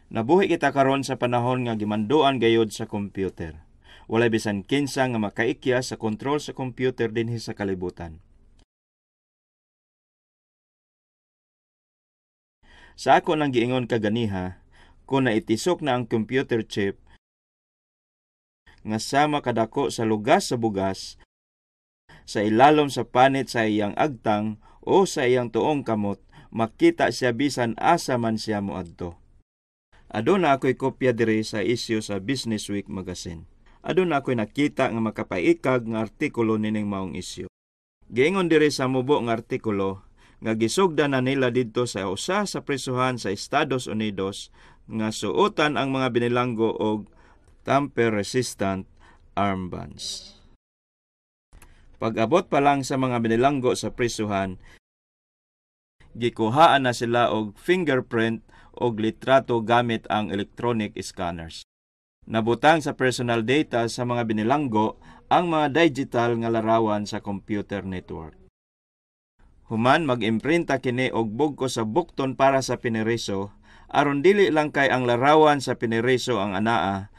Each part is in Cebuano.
Nabuhi kita karon sa panahon nga gimanduan gayod sa computer. Walay bisan kinsa nga makaikya sa kontrol sa computer dinhi sa kalibutan. Sa ako nang giingon kaganiha, kung naitisok na ang computer chip nga sama kadako sa lugas sa bugas, sa ilalom sa panit sa iyang agtang o sa iyang tuong kamot, makita siya bisan asa man siya moadto. Aduna ako'y kopya diri sa isyu sa Business Week magazine. Aduna ako'y nakita nga makapaikag nga artikulo nining maong isyu. Giingon diri sa mubo nga artikulo nga gisugdan na nila didto sa usa sa prisuhan sa Estados Unidos nga suotan ang mga binilanggo og tamper-resistant armbands. Pag-abot pa lang sa mga binilanggo sa prisuhan, gikuhaan na sila og fingerprint og litrato gamit ang electronic scanners. Nabutang sa personal data sa mga binilanggo ang mga digital nga larawan sa computer network. Human mag-imprinta kini og bugko sa bukton para sa piniriso, aron dili lang kay ang larawan sa piniriso ang anaa,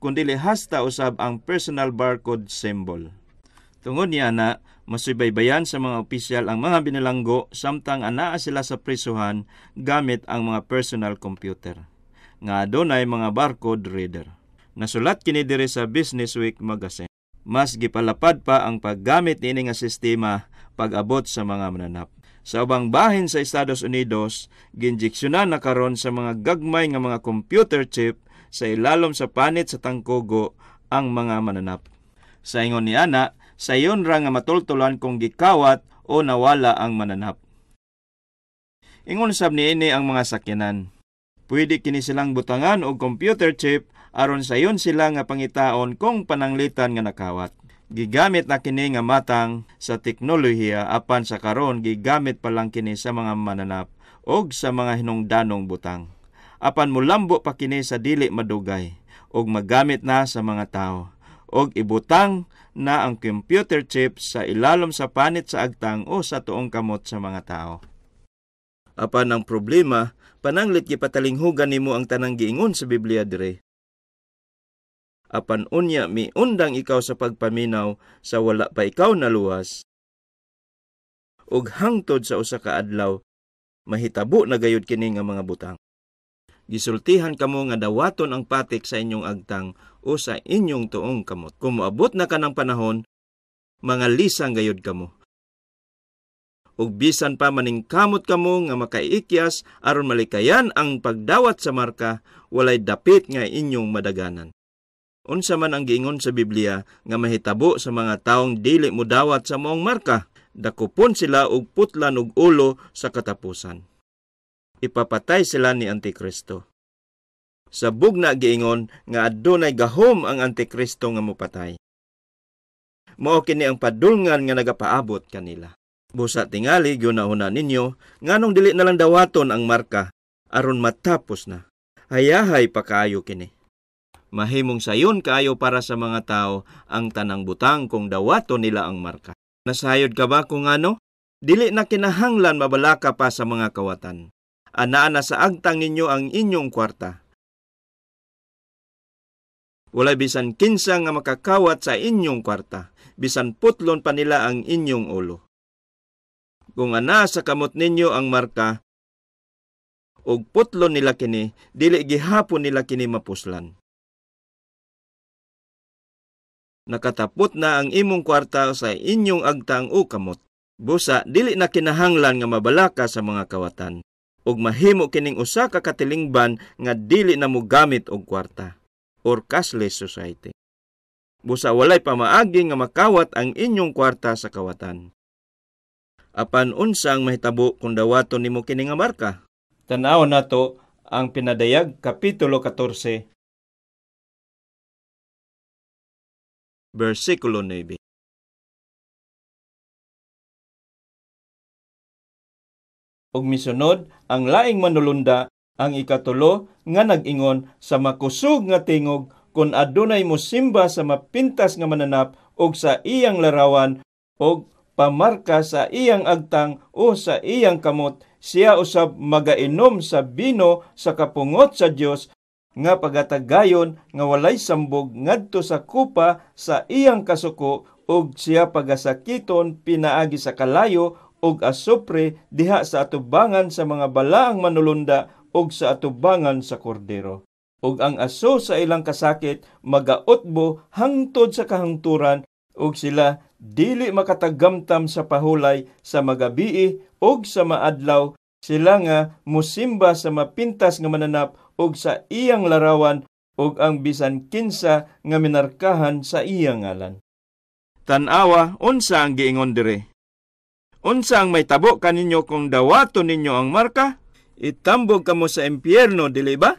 kundili hasta usab ang personal barcode symbol. Tungod niya na, masubaybayan sa mga opisyal ang mga binilanggo samtang anaa sila sa prisuhan gamit ang mga personal computer nga adunay mga barcode reader. Nasulat kini diri sa Business Week magazine. Mas gipalapad pa ang paggamit niini nga sistema pag-abot sa mga mananap. Sa ubang bahin sa Estados Unidos, ginjeksyonan na karon sa mga gagmay nga mga computer chip sa ilalom sa panit sa tangkugo ang mga mananap. Sa ingon ni ana, sayon ra nga matultulan kung gikawat o nawala ang mananap. Ingon sab niini ang mga sakyanan. Pwede kini silang butangan og computer chip aron sayon sila nga pangitaon kung pananglitan nga nakawat. Gigamit na kini nga matang sa teknolohiya apan sa karon gigamit pa lang kini sa mga mananap og sa mga hinungdanong butang. Apan mulambo pa kini sa dili madugay og magamit na sa mga tao og ibutang na ang computer chip sa ilalom sa panit sa agtang o sa tuong kamot sa mga tao. Apan ang problema, pananglit gipatalinghugan nimo ang tanang giingon sa Biblia dire. Apan unya miundang ikaw sa pagpaminaw sa wala pa ikaw naluwas, ug hangtod sa usa ka adlaw mahitabo na gayud kini nga mga butang. Gisultihan kamo nga dawaton ang patik sa inyong agtang o sa inyong tuong kamot. Kung moabot na kanang panahon, mga lisang gayud kamo. Ug bisan pa maningkamot kamo nga makaikyas aron malikayan ang pagdawat sa marka, walay dapit nga inyong madaganan. Unsa man ang giingon sa Biblia nga mahitabo sa mga taong dili modawat sa maong marka, dakupon sila og putlan og ulo sa katapusan. Ipapatay sila ni Antikristo. Sa bugna giingon nga adunay gahom ang Antikristo nga mopatay. Mao kini ang padulngan nga nagapaabot kanila. Busa tingali gyunahuna ninyo nganong dili na lang dawaton ang marka aron matapos na. Hayahay pa kaayo kini. Mahimong sayon kaayo para sa mga tao ang tanang butang kung dawaton nila ang marka. Nasayod ka ba kung ano? Dili na kinahanglan mabalaka pa sa mga kawatan. Anaa na sa agtang ninyo ang inyong kwarta. Walay bisan kinsa nga makakawat sa inyong kwarta, bisan putlon pa nila ang inyong ulo. Kung anaa sa kamot ninyo ang marka, og putlon nila kini, dili gihapon nila kini mapuslan. Nakatapot na ang imong kwarta sa inyong agtang o kamot. Busa, dili na kinahanglan nga mabalaka sa mga kawatan. Ug mahimo kining usa ka katilingban nga dili na mogamit og kwarta or cashless society. Busa walay pamaagi nga makawat ang inyong kwarta sa kawatan. Apan unsa ang mahitabo kung dawaton nimo kini nga marka? Tan-awon nato ang Pinadayag Kapitulo 14, versikulo 9. Ug misunod ang laing manulunda, ang ikatulo nga nag-ingon sa makusog nga tingog kon adunay mosimba sa mapintas nga mananap og sa iyang larawan og pamarka sa iyang agtang o sa iyang kamot, Siya usab magainom sa bino sa kapungot sa Dios nga pagatagayon nga walay sambog ngadto sa kupa sa iyang kasuko, ug siya pagasakiton pinaagi sa kalayo ug asupre diha sa atubangan sa mga balaang manulunda ug sa atubangan sa kordero. Ug ang aso sa ilang kasakit magautbo hangtod sa kahangturan, ug sila dili makatagamtam sa pahulay sa magabii ug sa maadlaw, sila nga musimba sa mapintas nga mananap ug sa iyang larawan, ug ang bisan kinsa nga minarkahan sa iyang ngalan. Tan-awa unsa ang giingon dire. Unsa ang mahitabo kaninyo kung dawaton ninyo ang marka? Itambog kamo sa impyerno, dili ba?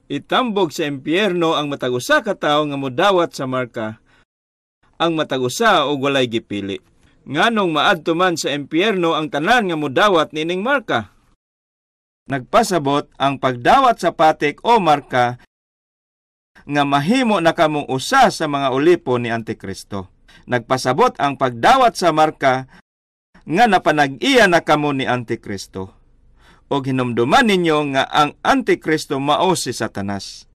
Itambog sa impyerno ang matag usa ka tawo nga modawat sa marka, ang matag usa og walay gipili. Nganong maadto man sa impyerno ang tanan nga modawat niining marka? Nagpasabot ang pagdawat sa patik o marka nga mahimo na kamong usa sa mga ulipo ni Antikristo. Nagpasabot ang pagdawat sa marka nga napanag-iya na kamo ni Antikristo. Og hinumduman ninyo nga ang Antikristo mao si Satanas.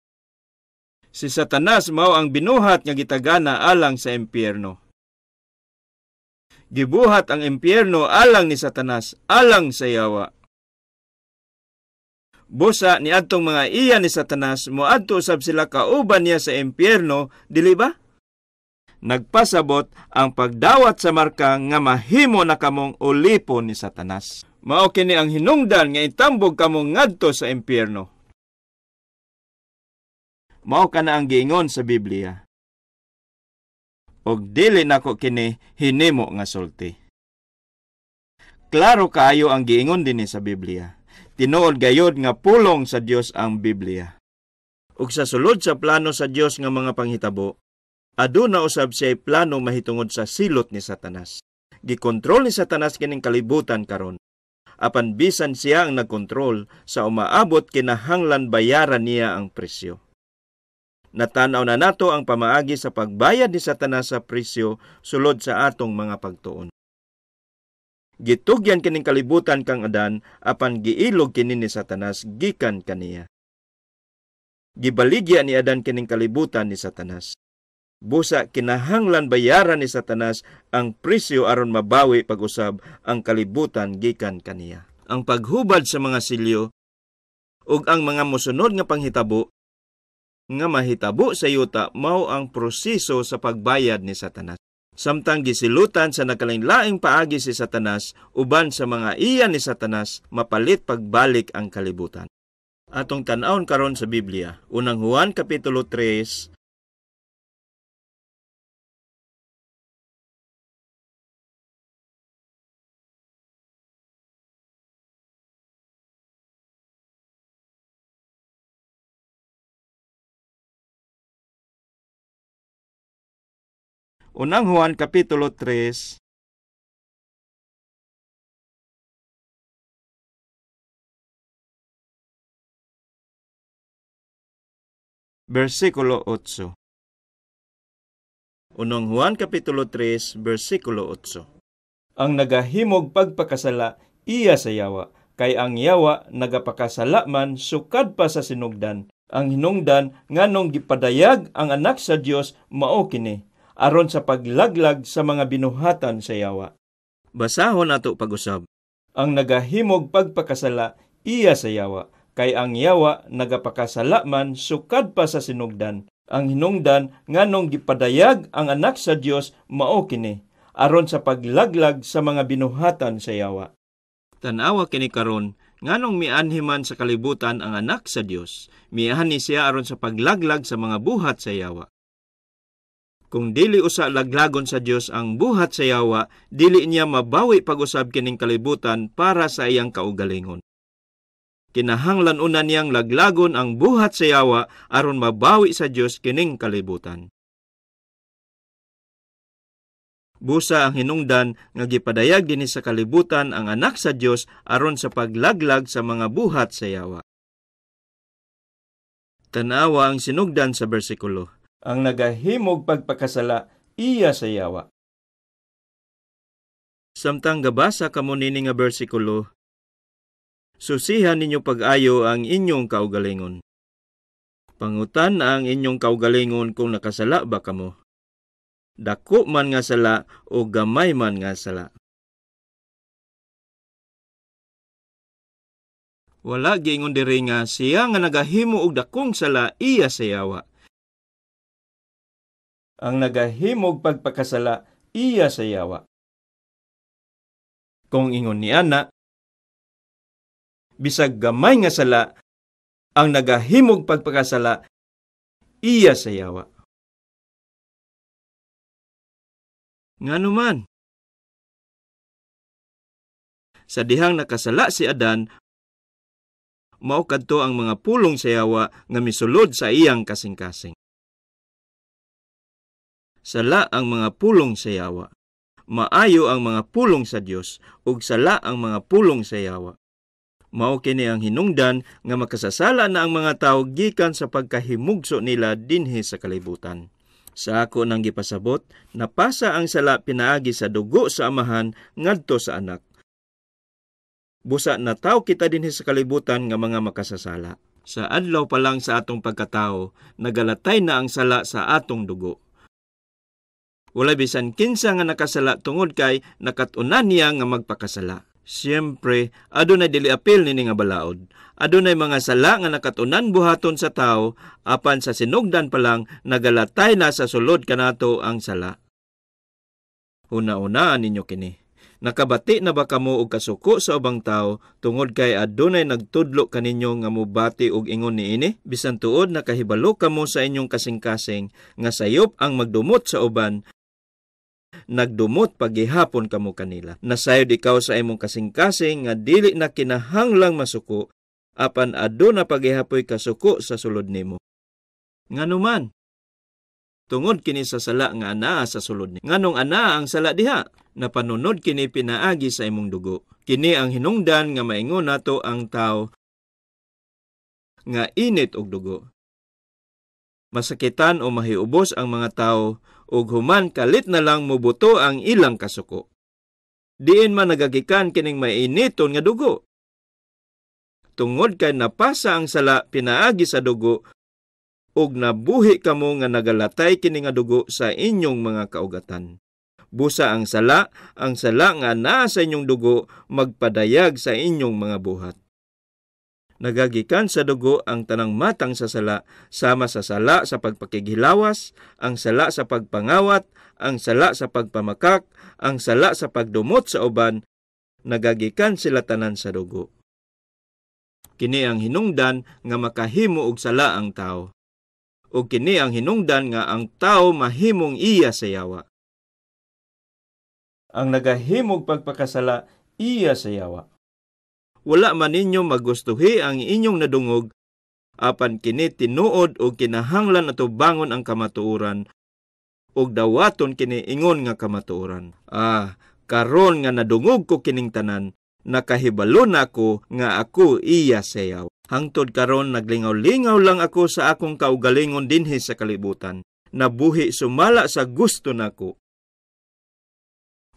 Si Satanas mao ang binuhat nga gitagana alang sa impyerno. Gibuhat ang impyerno alang ni Satanas, alang sa yawa. Busa niadtong mga iya ni Satanas, moadto usab sila kauban niya sa impyerno, dili ba? Nagpasabot ang pagdawat sa marka nga mahimo na kamong ulipo ni Satanas. Mao kini ang hinungdan nga itambog kamo ngadto sa impyerno. Mao kana ang giingon sa Biblia. Og dili nako kini hinimo nga sulti. Klaro kaayo ang giingon dinhi sa Biblia. Tinuod gayod nga pulong sa Dios ang Biblia. Ug sa sulod sa plano sa Dios nga mga panghitabo, aduna usab siya plano mahitungod sa silot ni Satanas. Gikontrol ni Satanas kining kalibutan karon. Apan bisan siya ang nagkontrol, sa umaabot kinahanglan bayaran niya ang presyo. Natanaw na nato ang pamaagi sa pagbayad ni Satanas sa presyo sulod sa atong mga pagtuon. Gitugyan kining kalibutan kang Adan, apan giilog kini ni Satanas gikan kaniya. Gibaligya ni Adan kining kalibutan ni Satanas. Busa kinahanglan bayaran ni Satanas ang presyo aron mabawi pag-usab ang kalibutan gikan kaniya. Ang paghubad sa mga silyo ug ang mga mosunod nga panghitabo nga mahitabo sa yuta mao ang proseso sa pagbayad ni Satanas. Samtang gisilutan sa nakalain-laing paagi si Satanas uban sa mga iya ni Satanas mapalit pagbalik ang kalibutan. Atong tan-awon karon sa Biblia, Unang Juan kapitulo 3, Unang Juan kapitulo 3, versikulo 8. Unang Juan kapitulo 3, versikulo 8. Ang nagahimog pagpakasala iya sa yawa, kay ang yawa nagapakasala man sukad pa sa sinugdan. Ang hinungdan nganong gipadayag ang anak sa Dios mao kini, aron sa paglaglag sa mga binuhatan sa yawa. Basahon nato pag-usab. Ang nagahimog pagpakasala iya sa yawa, kay ang yawa nagapakasala man sukad pa sa sinugdan. Ang hinungdan nganong gipadayag ang anak sa Dios mao kini, aron sa paglaglag sa mga binuhatan sa yawa. Tan-awa kini karon, nganong mianhi man sa kalibutan ang anak sa Dios, mianhi siya aron sa paglaglag sa mga buhat sa yawa. Kung dili usa laglagon sa Dios ang buhat sa yawa, dili niya mabawi pag-usab kining kalibutan para sa iyang kaugalingon. Kinahanglan una niyang laglagon ang buhat sa yawa aron mabawi sa Dios kining kalibutan. Busa ang hinungdan nga gipadayag dinhi sa kalibutan ang anak sa Dios aron sa paglaglag sa mga buhat sa yawa. Tan-awa ang sinugdan sa bersikulo. Ang nagahimog pagpakasala iya sa yawa. Samtang gabasa kamo nini nga bersikulo, susihan ninyo pag-ayo ang inyong kaugalingon. Pangutan ang inyong kaugalingon kung nakasala ba kamo. Dako man nga sala o gamay man nga sala. Wala giingon diri nga siya nga nagahimo og dakong sala iya sa yawa. Ang nagahimog pagpakasala iya sa yawa. Kung ingon ni ana, bisag gamay nga sala, ang nagahimog pagpakasala iya sa yawa. Ngano man? Sa dihang nakasala si Adan, mao kadto ang mga pulong sa yawa nga misulod sa iyang kasing-kasing. Sala ang mga pulong sa yawa. Maayo ang mga pulong sa Dios ug sala ang mga pulong sa yawa. Mao kini ang hinungdan nga makasasala na ang mga tawo gikan sa pagkahimugso nila dinhi sa kalibutan. Sa ako nang gipasabot, napasa ang sala pinaagi sa dugo sa amahan ngadto sa anak. Busa nataw kita dinhi sa kalibutan nga mga makasasala. Sa adlaw pa lang sa atong pagkatao, nagalatay na ang sala sa atong dugo. Wala bisan kinsa nga nakasala tungod kay nakat-unan niya nga magpakasala. Siyempre, adunay dili apil nini nga balaod. Adunay mga sala nga nakat-unan buhaton sa tao, apan sa sinugdan pa lang nagalatay na sa sulod kanato ang sala. Una-unaan ninyo kini. Nakabati na ba kamo og kasuko sa ubang tao tungod kay adunay nagtudlo kaninyo nga mobati og ingon niini? Bisan tuod nakahibalo kamo sa inyong kasing-kasing nga sayop ang magdumot sa uban, nagdumot paghihapon kamo kanila. Nasayod ikaw sa imong kasing-kasing nga dili na kinahanglang masuko, apan aduna paghihapoy kasuko sa sulod nimo. Nganuman? Tungod kini sa sala nga anaa sa sulod ni. Nganong anaa ang sala diha? Napanunod kini pinaagi sa imong dugo. Kini ang hinungdan nga maingon nato ang tao nga init og dugo. Masakitan o mahiubos ang mga tao ug human kalit na lang mobuto ang ilang kasuko. Diin man nagagikan kining mainiton nga dugo. Tungod kay napasa ang sala pinaagi sa dugo ug nabuhi kamo nga nagalatay kini nga dugo sa inyong mga kaugatan. Busa ang sala nga naa sa inyong dugo magpadayag sa inyong mga buhat. Nagagikan sa dugo ang tanang matang sa sala, sama sa sala sa pagpakighilawas, ang sala sa pagpangawat, ang sala sa pagpamakak, ang sala sa pagdumot sa uban, nagagikan sila tanan sa dugo. Kini ang hinungdan nga makahimo og sala ang tao. O kini ang hinungdan nga ang tao mahimong iya sa yawa. Ang nagahimog pagpakasala, iya sa yawa. Wala man ninyo magustuhi ang inyong nadungog, apan kini tinuod o kinahanglan atubangon ang kamatuoran, ug dawaton kini ingon nga kamatuoran. Ah, karon nga nadungog ko kining tanan, nakahibalo na ako nga ako iya sa yawa. Hangtod karon naglingaw-lingaw lang ako sa akong kaugalingon dinhi sa kalibutan. Nabuhi sumala sa gusto nako.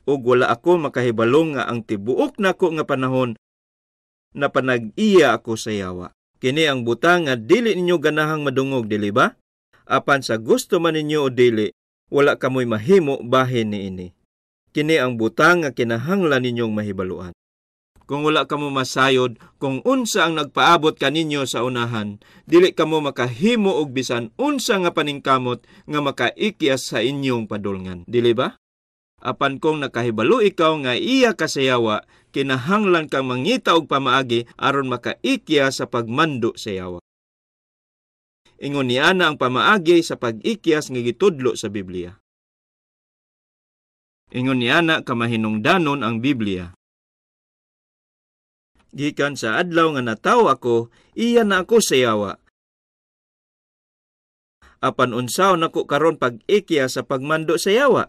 Ug wala ako makahibalo nga ang tibuok nako nga panahon na panag-iya ako sa yawa. Kini ang butang nga dili ninyo ganahang madungog, dili ba? Apan sa gusto man ninyo o dili, wala kamoy mahimo bahin niini. Kini ang butang nga kinahanglan ninyong mahibaluan. Kung wala kamo masayod kung unsa ang nagpaabot kaninyo sa unahan, dili kamo makahimo og bisan unsa nga paningkamot nga makaikyas sa inyong padulngan. Dili ba? Apan kung nakahibalo ikaw nga iya ka sa yawa, kinahanglan kang mangita og pamaagi aron makaikya sa pagmando sa yawa. Ingon niana ang pamaagi sa pag-ikyas nga gitudlo sa Biblia. Ingon niana kamahinungdanon ang Biblia. Gikan sa adlaw nga natawo ako, iya na ako sa yawa. Apan unsaon nako karon pag-ikya sa pagmando sa yawa?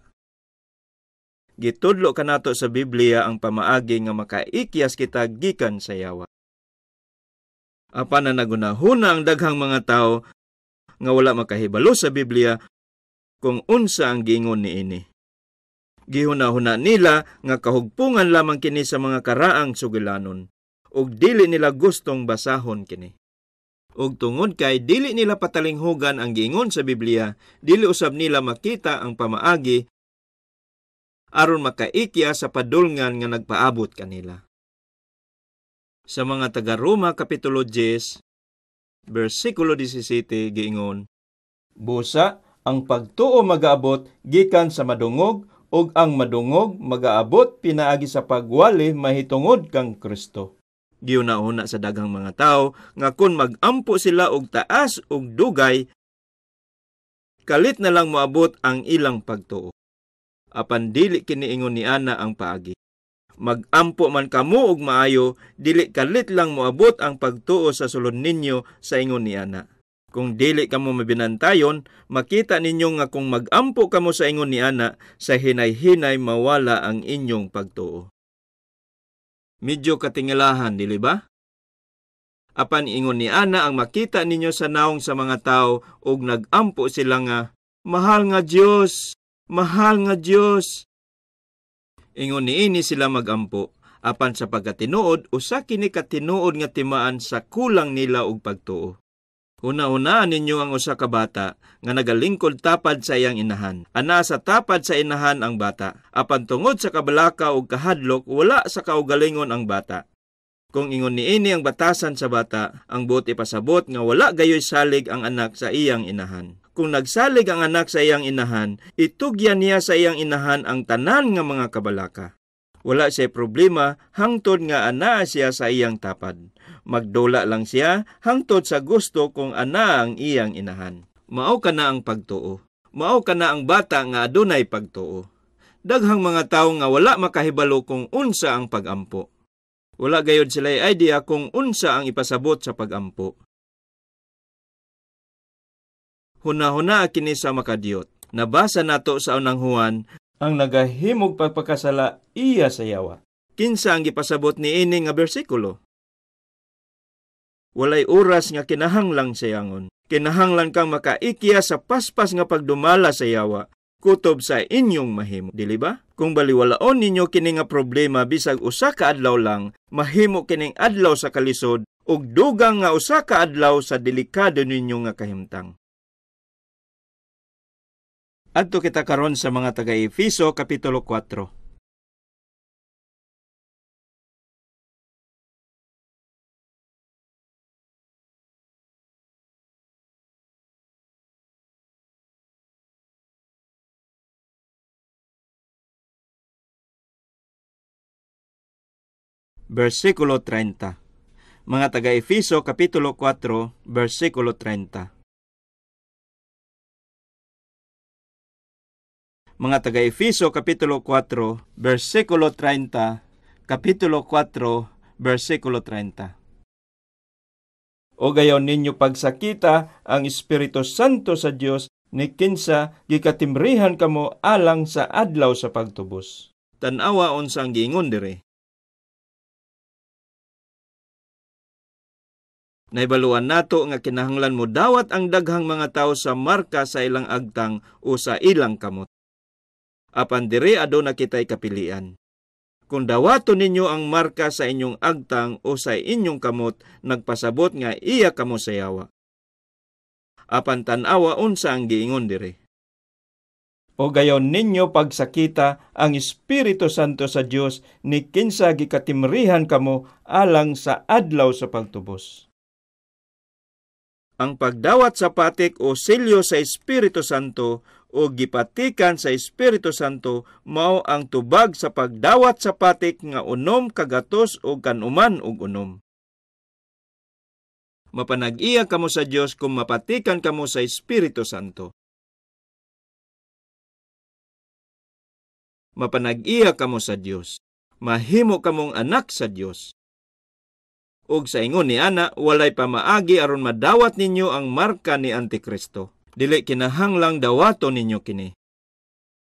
Gitudlo kanato sa Biblia ang pamaagi nga makaikyas kita gikan sa yawa. Apan na nagunahuna ang daghang mga tao nga wala makahibalo sa Biblia kung unsa ang giingon niini. Gihuna-huna nila nga kahugpungan lamang kini sa mga karaang sugilanon, ug dili nila gustong basahon kini. Ug tungod kay dili nila patalinghugan ang giingon sa Biblia, dili usab nila makita ang pamaagi aron makaikya sa padulngan nga nagpaabot kanila. Sa mga taga-Roma kapitulo 10, bersikulo 17 giingon, Busa ang pagtuo magaabot gikan sa madungog ug ang madungog magaabot pinaagi sa pagwali mahitungod kang Kristo. Giuna-una sa daghang mga tawo nga kun magampo sila og taas og dugay, kalit na lang moabot ang ilang pagtuo. Apan dili kini ingon ni ana ang paagi. Magampo man kamo og maayo, dili kalit lang moabot ang pagtuo sa sulod ninyo sa ingon ni ana. Kung dili kamo mabinantayon, makita ninyo nga kung magampo kamo sa ingon ni ana, sa hinay-hinay mawala ang inyong pagtuo. Medyo katingilahan, dili ba? Apan ingon ni ana ang makita ninyo sa naong sa mga tao og nagampo sila nga, Mahal nga Dios, mahal nga Dios. Ingon niini sila magampo, apan sa pagkatinuod, usa kini katinuod nga timaan sa kulang nila og pagtuo. Una-unaan ninyo ang usa ka bata nga nagalingkod tapad sa iyang inahan. Ana sa tapad sa inahan ang bata. Apan tungod sa kabalaka ug kahadlok, wala sa kaugalingon ang bata. Kung ingon niini ang batasan sa bata, ang buot ipasabot nga wala gayoy salig ang anak sa iyang inahan. Kung nagsalig ang anak sa iyang inahan, itugyan niya sa iyang inahan ang tanan nga mga kabalaka. Wala siya problema hangtod nga anaa siya sa iyang tapad. Magdula lang siya hangtod sa gusto kung ana ang iyang inahan. Mao kana ang pagtuo. Mao kana ang bata nga adunay pagtuo. Daghang mga tawo nga wala makahibalo kung unsa ang pagampo. Wala gayod sila idea kung unsa ang ipasabot sa pagampo. Hunahuna kini sa makadiyot. Nabasa nato sa unang Juan, ang nagahimog pagpakasala iya sa yawa. Kinsa ang gipasabot niini nga bersikulo? Walay oras nga kinahanglang sayangon. Kinahanglan kang makaikya sa paspas nga pagdumala sa yawa, kutob sa inyong mahimo, dili ba? Kung baliwalaon ninyo kini nga problema bisag usa ka adlaw lang, mahimo kining adlaw sa kalisod ug dugang nga usa ka adlaw sa delikado ninyo nga kahimtang. Adto kita karon sa mga taga-Efeso kapitulo 4. Versikulo 30. Mga taga-Efeso kapitulo 4, versikulo 30. Mga taga-Efeso kapitulo 4, versikulo 30, kapitulo 4, versikulo 30. O gayon ninyo pagsakita ang Espiritu Santo sa Dios ni kinsa gikatimrihan kamo alang sa adlaw sa pagtubos. Tan-awa unsa ang giingon diri. Naibaluan nato nga kinahanglan mo dawat ang daghang mga tawo sa marka sa ilang agtang o sa ilang kamot. Apan diri aduna kitay kapilian. Kung dawaton ninyo ang marka sa inyong agtang o sa inyong kamot, nagpasabot nga iya kamo sa yawa. Apan tan-awa unsa ang giingon diri. O gayon ninyo pagsakita ang Espiritu Santo sa Dios ni kinsa gikatimrihan kamo alang sa adlaw sa pagtubos. Ang pagdawat sa patik o selyo sa Espiritu Santo o gipatikan sa Espiritu Santo mao ang tubag sa pagdawat sa patik nga 6 kagatos o kanuman og 6. Mapanag-iya kamo sa Dios kung mapatikan kamo sa Espiritu Santo. Mapanag-iya kamo sa Dios. Mahimo kamong anak sa Dios. Og sa ingon ni ana, walay pamaagi aron madawat ninyo ang marka ni Antikristo. Dili kinahanglang dawaton ninyo kini.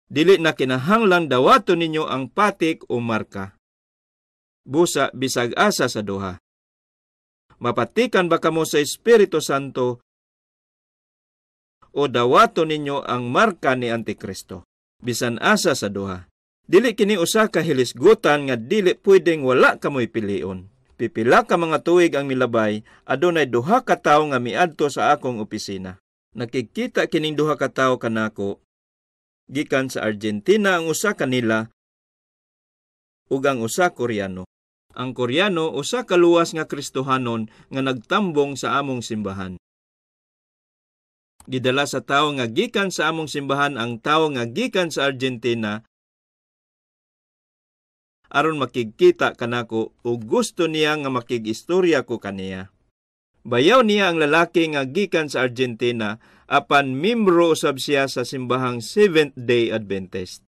Dili na kinahanglang dawaton ninyo ang patik o marka. Busa bisag asa sa duha. Mapatikan ba kamo sa Espiritu Santo o dawaton ninyo ang marka ni Antikristo? Bisan asa sa duha. Dili kini usa ka hilisgutan nga dili pwedeng wala kamoy pilion. Pipila ka mga tuig ang milabay, adunay duha ka tawo nga miadto sa akong opisina. Nakikita kining duha ka tawo kanako. Gikan sa Argentina ang usa kanila ug ang usa Koreano. Ang Koreano usa ka luwas nga Kristohanon nga nagtambong sa among simbahan. Gidala sa tawo nga gikan sa among simbahan ang tawo nga gikan sa Argentina aron makigkita kanako ug gusto niya nga makig-istorya ko kaniya. Bayaw niya ang lalaki nga gikan sa Argentina apan membro usab siya sa simbahang Seventh-day Adventist.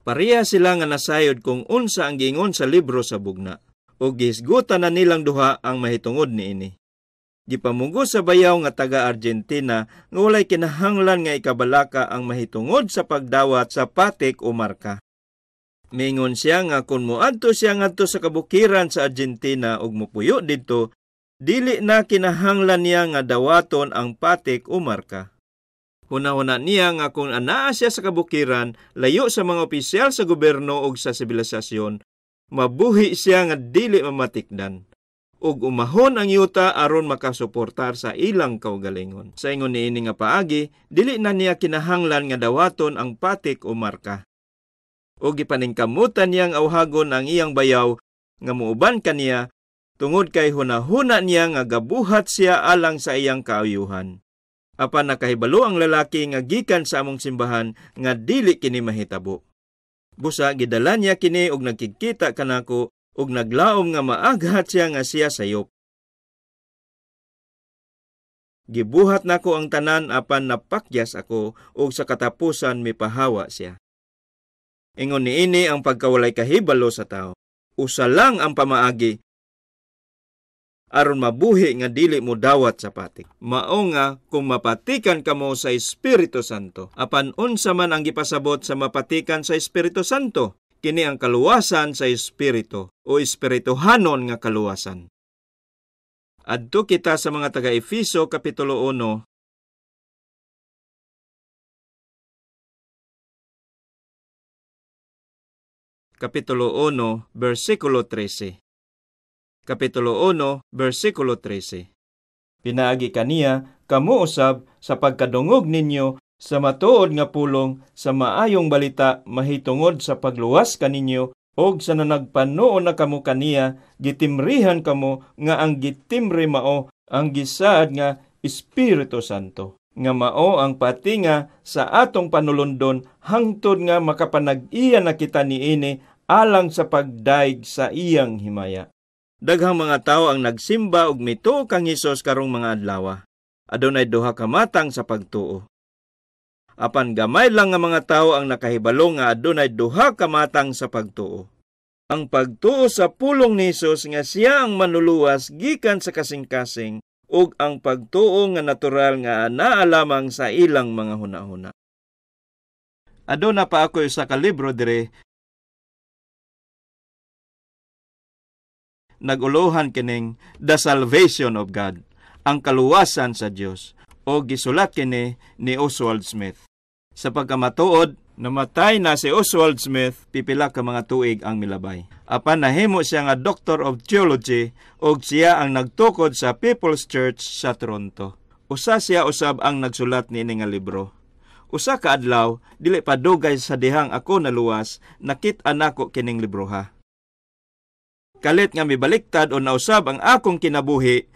Pareha sila nga nasayod kung unsa ang giingon sa libro sa bugna, ug gihisgutan na nilang duha ang mahitungod niini. Gipamugos sa bayaw nga taga Argentina nga walay kinahanglan nga ikabalaka ang mahitungod sa pagdawat sa patik o marka. Mingon siya nga kung moadto siya ngadto sa kabukiran sa Argentina ug mopuyo didto, dili na kinahanglan niya nga dawaton ang patik o marka. Hunahuna niya nga kung anaa siya sa kabukiran, layo sa mga opisyal sa gobyerno ug sa sibilisasyon, mabuhi siya nga dili mamatikdan ug umahon ang yuta aron makasuportar sa ilang kaugalingon. Sa ingon niini nga paagi, dili na niya kinahanglan nga dawaton ang patik o marka. O gipaningkamutan niyang awhagon ang iyang bayaw nga muuban kaniya tungod kay hunahuna niya nga gabuhat siya alang sa iyang kaayuhan. Apan nakahibalo ang lalaki nga gikan sa among simbahan nga dili kini mahitabo. Busa gidala niya kini og nagkigkita kanako ug naglaom nga maaghat siya nga siya sayop. Gibuhat nako ang tanan apan napakyas ako ug sa katapusan mipahawa siya. Ingon niini ang pagkawalay kahibalo sa tao. Usa lang ang pamaagi aron mabuhi nga dili mo dawat sa patik. Mao nga kung mapatikan kamo sa Espiritu Santo. Apan unsa man ang gipasabot sa mapatikan sa Espiritu Santo? Kini ang kaluwasan sa Espiritu o espirituhanon nga kaluwasan. Adto kita sa mga taga-Efeso Kapitulo 1, Kapitulo 1, versikulo 13. Kapitulo 1, versikulo 13. Pinaagi kaniya kamo usab sa pagkadungog ninyo sa matuod nga pulong sa maayong balita mahitungod sa pagluwas kaninyo og sa nanagpanuon na kamo kaniya, gitimrihan kamo nga ang gitimri mao ang gisaad nga Espiritu Santo, nga mao ang patinga sa atong panulundon hangtod nga makapanag-iya na kita niini alang sa pagdaig sa iyang himaya. Daghang mga tawo ang nagsimba og mituo kang Hesus karong mga adlaw. Adunay duha ka matang sa pagtuo. Apan gamay lang nga mga tawo ang nakahibalo nga adunay duha ka matang sa pagtuo. Ang pagtuo sa pulong ni Hesus nga siya ang manluluwas gikan sa kasing-kasing ug ang pagtuo nga natural nga naa lamang sa ilang mga hunahuna. Aduna pa ako usa ka libro dire naguluhan kining The Salvation of God, ang kaluwasan sa Dios, o gisulat kini ni Oswald Smith. Sa pagkamatuod, namatay na si Oswald Smith, pipila ka mga tuig ang milabay. Apan nahimo siya nga Doctor of Theology og siya ang nagtukod sa People's Church sa Toronto. Usa siya usab ang nagsulat niini nga libro. Usa ka adlaw, dili pa dugay sa dihang ako naluwas, nakit-an nako kining libroha. Kalit nga mibaliktad o nausab ang akong kinabuhi,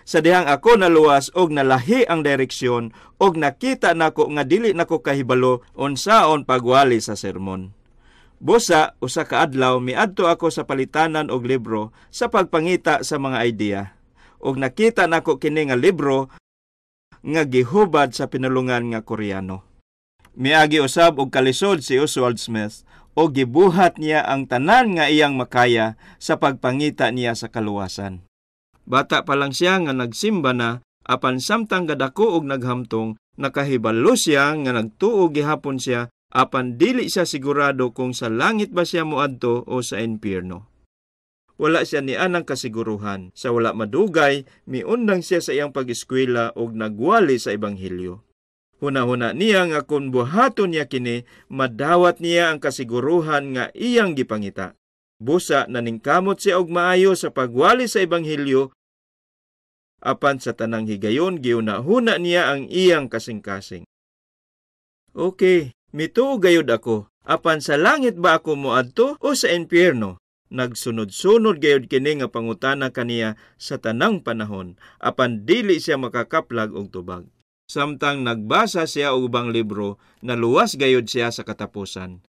sa dihang ako naluwas og nalahi ang direksyon og nakita nako nga dili nako kahibalo unsaon pagwali sa sermon. Busa usa ka adlaw miadto ako sa palitanan og libro sa pagpangita sa mga idea. Og nakita nako kini nga libro nga gihubad sa pinulungan nga Koreano. Miagi usab og kalisod si Oswald Smith o gibuhat niya ang tanan nga iyang makaya sa pagpangita niya sa kaluwasan. Bata pa lang siya nga nagsimba na, apan samtang gadako og naghamtong, nakahibalo siya nga nagtuo gihapon siya, apan dili siya sigurado kung sa langit ba siya moadto o sa impyerno. Wala siya ni anang kasiguruhan. Sa wala madugay, miundang siya sa iyang pag-eskwela og nagwali sa ebanghelyo. Hunahuna niya nga kung buhaton niya kini, madawat niya ang kasiguruhan nga iyang gipangita. Busa naningkamot siya og maayo sa pagwali sa ebanghelyo, apan sa tanang higayon gihuna-huna niya ang iyang kasing-kasing. Okay, mituo gayud ako, apan sa langit ba ako moadto o sa impyerno? Nagsunod-sunod gayud kini nga pangutana kaniya sa tanang panahon, apan dili siya makakaplag og tubag. Samtang nagbasa siya og ubang libro, naluwas gayud siya sa katapusan.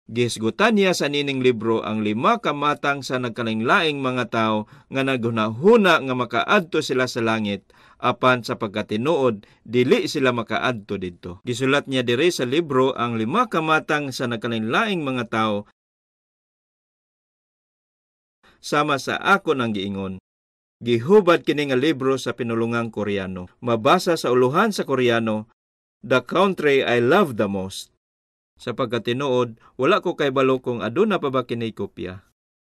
Gihisgutan niya sa nining libro ang 5 ka matang sa nagkalainlaing mga tawo nga naghunahuna nga makaadto sila sa langit, apan sa pagkatinuod dili sila makaadto didto. Gisulat niya diri sa libro ang 5 ka matang sa nagkalainlaing mga tawo sama sa ako nang giingon. Gihubad kini nga libro sa pinulungang Koreano. Mabasa sa uluhan sa Koreano, The Country I Love the Most. Sa pagkatinuod, wala ko kaybalo kung aduna pa ba kini kopya.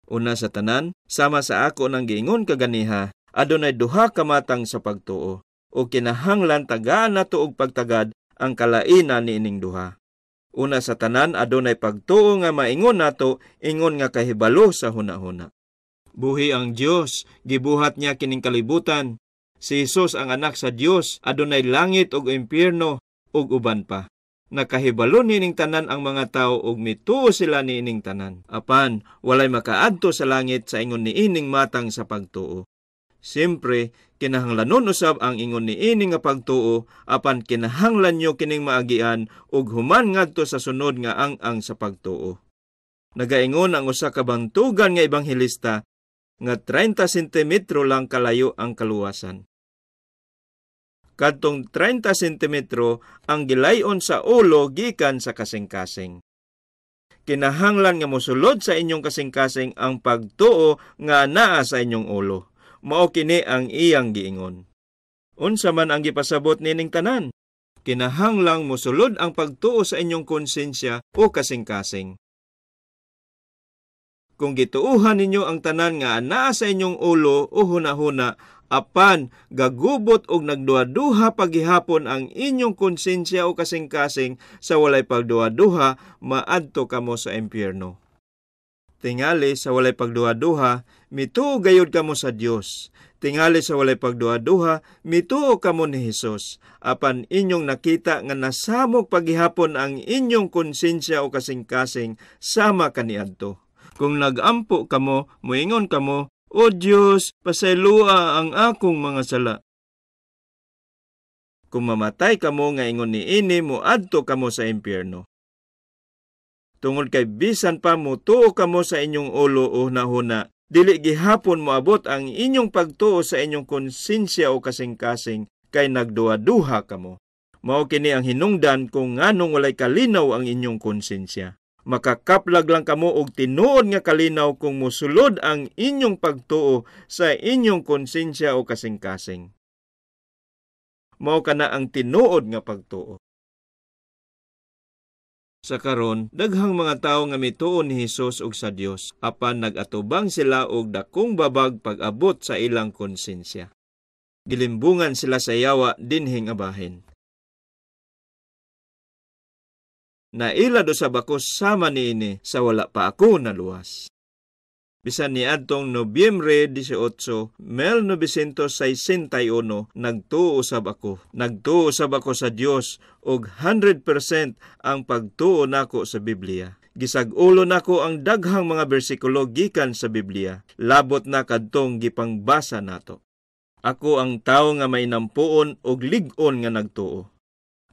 Una sa tanan, sama sa ako nang giingon kaganiha, adunay 2 ka matang sa pagtuo, o kinahanglan tagaan nato og pagtagad ang kalaina niining duha. Una sa tanan, adunay pagtuo nga maingon nato, ingon nga kahibalo sa hunahuna. Buhi ang Dios, gibuhat niya kining kalibutan. Si Jesus ang anak sa Dios, adunay langit ug impyerno ug uban pa. Nakahibalo niining tanan ang mga tawo ug mituo sila niining tanan. Apan walay makaadto sa langit sa ingon niining matang sa pagtuo. Siyempre, kinahanglanon usab ang ingon niini nga pagtuo, apan kinahanglan nyo kining maagian ug human ngadto sa sunod nga ang-ang sa pagtuo. Nagaingon ang usa ka bantugan nga ebanghelista nga 30 sentimetro lang kalayo ang kaluwasan. Kadtong 30 sentimetro ang gilayon sa ulo gikan sa kasing-kasing. Kinahanglan nga mosulod sa inyong kasing-kasing ang pagtuo nga naa sa inyong ulo. Mao kini ang iyang giingon. Unsa man ang gipasabot nining tanan? Kinahanglang mosulod ang pagtuo sa inyong konsensya o kasing-kasing. Kung gituohan ninyo ang tanan nga anaa sa inyong ulo o hunahuna, apan gagubot og nagduha-duha pagihapon ang inyong konsensya o kasing-kasing sa walay pagduha-duha, maadto kamo sa impyerno. Tingali sa walay pagduha-duha, mituo gayud kamo sa Dios. Tingali sa walay pagduha-duha, mituo kamo ni Hesus. Apan inyong nakita nga nasamok pagihapon ang inyong konsensya o kasing-kasing sama kaniadto. Kung nagampo kamo, muingon kamo, O Dios, pasayloa ang akong mga sala. Kung mamatay kamo nga ingon niini, moadto kamo sa impyerno. Tungod kay bisan pa motuo kamo sa inyong ulo o hunahuna, dili gihapon moabot ang inyong pagtuo sa inyong konsensya o kasing-kasing kay nagduha-duha kamo. Mao kini ang hinungdan kung nganong walay kalinaw ang inyong konsensya. Makakaplag lang kamo og tinuod nga kalinaw kung mosulod ang inyong pagtuo sa inyong konsensya o kasing-kasing. Mao kana ang tinuod nga pagtuo. Sa karon, daghang mga tawo nga mituo ni Hesus ug sa Dios, apan nag-atubang sila og dakong babag pag-abot sa ilang konsensya. Gilimbungan sila sa yawa dinhing abahin. Nailad usab ako sama niini sa wala pa ako naluwas. Bisan niadtong Nobyembre 18, 1961, nagtuo usab ako. Nagtuo usab ako sa Dios og 100% ang pagtuo nako sa Biblia. Gisag-ulo nako ang daghang mga bersikulo gikan sa Biblia. Labot na kadtong gipangbasa nato. Ako ang tawo nga may nampuon og lig-on nga nagtuo.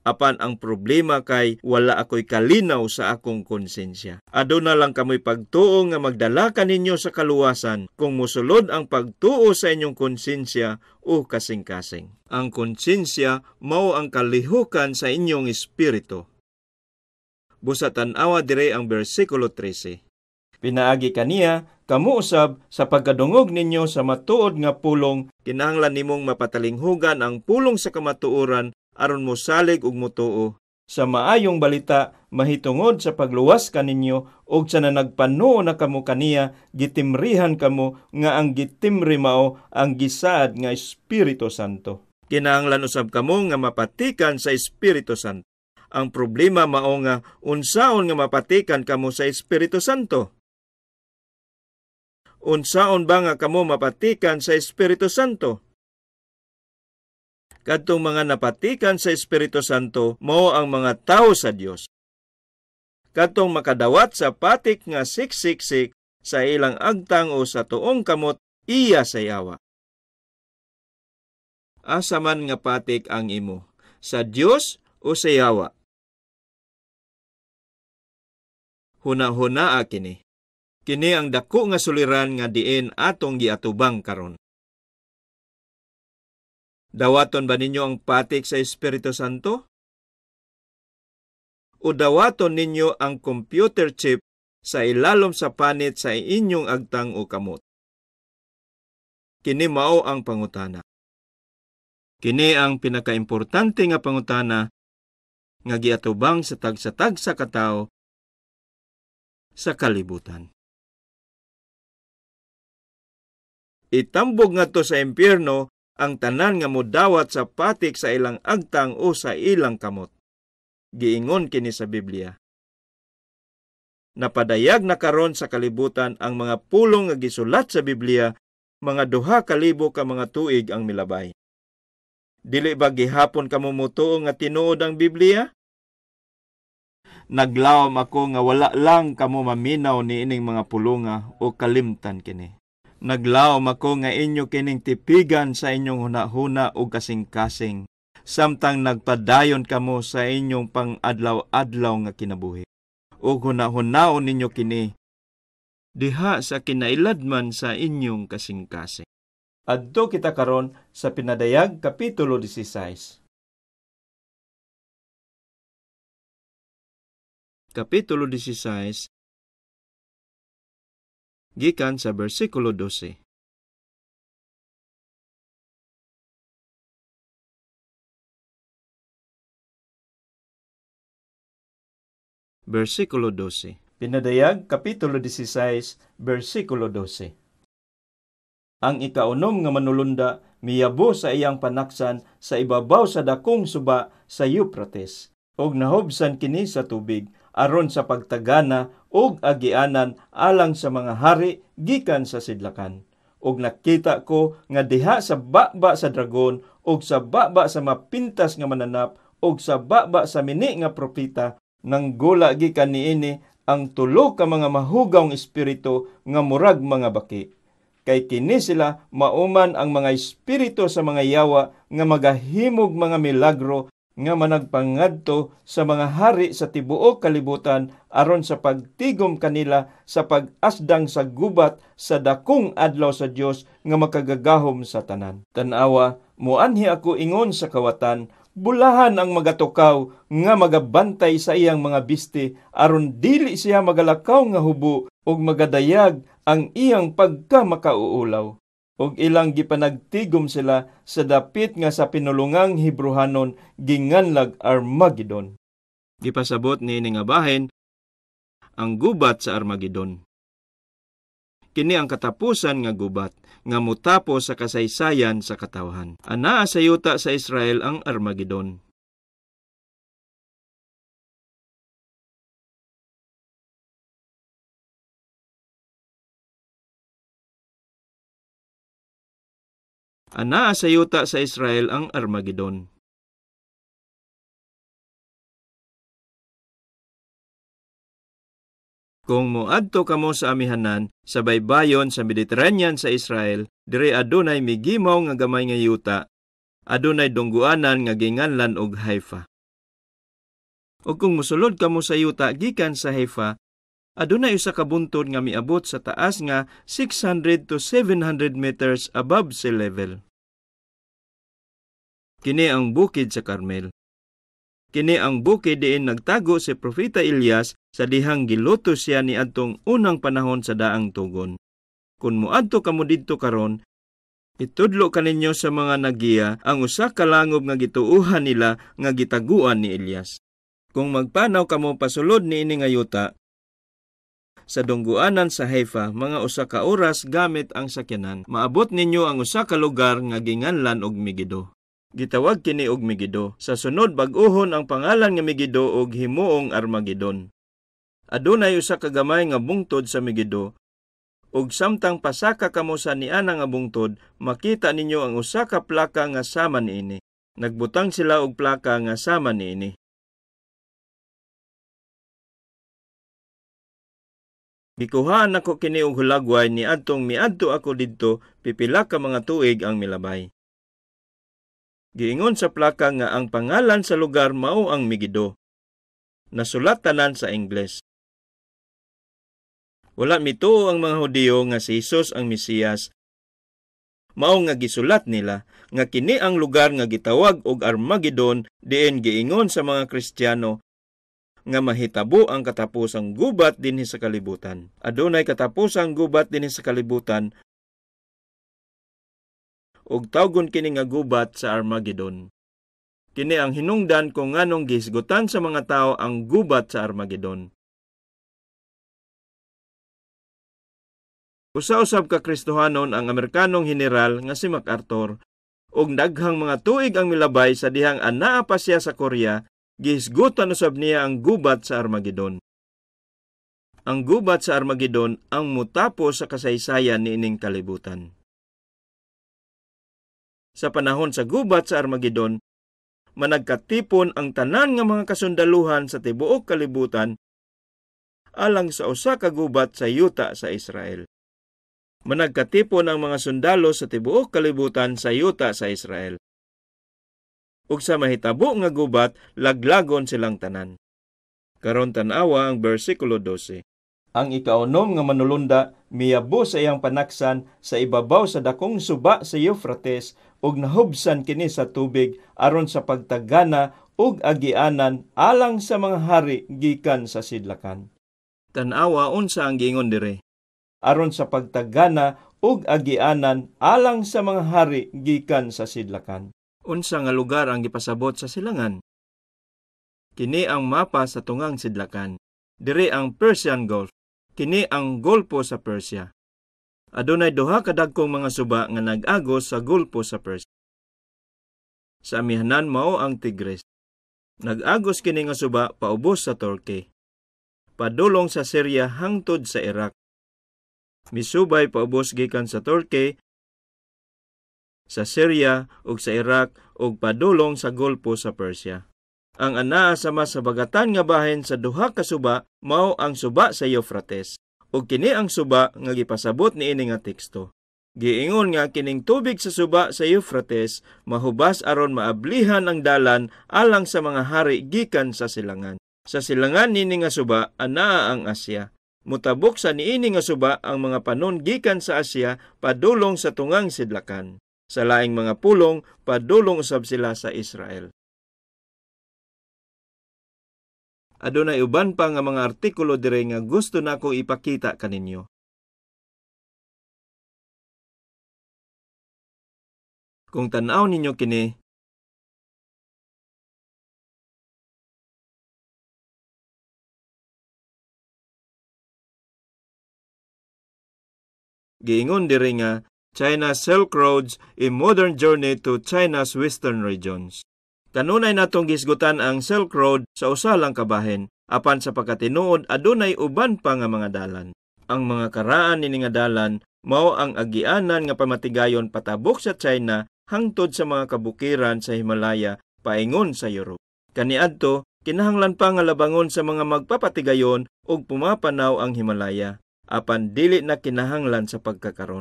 Apan ang problema kay wala ako'y kalinaw sa akong konsensya. Aduna lang kamoy pagtuo nga magdala kaninyo sa kaluwasan kung mosulod ang pagtuo sa inyong konsensya o kasing-kasing. Ang konsensya mao ang kalihukan sa inyong espiritu. Busa tan-awa dire ang bersikulo 13. Pinaagi kaniya, kamo usab sa pagkadungog ninyo sa matuod nga pulong, kinahanglan nimong mapatalinghugan ang pulong sa kamatuoran aron mosalig ug motuo. Sa maayong balita, mahitungod sa pagluwas kaninyo ug sa nanagpanuo na kamo kaniya, gitimrihan kamo nga ang gitimri mao ang gisaad nga Espiritu Santo. Kinahanglan usab kamo nga mapatikan sa Espiritu Santo. Ang problema mao nga unsaon nga mapatikan kamo sa Espiritu Santo? Unsaon ba nga kamo mapatikan sa Espiritu Santo? Kadtong mga napatikan sa Espiritu Santo mao ang mga tawo sa Dios. Kadtong makadawat sa patik nga 666 sa ilang agtang o sa tuong kamot, iya sa yawa. Asa man nga patik ang imo, sa Dios o sa yawa? Huna-hunaa kini. Kini ang dako nga suliran nga diin atong giatubang karon. Dawaton ba ninyo ang patik sa Espiritu Santo? O dawaton ninyo ang computer chip sa ilalom sa panit sa inyong agtang o kamot? Kini mao ang pangutana. Kini ang pinakaimportante nga pangutana nga giatubang sa tagsa-tagsa ka tawo sa kalibutan. Itambog ngadto sa impyerno ang tanan nga modawat sa patik sa ilang agtang o sa ilang kamot. Giingon kini sa Biblia. Napadayag na karon sa kalibutan ang mga pulong nga gisulat sa Biblia, mga 2,000 ka mga tuig ang milabay. Dili ba gihapon kamo motuo nga tinuod ang Biblia? Naglawom ako nga wala lang kamo maminaw niining mga pulunga o kalimtan kini. Naglawom ako nga inyo kining tipigan sa inyong hunahuna o kasing-kasing, samtang nagpadayon kamo sa inyong pang-adlaw-adlaw nga kinabuhi. O hunahunaon ninyo kini diha sa kinailadman sa inyong kasing-kasing. Adto kita karon sa Pinadayag Kapitulo 16. Kapitulo 16, gikan sa bersikulo 12. Bersikulo 12. Pinadayag Kapitulo 16, bersikulo 12. Ang ikaunom nga manulunda miyabo sa iyang panaksan sa ibabaw sa dakong suba sa Euphrates, ug nahubsan kini sa tubig aron sa pagtagana ug agianan alang sa mga hari gikan sa sidlakan. Ug nakita ko nga diha sa baba sa dragon ug sa baba sa mapintas nga mananap ug sa baba sa mini nga propeta, nanggula gikan niini ang tulo ka mga mahugawng espiritu nga murag mga baki. Kay kini sila mauman ang mga espiritu sa mga yawa nga magahimog mga milagro nga managpangadto sa mga hari sa tibuok kalibutan aron sa pagtigom kanila sa pag-asdang sa gubat sa dakong adlaw sa Dios nga makagagahom sa tanan. Tan-awa, muanhi ako ingon sa kawatan, bulahan ang magatukaw nga magabantay sa iyang mga biste aron dili siya magalakaw nga hubo ug magadayag ang iyang pagkamakauulaw. Ug ilang gipanagtigom sila sa dapit nga sa pinulungang Hebrohanon ginganlag Armageddon. Gipasabot niini nga bahin ang gubat sa Armageddon. Kini ang katapusan nga gubat nga mutapos sa kasaysayan sa katawhan. Anaa sa yuta sa Israel ang Armageddon. Anaa sa yuta sa Israel ang Armageddon. Kung moadto kamo sa amihanan, sa baybayon sa Mediterranean sa Israel, diri adunay migimaw nga gamay nga yuta, adunay dungguanan nga ginganlan og Haifa. Ug kung mosulod kamo sa yuta gikan sa Haifa, adunay usa ka buntod nga miabot sa taas nga 600 to 700 meters above sea level. Kini ang bukid sa Carmel. Kini ang bukid diin nagtago si Propeta Elias sa dihang giluto siya niadtong unang panahon sa daang tugon. Kung moadto kamo didto karon, itudlo kaninyo sa mga nagiya ang usa ka langob nga gituohan nila nga gitaguan ni Elias. Kung magpanaw kamo pasulod niini nga yuta, sa dungguanan sa Haifa, mga usa ka oras gamit ang sakyanan, maabot ninyo ang usa ka lugar nga ginganlan og Megiddo. Gitawag kini og Megido. Sa sunod bag-ohon ang pangalan nga Megido og himuong Armageddon. Adunay usa ka gamay nga bungtod sa Megido, ug samtang pasaka kamo sa niana nga bungtod, makita ninyo ang usa ka plaka nga sama niini. Nagbutang sila og plaka nga sama niini. Gikuhaan nako kini og hulagway niadtong miadto ako didto pipila ka mga tuig ang milabay. Giingon sa plaka nga ang pangalan sa lugar mao ang Megido. Nasulat tanan sa Ingles. Wala mituo ang mga Hudiyo nga si Hesus ang Mesiyas. Mao nga gisulat nila nga kini ang lugar nga gitawag og Armageddon, diin giingon sa mga Kristiyano nga mahitabo ang katapusang gubat dinhi sa kalibutan. Adunay katapusang gubat dinhi sa kalibutan ug tawgon kini nga gubat sa Armageddon. Kini ang hinungdan kung nganong gihisgutan sa mga tawo ang gubat sa Armageddon. Usa-usab ka Kristohanon ang Amerikanong general nga si MacArthur, ug daghang mga tuig ang milabay sa dihang anaa pa siya sa Korea, gihisgutan usab niya ang gubat sa Armageddon. Ang gubat sa Armageddon ang mutapos sa kasaysayan niining kalibutan. Sa panahon sa gubat sa Armageddon, managkatipon ang tanan nga mga kasundaluhan sa tibuok kalibutan alang sa usa ka gubat sa yuta sa Israel. Managkatipon ang mga sundalo sa tibuok kalibutan sa yuta sa Israel. Ug sa mahitabo nga gubat, laglagon silang tanan. Karon tan-awa ang bersikulo 12. Ang ikaunom nga manulunda miyabo sa iyang panaksan sa ibabaw sa dakong suba sa Euphrates ug nahubsan kini sa tubig aron sa pagtagana ug agianan alang sa mga hari gikan sa sidlakan. Tan-awa unsa ang giingon dire. Aron sa pagtagana ug agianan alang sa mga hari gikan sa sidlakan. Unsa nga lugar ang gipasabot sa silangan? Kini ang mapa sa tungang sidlakan. Dire ang Persian Gulf. Kini ang Golpo sa Persia. Adunay duha ka dagkong mga suba nga nag-agos sa Golpo sa Persia. Sa amihanan mao ang Tigris. Nag-agos kini nga suba paubos sa Turkey. Padulong sa Syria hangtod sa Iraq. Misubay paubos gikan sa Turkey, sa Syria ug sa Iraq ug padulong sa Golpo sa Persia. Ang anaa sama sa bagatan nga bahin sa duha ka suba mao ang suba sa Euphrates. Ug kini ang suba nga gipasabot niini nga teksto. Giingon nga kining tubig sa suba sa Euphrates mahubas aron maablihan ang dalan alang sa mga hari gikan sa silangan. Sa silangan niini nga suba anaa ang Asya. Mutabok sa niini nga suba ang mga panon gikan sa Asya padulong sa tungang sidlakan. Sa laing mga pulong padulong usab sila sa Israel. Adunay uban pa nga mga artikulo dire nga gusto nako ipakita kaninyo. Kung tan-aw ninyo kini, giingon diri nga China Silk Roads, a modern journey to China's western regions. Kanunay natong gisgutan ang Silk Road sa usa lang kabahin, apan sa pagkatinuod adunay uban pa nga mga dalan. Ang mga karaan nini nga dalan mao ang agianan nga pamatigayon patabok sa China hangtod sa mga kabukiran sa Himalaya paingon sa Europe. Kaniadto kinahanglan pa nga labangon sa mga magpapatigayon ug pumapanaw ang Himalaya, apan dili na kinahanglan sa pagkakaron.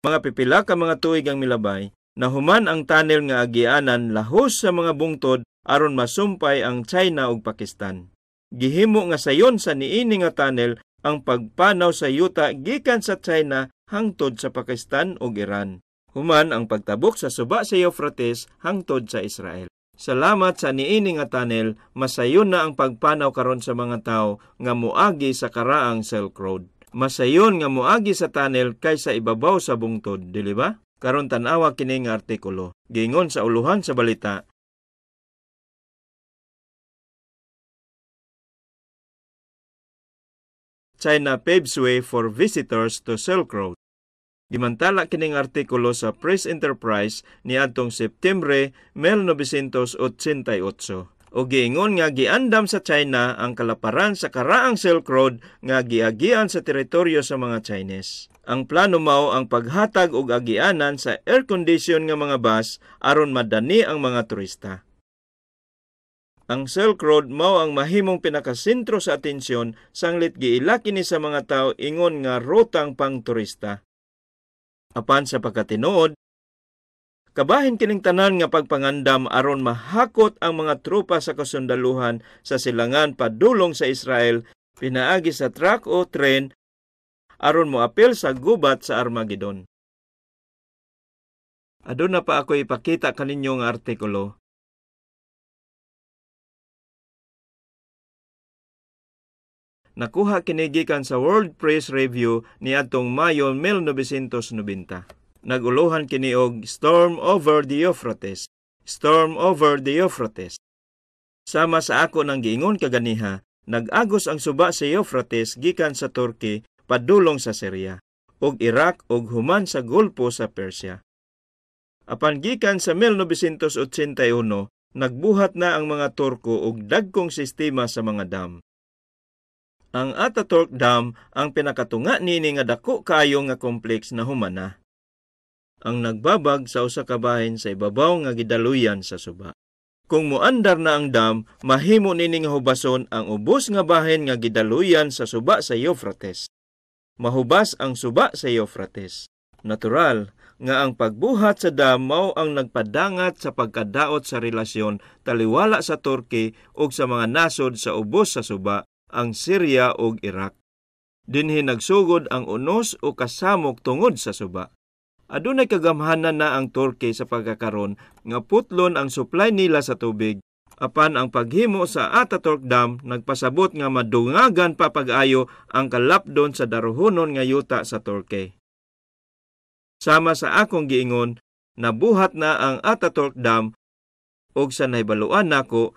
Mga pipila ka mga tuig ang milabay, nahuman ang tunnel nga agianan lahos sa mga bungtod aron masumpay ang China ug Pakistan. Gihimo nga sayon sa niini nga tunnel ang pagpanaw sa yuta gikan sa China hangtod sa Pakistan ug Iran. Human ang pagtabok sa suba sa Euphrates hangtod sa Israel. Salamat sa niini nga tunnel, masayon na ang pagpanaw karon sa mga tawo nga moagi sa karaang Silk Road. Masayon nga moagi sa tunnel kaysa ibabaw sa bungtod, dili ba? Karon tan-awa kini nga artikulo. Giingon sa uluhan sa balita, China paves way for visitors to Silk Road. Gimantala kining artikulo sa Press Enterprise niadtong Septembre 1988. O giingon nga giandam sa China ang kalaparan sa karaang Silk Road nga giagian sa teritoryo sa mga Chinese. Ang plano mao ang paghatag og agianan sa air-condition nga mga bus aron madani ang mga turista. Ang Silk Road mao ang mahimong pinakasentro sa atensyon sanglit giila kini sa mga tawo ingon nga rutang pangturista. Apan sa pagkatinuod, kabahin kining tanan nga pagpangandam aron mahakot ang mga tropa sa kasundaluhan sa silangan padulong sa Israel pinaagi sa truck o tren aron moapil sa gubat sa Armageddon. Aduna pa ako ipakita kaninyo nga artikulo. Nakuha kini gikan sa World Press Review niadtong Mayo 1990. Naguluhan kini og Storm over the Euphrates. Storm over the Euphrates. Sama sa ako nang giingon kaganiha, nag-agos ang suba sa Euphrates gikan sa Turkey padulong sa Syria ug Iraq ug human sa Golpo sa Persia. Apan gikan sa 1981, nagbuhat na ang mga Turko og dagkong sistema sa mga dam. Ang Ataturk Dam ang pinakatunga niini nga dako kaayo nga kompleks na humana. Ang nagbabag sa usa ka bahin sa ibabaw nga gidaluyan sa suba. Kung moandar na ang dam, mahimo niini nga hubason ang ubos nga bahin nga gidaluyan sa suba sa Euphrates. Mahubas ang suba sa Euphrates. Natural nga ang pagbuhat sa dam mao ang nagpadangat sa pagkadaot sa relasyon taliwala sa Turkey ug sa mga nasod sa ubos sa suba, ang Syria ug Iraq. Dinhi nagsugod ang unos o kasamok tungod sa suba. Adunay kagamhanan na ang Turkey sa pagkakaron nga putlon ang supply nila sa tubig. Apan ang paghimo sa Ataturk Dam nagpasabot nga madungagan pa pag-ayo ang kalapdon sa daruhonon nga yuta sa Turkey. Sama sa akong giingon, nabuhat na ang Ataturk Dam ug sa nahibaluan nako,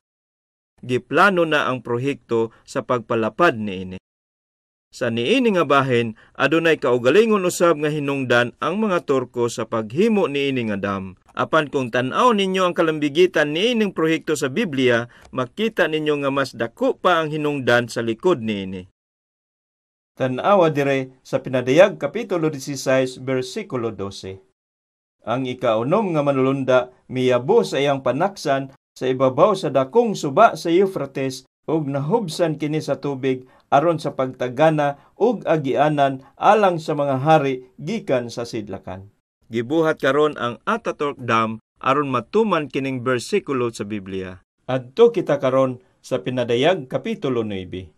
giplano na ang proyekto sa pagpalapad niini. Sa niini nga bahin, adunay kaugalingon usab nga hinungdan ang mga Turko sa paghimo niini nga dam. Apan kung tan-aw ninyo ang kalambigitan niining proyekto sa Biblia, makita ninyo nga mas dako pa ang hinungdan sa likod niini. Tan-awa dire sa Pinadayag Kapitulo 16, versikulo 12. Ang ikaunom nga manulunda miyabo sa iyang panaksan sa ibabaw sa dakong suba sa Euphrates ug nahubsan kini sa tubig aron sa pagtagana ug agianan alang sa mga hari gikan sa sidlakan. Gibuhat karon ang Ataturk Dam aron matuman kining bersikulo sa Biblia. Adto kita karon sa Pinadayag Kapitulo 9.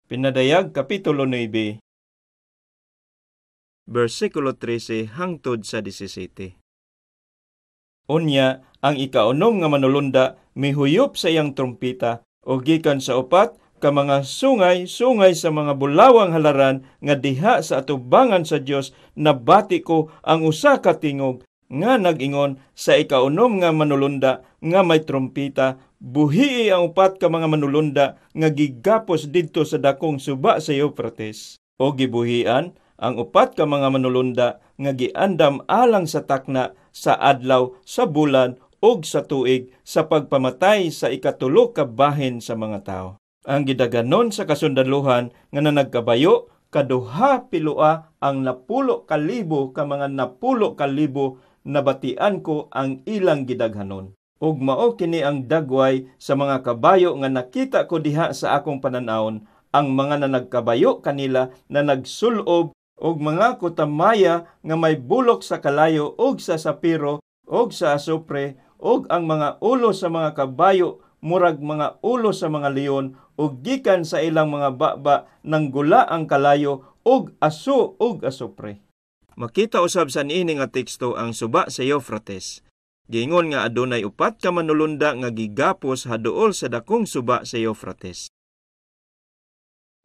Pinadayag Kapitulo 9, versikulo 13 hangtod sa 17. Unya, ang ikaunom nga manulunda mihuyop sa iyang trumpita o gikan sa upat ka mga sungay-sungay sa mga bulawang halaran nga diha sa atubangan sa Dios, nabati ko ang usa ka tingog nga nag-ingon sa ikaunom nga manulunda nga may trumpita, buhii ang upat ka mga manulunda nga gigapos didto sa dakong suba sa Euphrates. O gibuhian ang upat ka mga manulunda nga giandam alang sa takna, sa adlaw, sa bulan ug sa tuig sa pagpamatay sa ikatulo ka bahin sa mga tao. Ang gidaganon sa kasundaluhan nga nanagkabayo kaduha pilua ang 10,000 ka mga 10,000 nabatian ko ang ilang gidaghanon. Ug mao kini ang dagway sa mga kabayo nga nakita ko diha sa akong pananawon, ang mga nanagkabayo kanila na nagsulob og mga kutamaya nga may bulok sa kalayo og sa sapiro og sa asupre, og ang mga ulo sa mga kabayo murag mga ulo sa mga leon, ug gikan sa ilang mga baba nanggula ang kalayo og aso og asupre. Makita usab sa niini nga teksto ang suba sa Euphrates. Giingon nga adunay upat ka manulunda nga gigapos haduol sa dakong suba sa Euphrates.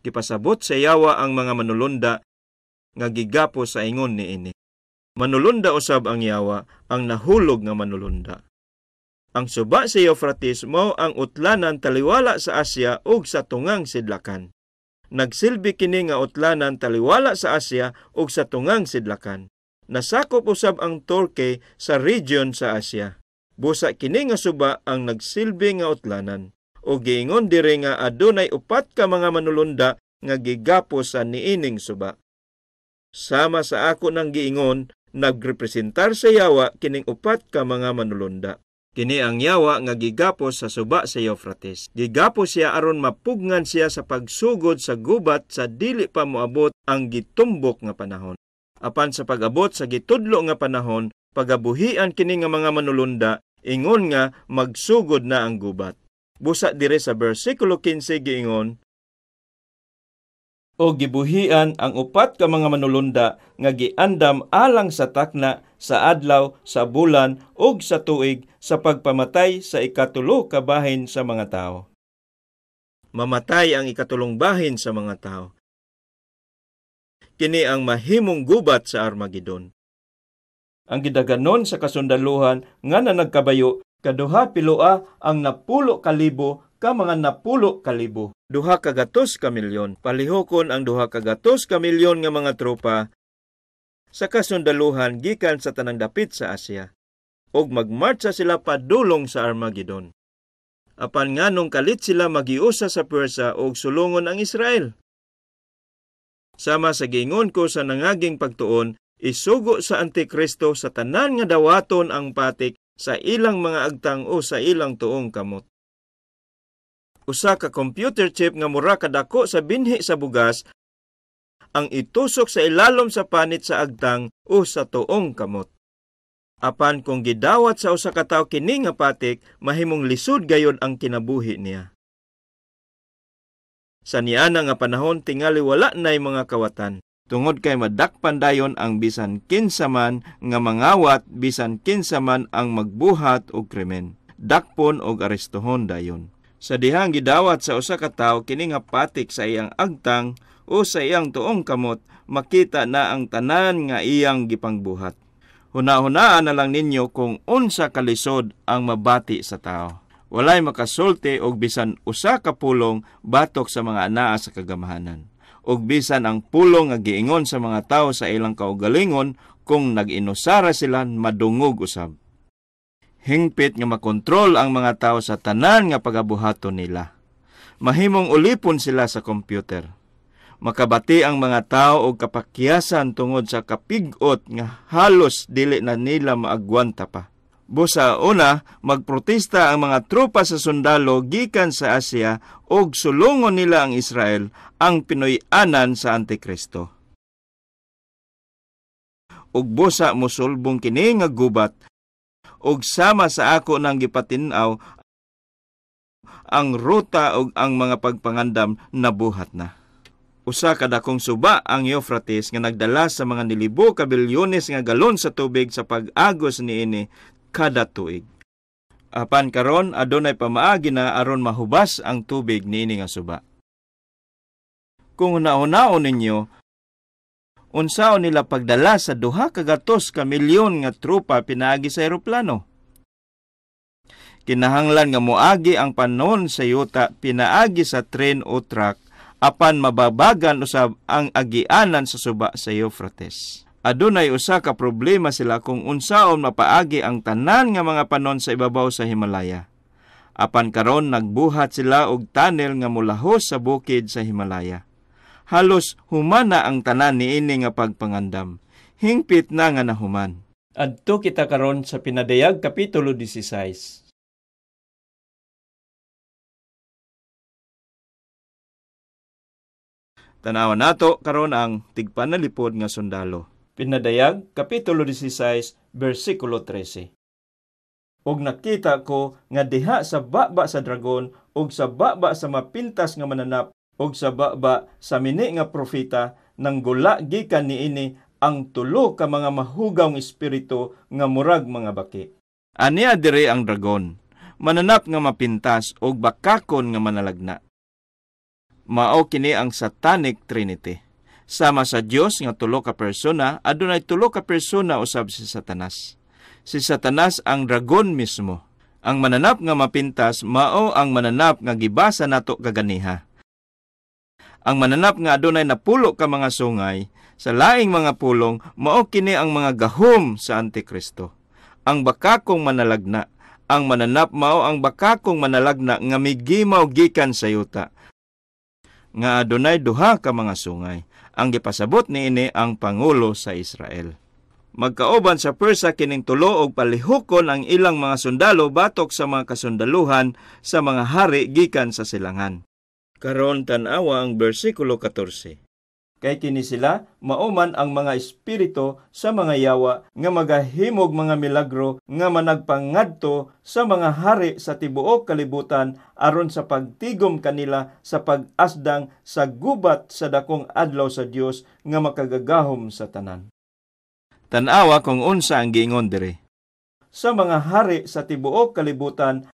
Gipasabot sa yawa ang mga manulunda nga gigapos sa ingon niini. Manulunda usab ang yawa, ang nahulog nga manulunda. Ang suba sa Euphrates mao ang utlanan taliwala sa Asia ug sa tungang sidlakan. Nagsilbi kini nga utlanan taliwala sa Asia ug sa tungang sidlakan. Nasakop usab ang Turkey sa region sa Asia. Busa kini nga suba ang nagsilbi nga utlanan. O giingon diri nga adunay upat ka mga manulunda nga gigapos sa niining suba. Sama sa ako nang giingon, nagrepresentar sa yawa kining upat ka mga manulunda. Kini ang yawa nga gigapos sa suba sa Euphrates. Gigapos siya aron mapugnan siya sa pagsugod sa gubat sa dili pa moabot ang gitumbok nga panahon. Apan sa pag-abot sa gitudlo nga panahon, pagabuhian kini nga mga manulunda, ingon nga magsugod na ang gubat. Busa dire sa bersikulo 15 giingon, o gibuhian ang upat ka mga manulunda nga giandam alang sa takna, sa adlaw, sa bulan ug sa tuig sa pagpamatay sa ikatulo ka bahin sa mga tao. Mamatay ang ikatulong bahin sa mga tao. Kini ang mahimong gubat sa Armageddon. Ang gidaganon sa kasundaluhan nga nanagkabayo, kaduha piloa ang 10,000 ka mga 10,000. 200 ka milyon. Palihokon ang 200 ka milyon nga mga tropa sa kasundaluhan gikan sa tanang dapit sa Asia. Og magmartsa sila padulong sa Armageddon. Apan nganong kalit sila magiusa sa puwersa og sulungon ang Israel. Sama sa giingon ko sa nangaging pagtuon, isugo sa Antikristo sa tanan nga dawaton ang patik sa ilang mga agtang o sa ilang tuong kamot. Usa ka computer chip nga mura kadako sa binhi sa bugas ang itusok sa ilalom sa panit sa agtang o sa tuong kamot. Apan kung gidawat sa usa ka tawo kini nga patik, mahimong lisod gayod ang kinabuhi niya. Sa niana nga panahon tingali wala nay mga kawatan. Tungod kay madakpan dayon ang bisan kinsa man nga mangawat, bisan kinsa man ang magbuhat og krimen. Dakpon og arestuhon dayon. Sa dihang gidawat sa usa ka tawo kini nga patik sa iyang agtang o sa iyang tuong kamot, makita na ang tanan nga iyang gipangbuhat. Huna-hunaan na lang ninyo kung unsa kalisod ang mabati sa tao. Walay makasulti og bisan usa ka pulong batok sa mga anaa sa kagamahanan. Og bisan ang pulong nga giingon sa mga tao sa ilang kaugalingon, kung nag-inusara sila madungog usab. Hingpit nga makontrol ang mga tao sa tanan nga pagabuhaton nila. Mahimong ulipon sila sa computer. Makabati ang mga tao og kapakyasan tungod sa kapigot nga halos dili na nila maagwanta pa. Busa una, magprotesta ang mga tropa sa sundalo gikan sa Asia og sulungon nila ang Israel, ang Pinoy-anan sa Antikristo. Ug busa mosulbong kini nga gubat, og sama sa ako nang gipatin-aw ang ruta og ang mga pagpangandam nabuhat na. Usa ka dakong suba ang Euphrates nga nagdala sa mga nilibo ka bilyones nga galon sa tubig sa pag-agos niini kada tuig. Apan karon adunay pamaagi na aron mahubas ang tubig niini nga suba. Kung hunahunaon ninyo, unsaon nila pagdala sa 200 ka milyon nga tropa pinaagi sa eroplano? Kinahanglan nga moagi ang panon sa yuta pinaagi sa tren o truck, apan mababagan usab ang agianan sa suba sa Euphrates. Adunay usa ka problema sila kung unsaon mapaagi ang tanan nga mga panon sa ibabaw sa Himalaya. Apan karon nagbuhat sila og tunnel nga molahos sa bukid sa Himalaya. Halos humana ang tanan niini nga pagpangandam. Hingpit na nga nahuman. Adto kita karon sa Pinadayag Kapitulo 16. Tanawan nato karon ang tigpanalipod nga sundalo. Pinadayag Kapitulo 16, versikulo 13. Og nakita ko nga diha sa baba sa dragon og sa baba sa mapintas nga mananap og sa baba sa mini nga propeta nanggula gikan niini ang tulo ka mga mahugaw nga espiritu nga murag mga baki. Aniya diri ang dragon, mananap nga mapintas og bakakon nga manalagna. Mao kini ang Satanic Trinity. Sama sa Dios nga tulo ka persona, adunay tulo ka persona usab si Satanas. Si Satanas ang dragon mismo. Ang mananap nga mapintas mao ang mananap nga gibasa nato kaganiha. Ang mananap nga adunay 10 ka mga sungay, sa laing mga pulong, mao kini ang mga gahom sa Antikristo. Ang bakakong manalagna. Ang mananap mao ang bakakong manalagna nga migimaw gikan sa yuta, nga adunay 2 ka mga sungay. Ang gipasabot niini ang pangulo sa Israel. Magkauban sa Persa kining tulo og palihukon ang ilang mga sundalo batok sa mga kasundaluhan sa mga hari gikan sa silangan. Karon tan-awa ang bersikulo 14. Kay kini sila mauman ang mga espiritu sa mga yawa nga magahimog mga milagro nga managpangadto sa mga hari sa tibuok kalibutan aron sa pagtigom kanila sa pag-asdang sa gubat sa dakong adlaw sa Dios nga makagagahom sa tanan. Tan-awa kung unsa ang giingon diri. Sa mga hari sa tibuok kalibutan,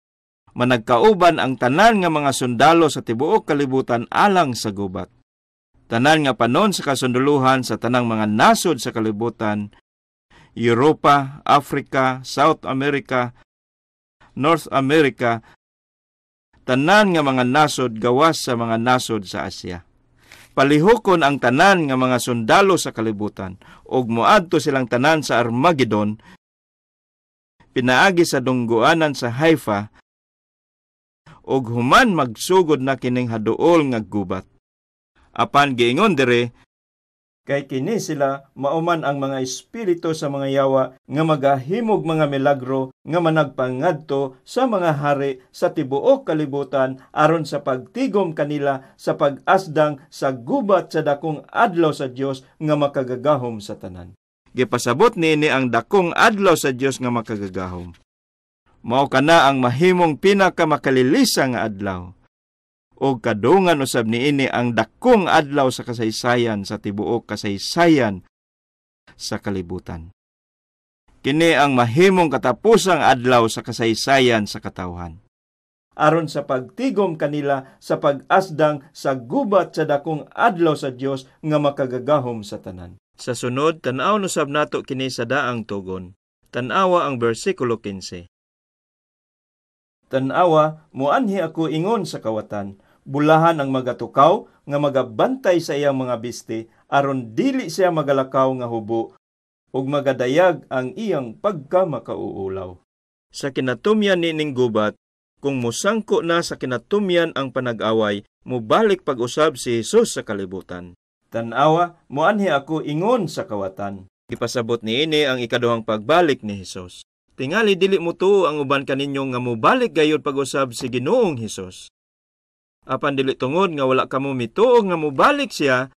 managkauban ang tanan nga mga sundalo sa tibuok kalibutan alang sa gubat. Tanan nga panon sa kasunduluhan sa tanang mga nasod sa kalibutan, Europa, Africa, South America, North America, tanan nga mga nasod gawas sa mga nasod sa Asia. Palihukon ang tanan nga mga sundalo sa kalibutan ug moadto silang tanan sa Armageddon, pinaagi sa dungguanan sa Haifa, ug human magsugod na kining haduol nga gubat. Apan giingon dire, kay kini sila mauman ang mga espiritu sa mga yawa nga magahimog mga milagro nga managpangadto sa mga hari sa tibuok kalibutan aron sa pagtigom kanila sa pag-asdang sa gubat sa dakong adlaw sa Dios nga makagagahom sa tanan. Gipasabot niini ang dakong adlaw sa Dios nga makagagahom. Mao kana ang mahimong pinakamakalilisa nga adlaw. O kadungan usab niini ang dakong adlaw sa kasaysayan sa tibuok kasaysayan sa kalibutan. Kini ang mahimong katapusang adlaw sa kasaysayan sa katawhan. Aron sa pagtigom kanila sa pag-asdang sa gubat sa dakong adlaw sa Dios nga makagagahom sa tanan. Sa sunod, tan-aw usab nato kini sa daang tugon. Tan-awa ang bersikulo 15. Tan-awa, muanhi ako ingon sa kawatan. Bulahan ang magatukaw nga magabantay sa iyang mga biste aron dili siya magalakaw nga hubo ug magadayag ang iyang pagkamakauulaw. Sa kinatumyan nining gubat, kung mosangko na sa kinatumyan ang panag-away, mobalik pag-usab si Jesus sa kalibutan. Tan-awa, muanhi ako ingon sa kawatan. Gipasabot niini ang ikaduhang pagbalik ni Hesus. Tingali dili mo tuo ang uban kaninyo nga mobalik gayud pag-usab si Ginoong Hesus. Apan dili tungod nga wala kamo mituo nga mobalik siya,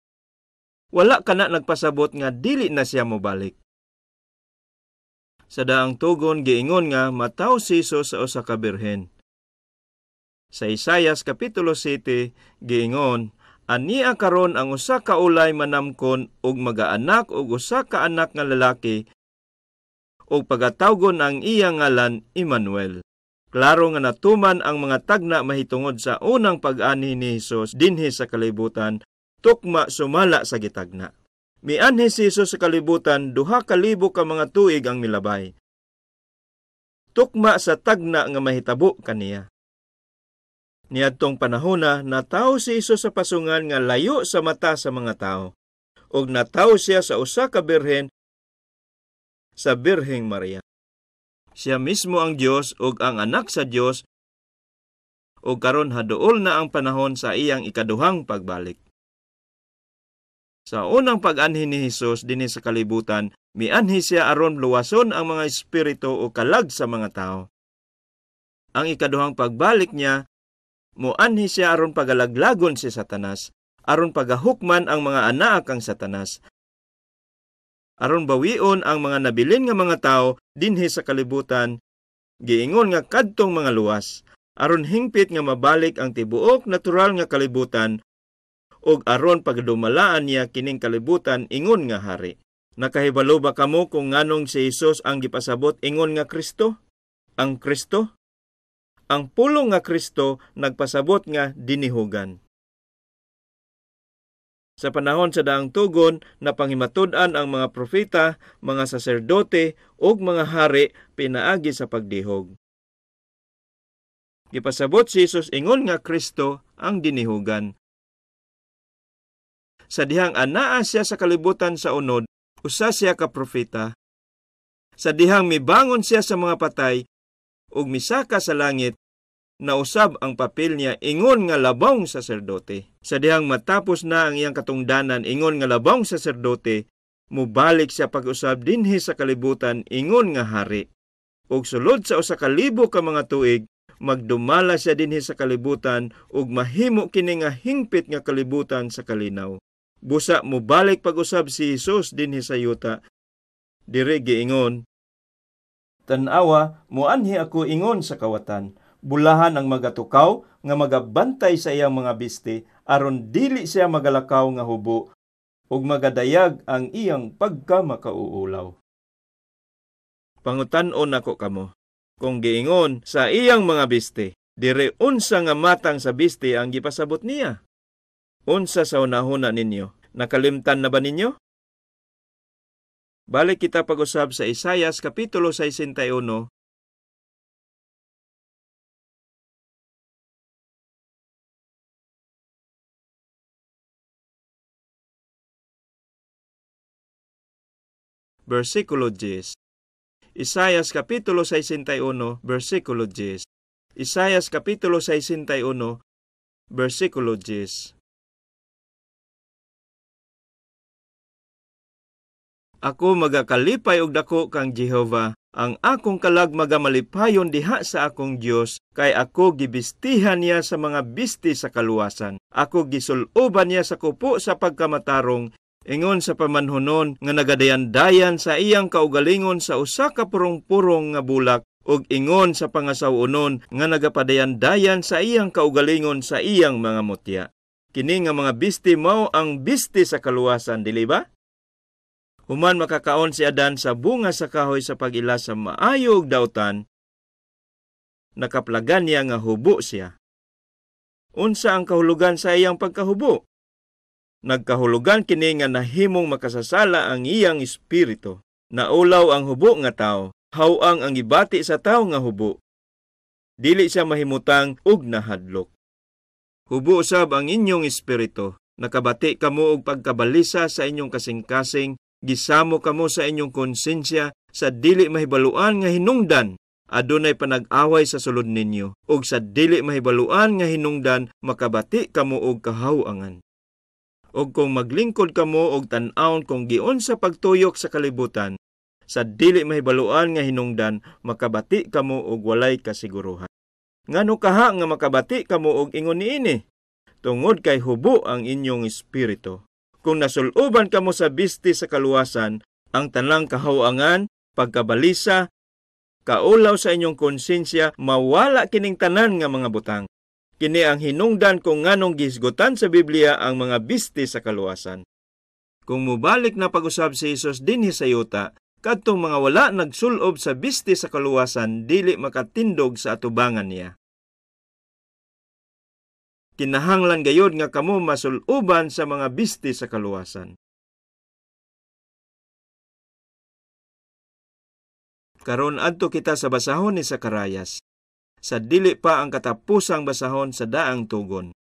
wala kana nagpasabot nga dili na siya mobalik. Sa daang tugon giingon nga mataw si Hesus sa usa ka birhen. Sa Isayas kapitulo 7 giingon, ania karon ang usa ka ulay manamkon ug magaanak og usa ka anak nga lalaki ug pagatawgon ang iyang ngalan Emmanuel. Klaro nga natuman ang mga tagna mahitungod sa unang pag-anhi ni Hesus dinhi sa kalibutan, tukma sumala sa gitagna. Mianhi si Hesus sa kalibutan 2,000 ka mga tuig ang milabay. Tukma sa tagna nga mahitabo kaniya. Niadtong panahona natawo si Hesus sa pasungan nga layo sa mata sa mga tao, ug natawo siya sa usa ka birhen, sa Birheng Maria. Siya mismo ang Dios ug ang anak sa Dios, ug karon haduol na ang panahon sa iyang ikaduhang pagbalik. Sa unang pag-anhi ni Hesus dinhi sa kalibutan, mianhi siya aron luwason ang mga espiritu o kalag sa mga tao. Ang ikaduhang pagbalik niya, moanhi siya aron pagalaglagon si Satanas, aron pagahukman ang mga anaak kang Satanas, aron bawion ang mga nabilin nga mga tao dinhi sa kalibutan, giingon nga kadtong mga luwas, aron hingpit nga mabalik ang tibuok natural nga kalibutan, ug aron pagdumalaan niya kining kalibutan ingon nga hari. Nakahibalo ba kamo kung nganong si Hesus ang gipasabot ingon nga Kristo? Ang Kristo? Ang pulong nga Kristo nagpasabot nga dinihugan. Sa panahon sa daang tugon, napanghimatud-an ang mga propeta, mga saserdote ug mga hari pinaagi sa pagdihog. Gipasabot si Jesus ingon nga Kristo ang ginihugan. Sa dihang anaa siya sa kalibutan sa unod, usa siya ka propeta. Sa dihang mibangon siya sa mga patay ug misaka sa langit, nausab ang papel niya ingon nga labong saserdote. Sa dihang matapos na ang iyang katungdanan ingon nga labong saserdote, mubalik siya pag-usab dinhi sa kalibutan ingon nga hari. Ug sulod sa 1,000 ka mga tuig, magdumala siya dinhi sa kalibutan ug mahimo kini nga hingpit nga kalibutan sa kalinaw. Busa mubalik pag-usab si Hesus dinhi sa yuta. Diri giingon, Tan-awa, muanhi ako ingon sa kawatan. Bulahan ang magatukaw nga magabantay sa iyang mga biste aron dili siya magalakaw nga hubo ug magadayag ang iyang pagkamakauulaw. Pangutan-on nako kamo, kung giingon sa iyang mga biste, dire unsa nga matang sa biste ang gipasabot niya? Unsa sa hunahuna ninyo? Nakalimtan na ba ninyo? Balik kita pag-usab sa Isayas Kapitulo 61, versikulo 10. Isayas Kapitulo 61, versikulo 10. Isayas Kapitulo 61, versikulo 10. Ako magakalipay og dako kang Jehova, ang akong kalag magamalipayon diha sa akong Dios, kay ako gibistihan niya sa mga bisti sa kaluwasan. Ako gisuloban niya sa kupo sa pagkamatarong, ingon sa pamanhonon nga nagadayan-dayan sa iyang kaugalingon sa usa ka purong-purong nga bulak, ug ingon sa pangasaw-onon nga nagapadayan-dayan sa iyang kaugalingon sa iyang mga mutya. Kini nga mga bisti mao ang bisti sa kaluwasan, dili ba? Human makakaon si Adan sa bunga sa kahoy sa pag-ila sa maayo ug dautan, nakaplagan niya nga hubo siya. Unsa ang kahulugan sa iyang pagkahubo? Nagkahulugan kini nga nahimong makasasala ang iyang espiritu. Naulaw ang hubo nga tao, hawang ang gibati sa tao nga hubo. Dili siya mahimutang ug nahadlok. Hubo usab ang inyong espiritu. Nakabati kamo og pagkabalisa sa inyong kasing-kasing, gisamo kamo sa inyong konsensya sa dili mahibaluan nga hinungdan. Adunay panag-away sa sulod ninyo, ug sa dili mahibaluan nga hinungdan makabati kamo og kahawangan. Og kung maglingkod kamo og tan-awon kung giunsa pagtuyok sa kalibutan, sa dili mahibaluan nga hinungdan makabati kamo og walay kasiguruhan. Ngano kaha nga makabati kamo og ingon niini? Tungod kay hubo ang inyong espiritu. Kung nasuluban kamo sa bisti sa kaluwasan, ang tanang kahawangan, pagkabalisa, kaulaw sa inyong konsensya, mawala kining tanan nga mga butang. Kini ang hinungdan kung nganong gihisgutan sa Biblia ang mga bisti sa kaluwasan. Kung mubalik na pag-usab si Hesus dinhi sa yuta, kadtong mga wala nagsulob sa bisti sa kaluwasan dili makatindog sa atubangan niya. Kinahanglan gayod nga kamo masuluban sa mga bisti sa kaluwasan. Karon adto kita sa basahon ni Zakarayas. Sa dili pa ang katapusang basahon sa daang tugon.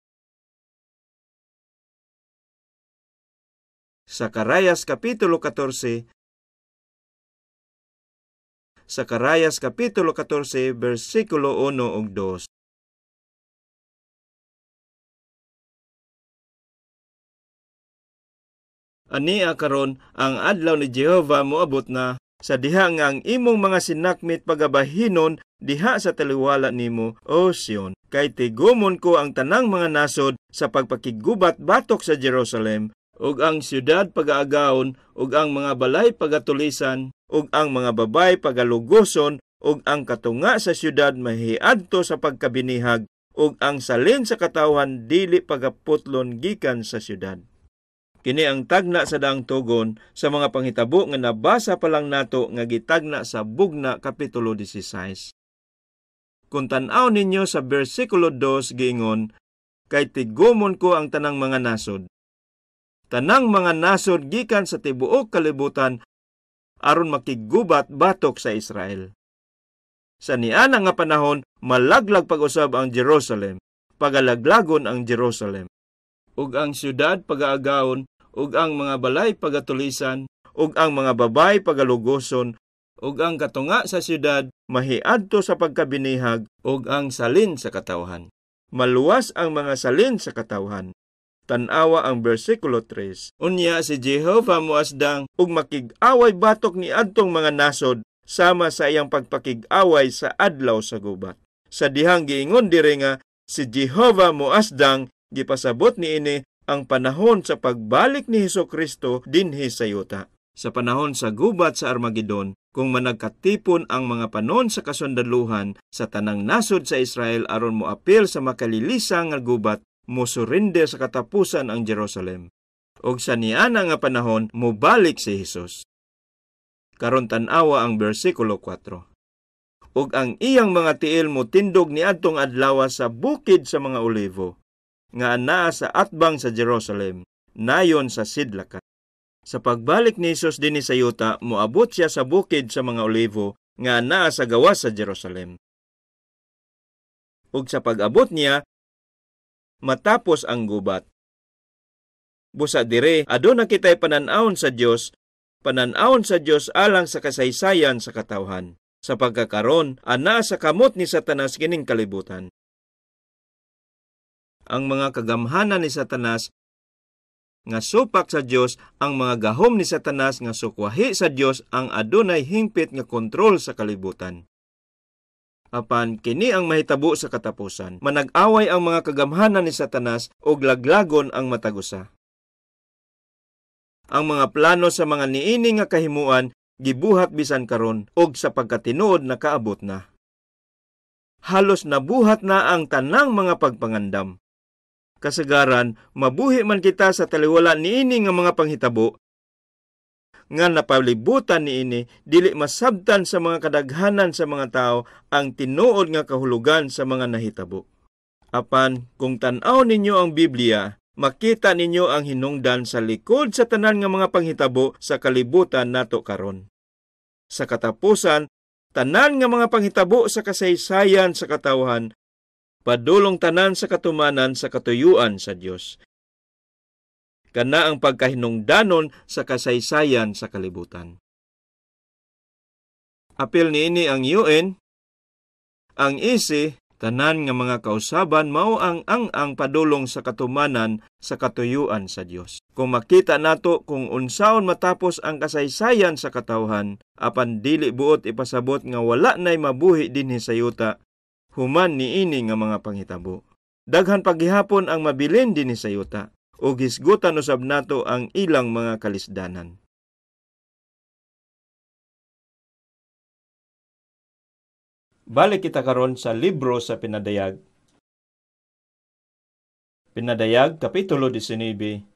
Zakarayas Kapitulo 14, Zakarayas Kapitulo 14, versikulo 1 ug 2. Ania karon ang adlaw ni Jehova moabot na, sa diha nga ang imong mga sinakmit pagabahinon diha sa taliwala nimo, O Sion, kay tigumon ko ang tanang mga nasod sa pagpakigubat batok sa Jerusalem, ug ang siyudad pagaagaon, ug ang mga balay pagatulisan, ug ang mga babay pagalugoson, ug ang katunga sa siyudad mahiadto sa pagkabinihag, ug ang salin sa katawhan dili pagaputlon gikan sa siyudad. Kini ang tagna sa daang tugon sa mga panghitabo nga nabasa pa lang nato nga gitagna sa Bugna Kapitulo 16. Kung tan-aw ninyo sa versikulo 2 giingon, kay tigumon ko ang tanang mga nasod. Tanang mga nasod gikan sa tibuok kalibutan aron makigubat batok sa Israel. Sa niana nga panahon, malaglag pag-usab ang Jerusalem, pagalaglagon ang Jerusalem. Ug ang syudad pagaagaon, ug ang mga balay pagatulisan, ug ang mga babay pagalugoson, ug ang katunga sa syudad mahiadto sa pagkabinihag, ug ang salin sa katawhan. Maluwas ang mga salin sa katawhan. Tan-awa ang bersikulo 3. Unya si Jehova moasdang ug makig-away batok ni adtong mga nasod sama sa iyang pagpakig-away sa adlaw sa gubat. Sa dihang giingon diri nga si Jehova moasdang, gipasabot niini ang panahon sa pagbalik ni Hesukristo dinhi sa yuta. Sa panahon sa gubat sa Armageddon, kung managkatipon ang mga panon sa kasundaluhan sa tanang nasod sa Israel aron moapil sa makalilisang nga gubat, mosurrender sa katapusan ang Jerusalem. Og sa niana nga panahon, mobalik si Hesus. Karon tan-awa ang bersikulo 4. Ug ang iyang mga tiil motindog niadtong adlaw sa bukid sa mga olivo, nga anaa sa atbang sa Jerusalem, nayon sa sidlakan. Sa pagbalik ni Hesus dinhi sa yuta, moabot siya sa bukid sa mga olivo, nga anaa sa gawas sa Jerusalem. Ug sa pag-abot niya, matapos ang gubat. Busa dire, aduna kita'y panan-awon sa Dios, panan-awon sa Dios alang sa kasaysayan sa katawhan. Sa pagkakaron, anaa sa kamot ni Satanas kining kalibutan. Ang mga kagamhanan ni Satanas nga supak sa Dios, ang mga gahom ni Satanas nga sukwahi sa Dios ang adunay hingpit nga kontrol sa kalibutan. Apan kini ang mahitabo sa katapusan. Manag-away ang mga kagamhanan ni Satanas ug laglagon ang matag usa. Ang mga plano sa mga niini nga kahimuan gibuhat bisan karon ug sa pagkatinuod nakaabot na. Halos nabuhat na ang tanang mga pagpangandam. Kasagaran, mabuhi man kita sa taliwala niini nga mga panghitabo nga napalibutan niini, dili masabtan sa mga kadaghanan sa mga tao ang tinuod nga kahulugan sa mga nahitabo. Apan kung tan-aw ninyo ang Biblia, makita ninyo ang hinungdan sa likod sa tanan nga mga panghitabo sa kalibutan nato karon. Sa katapusan, tanan nga mga panghitabo sa kasaysayan sa katawhan padulong tanan sa katumanan sa katuyuan sa Dios. Kana ang pagkahinungdanon sa kasaysayan sa kalibutan. Apil niini ang UN, ang IC, tanan nga mga kausaban mao ang ang padulong sa katumanan sa katuyuan sa Dios. Kung makita nato kung unsaon matapos ang kasaysayan sa katawhan, apan dili buot ipasabot nga wala nay mabuhi dinhi sa yuta, human niini nga mga panghitabo. Daghan paghihapon ang mabilin dinhi sa yuta, ug hisgutan usab nato ang ilang mga kalisdanan. Balik kita karon sa libro sa Pinadayag. Pinadayag, Kapitulo 19.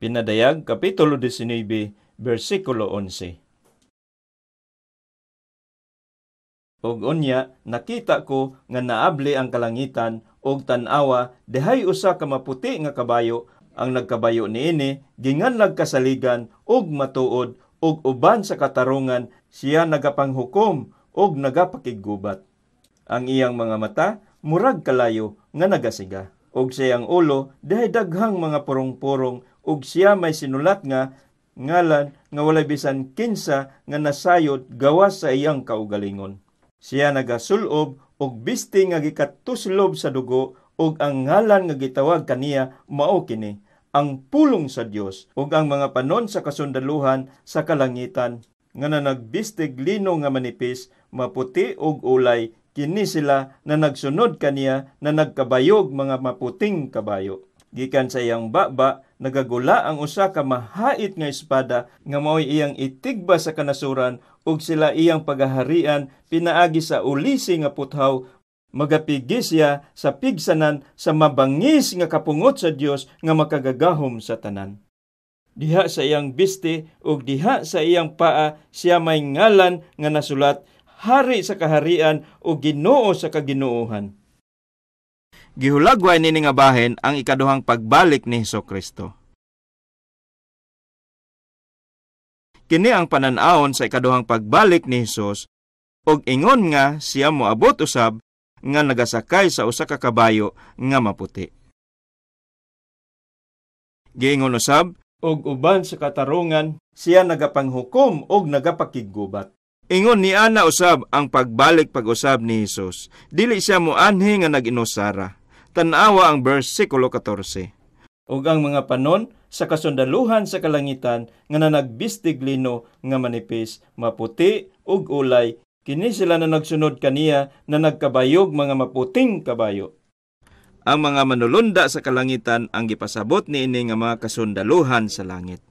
Pinadayag, Kapitulo 19, versikulo 11. Og unya, nakita ko nga naabli ang kalangitan, og tan-awa, dihay usa ka maputi nga kabayo, ang nagkabayo niini, ginganlag kasaligan, og matuod, og uban sa katarungan, siya nagapanghukom, og nagapakiggubat. Ang iyang mga mata, murag kalayo, nga nagasiga. Og siyang ulo, dihay daghang mga purong-purong, ug siya may sinulat nga ngalan nga walay bisan kinsa nga nasayod gawas sa iyang kaugalingon. Siya nagasulob og bisti nga gikatuslob sa dugo, ug ang ngalan nga gitawag kaniya mao kini, ang pulong sa Dios, ug ang mga panon sa kasundaluhan sa kalangitan nga nanagbistig lino nga manipis, maputi ug ulay, kini sila na nagsunod kaniya na nagkabayog mga maputing kabayo. Gikan sa iyang baba, nagagula ang usa ka mahait nga espada nga mao'y iyang itigba sa kanasuran, ug sila iyang pagaharian pinaagi sa ulisi nga puthaw. Magapigi siya sa pigsanan sa mabangis nga kapungot sa Dios nga makagagahom sa tanan. Diha sa iyang biste ug diha sa iyang paa siya may ngalan nga nasulat, Hari sa kaharian ug Ginoo sa kaginoohan. Gihulagway nini nga bahin ang ikaduhang pagbalik ni Hesukristo. Kini ang panan-awon sa ikaduhang pagbalik ni Hesus og ingon nga siya moabot usab nga nagasakay sa usa ka kabayo nga maputi. Giingon usab og uban sa katarungan siya nagapanghukom og nagapakiggubat. Ingon ni ana usab ang pagbalik pag-usab ni Hesus. Dili siya moanhi nga nag-inusara. Tan-awa ang bersikulo 14. Ug ang mga panon sa kasundaluhan sa kalangitan nga nanagbistig lino nga manipis, maputi ug ulay, kini sila na nagsunod kaniya na nagkabayog mga maputing kabayo. Ang mga manulunda sa kalangitan ang gipasabot niini nga mga kasundaluhan sa langit.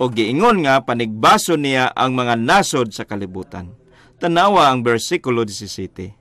O giingon nga panigbaso niya ang mga nasod sa kalibutan. Tanawa ang bersikulo 17.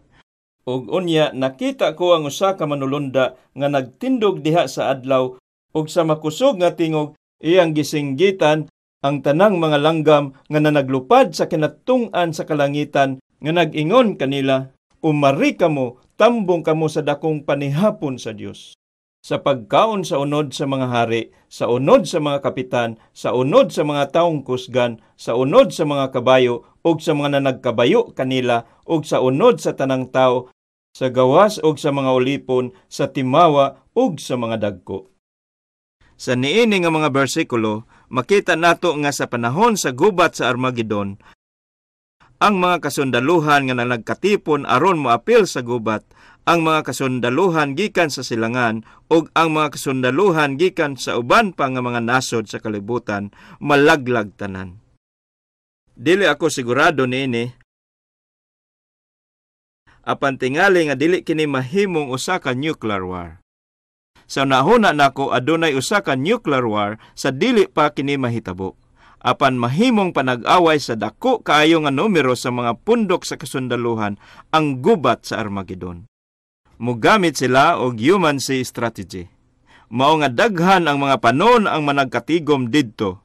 Og unya nakita ko ang usa ka manulunda nga nagtindog diha sa adlaw ug sa makusog nga tingog iyang gisinggitan ang tanang mga langgam nga nanaglupad sa kinatung-an sa kalangitan nga nag-ingon kanila, "Umari kamo, tambong kamo sa dakong panihapon sa Dios." Sa pagkaon sa unod sa mga hari, sa unod sa mga kapitan, sa unod sa mga taong kusgan, sa unod sa mga kabayo, ug sa mga nanagkabayo kanila, ug sa unod sa tanang tao, sa gawas ug sa mga ulipon, sa timawa ug sa mga dagko. Sa niini nga mga bersikulo, makita nato nga sa panahon sa gubat sa Armageddon, ang mga kasundaluhan nga nagkatipon aron moapil sa gubat, ang mga kasundaluhan gikan sa silangan ug ang mga kasundaluhan gikan sa uban pa nga mga nasod sa kalibutan, malaglag tanan. Dili ako sigurado niini, apan tingali nga dili kini mahimong usa ka nuclear war. Sa nahuna nako adunay usa ka nuclear war sa dili pa kini mahitabo. Apan mahimong panag-away sa dako kaayo nga numero sa mga pundok sa kasundaluhan ang gubat sa Armageddon. Mugamit sila og human sea strategy. Mao nga daghan ang mga panon ang managkatigom didto.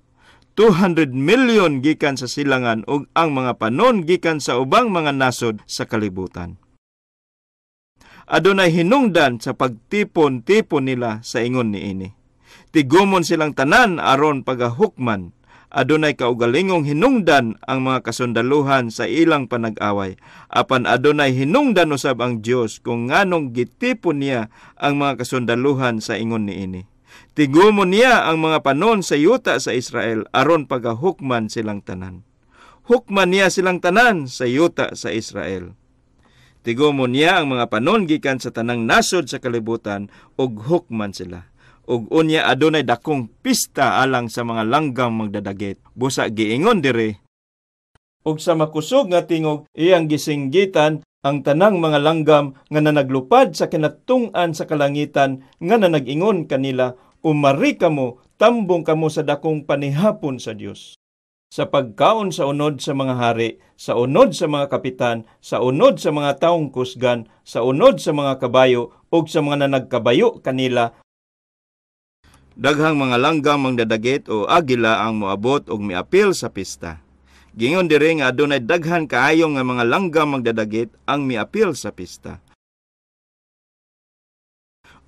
200 million gikan sa silangan ug ang mga panon gikan sa ubang mga nasod sa kalibutan. Adunay hinungdan sa pagtipon-tipon nila sa ingon niini. Tigumon silang tanan aron pagahukman. Adunay kaugalingong hinungdan ang mga kasundaluhan sa ilang panag-away. Apan adunay hinungdan usab ang Dios kung nganong gitipon niya ang mga kasundaluhan sa ingon niini. Tigumon niya ang mga panon sa yuta sa Israel aron pagahukman silang tanan. Hukman niya silang tanan sa yuta sa Israel. Tigumon niya ang mga panon gikan sa tanang nasod sa kalibutan ug hukman sila. Ug unya adunay dakong pista alang sa mga langgam magdadagit. Busa giingon dire, ug sa makusog nga tingog iyang gisinggitan ang tanang mga langgam nga nanaglupad sa kinatung-an sa kalangitan nga nanag-ingon kanila, "Umari kamo, tambong kamo sa dakong panihapon sa Dios." Sa pagkaon sa unod sa mga hari, sa unod sa mga kapitan, sa unod sa mga taong kusgan, sa unod sa mga kabayo, ug sa mga nanagkabayo kanila. Daghang mga langgam mangdadagit o agila ang moabot og miapil sa pista. Gingon diri nga adunay daghan kaayo nga mga langgam magdadagit ang miapil sa pista.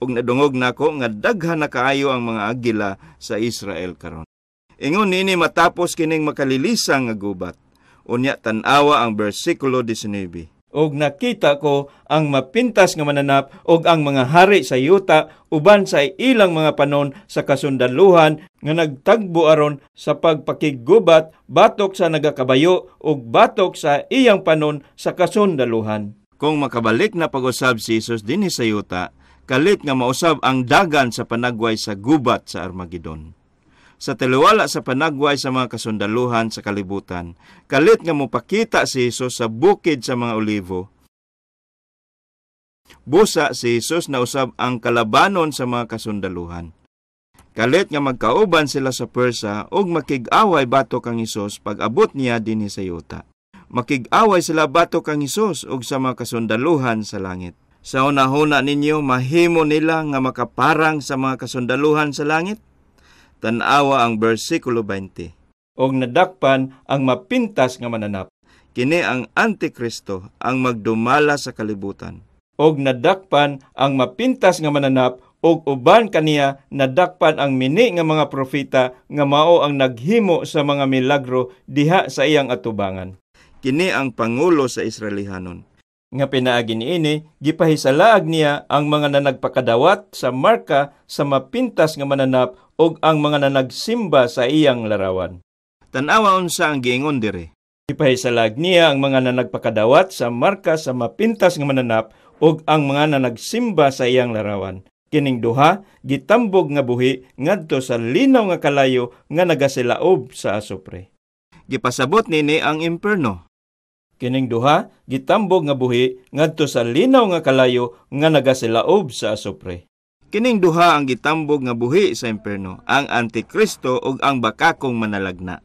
Ug nadungog nako nga daghan na kaayo ang mga agila sa Israel karon. Ingon niini matapos kining makalilisang nga gubat. Unya tan-awa ang bersikulo 19. Og nakita ko ang mapintas nga mananap og ang mga hari sa yuta uban sa ilang mga panon sa kasundaluhan nga nagtagbo aron sa pagpakiggubat batok sa nagakabayo ug batok sa iyang panon sa kasundaluhan. Kung makabalik na pag-usab si Hesus dinhi sa yuta, kalit nga mausab ang dagan sa panagway sa gubat sa Armageddon. Sa taliwala sa panagway sa mga kasundaluhan sa kalibutan, kalit nga mopakita si Hesus sa bukid sa mga olivo. Busa si Hesus na usab ang kalabanon sa mga kasundaluhan. Kalit nga magkauban sila sa Persa ug makig-away batok kang Hesus pag-abot niya dinhi sa yuta. Makig-away sila batok kang Hesus ug sa mga kasundaluhan sa langit. Sa hunahuna ninyo, mahimo nila nga makaparang sa mga kasundaluhan sa langit? Tan-awa ang bersikulo 20. Og nadakpan ang mapintas nga mananap. Kini ang Antikristo ang magdumala sa kalibutan. Og nadakpan ang mapintas nga mananap og uban kaniya nadakpan ang mini nga mga propeta nga mao ang naghimo sa mga milagro diha sa iyang atubangan. Kini ang pangulo sa Israelihanon. Nga pinaagi niini, gipahisalaag niya ang mga nanagpakadawat sa marka sa mapintas nga mananap og ang mga nanagsimba sa iyang larawan. Tan-awa unsa ang giingon diri. Gipahisalaag niya ang mga nanagpakadawat sa marka sa mapintas nga mananap ug ang mga nanagsimba sa iyang larawan. Kining duha gitambog nga buhi ngadto sa linaw nga kalayo nga nagasilaob sa asupre. Gipasabot nini ang imperno. Kining duha gitambog nga buhi ngadto sa linaw nga kalayo nga nagasilaob sa asupre. Kining duha ang gitambog nga buhi sa imperno, ang Antikristo ug ang bakakong manalagna.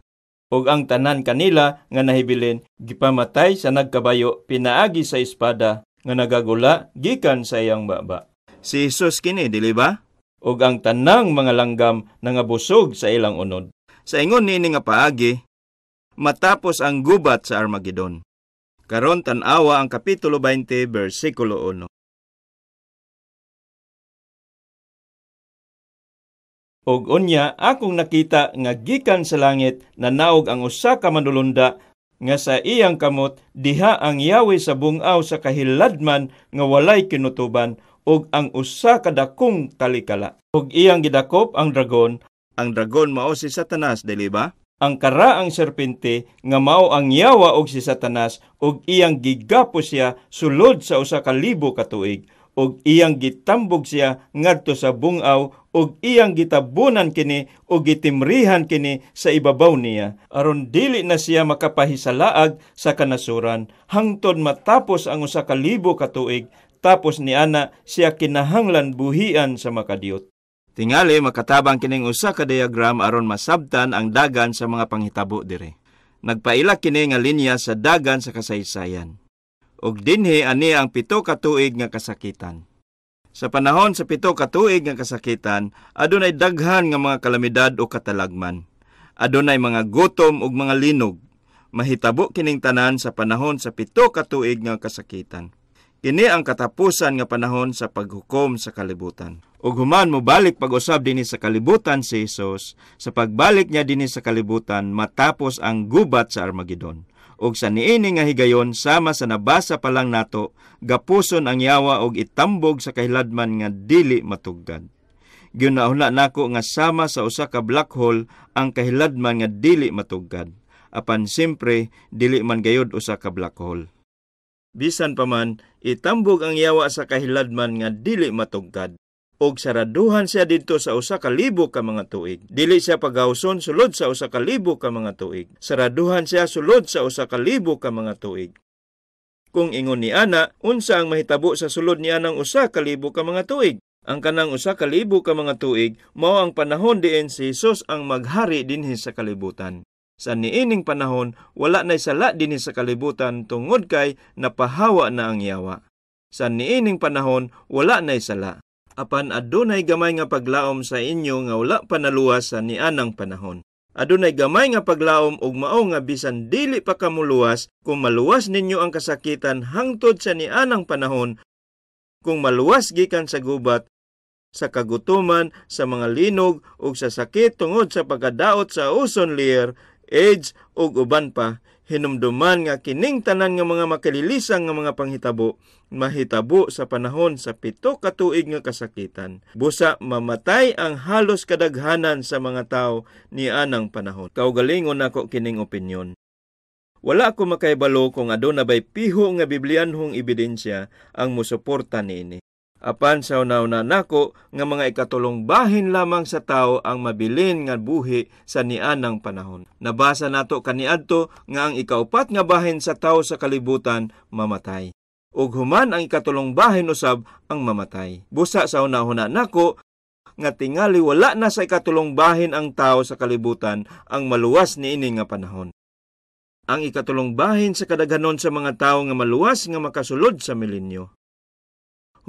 Ug ang tanan kanila nga nahibilin gipamatay sa nagkabayo pinaagi sa espada nga nagagula gikan sa iyang baba. Si Jesus kini, dili ba? Ug ang tanang mga langgam nangabusog sa ilang unod. Sa ingon niini nga paagi, matapos ang gubat sa Armageddon. Karon tan-awa ang Kapitulo 20, versikulo 1. Og unya akong nakita nga gikan sa langit nanaog ang usa ka manulunda nga sa iyang kamot diha ang yawi sa bungaw sa kahiladman nga walay kinutuban ug ang usa ka dakong talikala. Ug iyang gidakop ang dragon. Ang dragon mao si Satanas, dili ba? Ang karaang serpente nga mao ang yawa og si Satanas ug iyang gigapos siya sulod sa 1,000 ka tuig ug iyang gitambog siya ngadto sa bungaw ug iyang gitabunan kini ug gitimrihan kini sa ibabaw niya aron dili na siya makapahisalaag sa kanasuran hangtod matapos ang 1,000 ka tuig. Tapos niana siya kinahanglan buhian sa makadiyot. Tingali makatabang kining usa ka diagram aron masabtan ang dagan sa mga panghitabo dire. Nagpaila kini nga linya sa dagan sa kasaysayan. Ug dinhi ani ang 7 ka tuig nga kasakitan. Sa panahon sa 7 ka tuig nga kasakitan, adunay daghan nga mga kalamidad o katalagman. Adunay mga gutom ug mga linog. Mahitabo kining tanan sa panahon sa 7 ka tuig nga kasakitan. Kini ang katapusan nga panahon sa paghukom sa kalibutan. Ug human mobalik pag-usab dinhi sa kalibutan si Jesus, sa pagbalik niya dinhi sa kalibutan matapos ang gubat sa Armageddon. Ug sa niini nga higayon sama sa nabasa pa lang nato, gapuson ang yawa og itambog sa kahiladman nga dili matuggad. Giunahuna nako nga sama sa usa ka black hole ang kahiladman nga dili matuggad. Apan simpre dili man gayud usa ka black hole. Bisan pa man, itambog ang yawa sa kahiladman nga dili matugkad. Og saraduhan siya didto sa 1,000 ka mga tuig. Dili siya pagawson sulod sa 1,000 ka mga tuig. Saraduhan siya sulod sa 1,000 ka mga tuig. Kung ingon ni ana, unsa ang mahitabo sa sulod ni anang 1,000 ka mga tuig? Ang kanang 1,000 ka mga tuig mao ang panahon diin si Jesus ang maghari dinhi sa kalibutan. Sa niining panahon, wala na'y sala dinhi sa kalibutan tungod kay napahawa na ang yawa. Sa niining panahon, wala na'y sala. Apan adunay gamay nga paglaom sa inyo nga wala pa naluwas sa nianang panahon. Adunay gamay nga paglaom ug mao nga bisan dili pa kamuluwas, kung maluwas ninyo ang kasakitan hangtod sa nianang panahon, kung maluwas gikan sa gubat, sa kagutuman, sa mga linog ug sa sakit tungod sa pagkadaot sa ozone layer, AIDS ug uban pa, hinumduman nga kining tanan nga mga makalilisang nga mga panghitabo mahitabo sa panahon sa 7 ka tuig nga kasakitan. Busa mamatay ang halos kadaghanan sa mga tawo nianang panahon. Kaugalingon nako kining opinyon. Wala ko makaibalo kung aduna bay piho nga biblianhong ebidensya ang mosuporta niini. Apan sa una-una nako nga mga ikatulong bahin lamang sa tao ang mabilin nga buhi sa nianang panahon. Nabasa nato kaniadto nga ang ikaupat nga bahin sa tao sa kalibutan mamatay. Ug human ang ikatulong bahin usab ang mamatay. Busa sa una-una nako nga tingali wala na sa ikatulong bahin ang tao sa kalibutan ang maluwas niini nga panahon. Ang ikatulong bahin sa kadaghanon sa mga tao nga maluwas nga makasulod sa milenyo.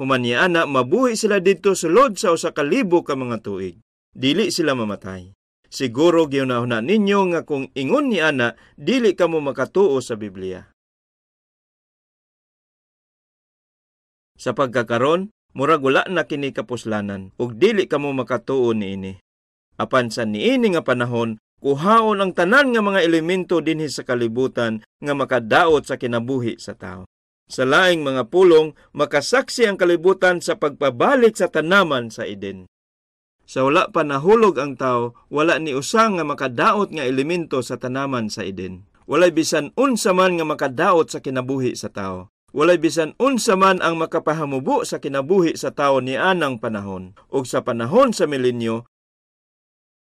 Human niya ana, mabuhi sila didto sulod sa 1,000 ka mga tuig. Dili sila mamatay. Siguro giunahuna ninyo nga kung ingon ni ana, dili kamo makatuo sa Biblia. Sa pagkakaron, murag wala na kini kapuslanan ug dili kamo makatuo niini. Apan sa niini nga panahon, kuhaon ang tanan nga mga elemento dinhi sa kalibutan nga makadaot sa kinabuhi sa tao. Sa laing mga pulong, makasaksi ang kalibutan sa pagpabalik sa tanaman sa Eden. Sa wala pa nahulog ang tao, wala ni usa nga makadaot nga elemento sa tanaman sa Eden. Walay bisan unsa man nga makadaot sa kinabuhi sa tao. Walay bisan unsa man ang makapahamubo sa kinabuhi sa tao nianang panahon. Ug sa panahon sa milenyo,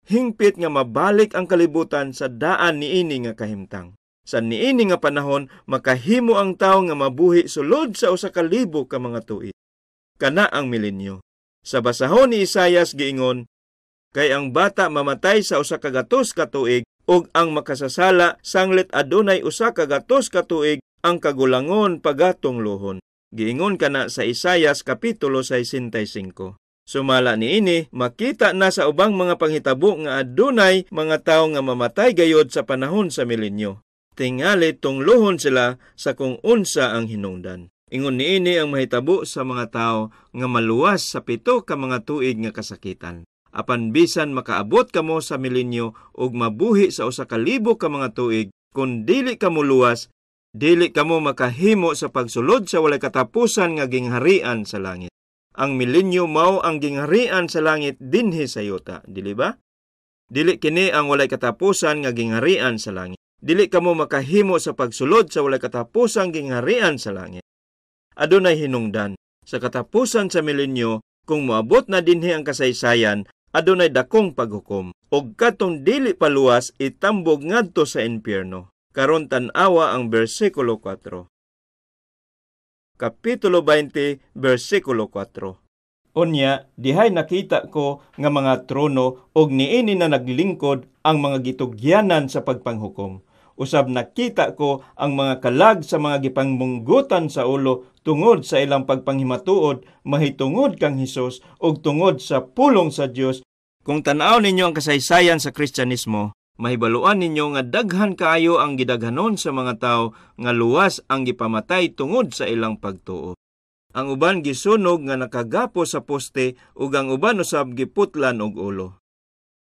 hingpit nga mabalik ang kalibutan sa daan niini nga kahimtang. Sa niini nga panahon, makahimo ang tao nga mabuhi sulod sa 1,000 ka mga tuig. Kana ang milenyo. Sa basahon ni Isayas giingon, kay ang bata mamatay sa 100 ka tuig ug ang makasasala sanglit adunay 100 ka tuig ang kagulangon pagatong luhon. Giingon kana sa Isayas kapitulo 65. Sumala niini, makita na sa ubang mga panghitabo nga adunay mga tawo nga mamatay gayod sa panahon sa milenyo. Tingali tungluhon sila sa kung unsa ang hinungdan. Ingon niini ang mahitabo sa mga tawo nga maluwas sa 7 ka mga tuig nga kasakitan. Apan bisan makaabot kamo sa milenyo ug mabuhi sa 1,000 ka mga tuig, kun dili kamo luwas, dili kamo makahimo sa pagsulod sa walay katapusan nga gingharian sa langit. Ang milenyo mao ang gingharian sa langit dinhi sa yuta, dili ba? Dili kini ang walay katapusan nga gingharian sa langit. Dili kamo makahimo sa pagsulod sa walay katapusang gingharian sa langit. Adunay hinungdan. Sa katapusan sa milenyo, kung moabot na dinhi ang kasaysayan, adunay dakong paghukom. Og katong dili paluwas itambog ngadto sa impyerno. Karon tan-awa ang bersikulo 4. Kapitulo 20, bersikulo 4. Unya, dihay nakita ko nga mga trono og niini na naglingkod ang mga gitugyanan sa pagpanghukom. Usab nakita ko ang mga kalag sa mga gipangmunggutan sa ulo tungod sa ilang pagpanghimatuod mahitungod kang Hesus ug tungod sa pulong sa Dios. Kung tan-aw ninyo ang kasaysayan sa Kristyanismo, mahibaluan ninyo nga daghan kaayo ang gidaghanon sa mga tawo nga luwas ang gipamatay tungod sa ilang pagtuo. Ang uban gisunog nga nakagapo sa poste ug ang uban usab giputlan og ulo.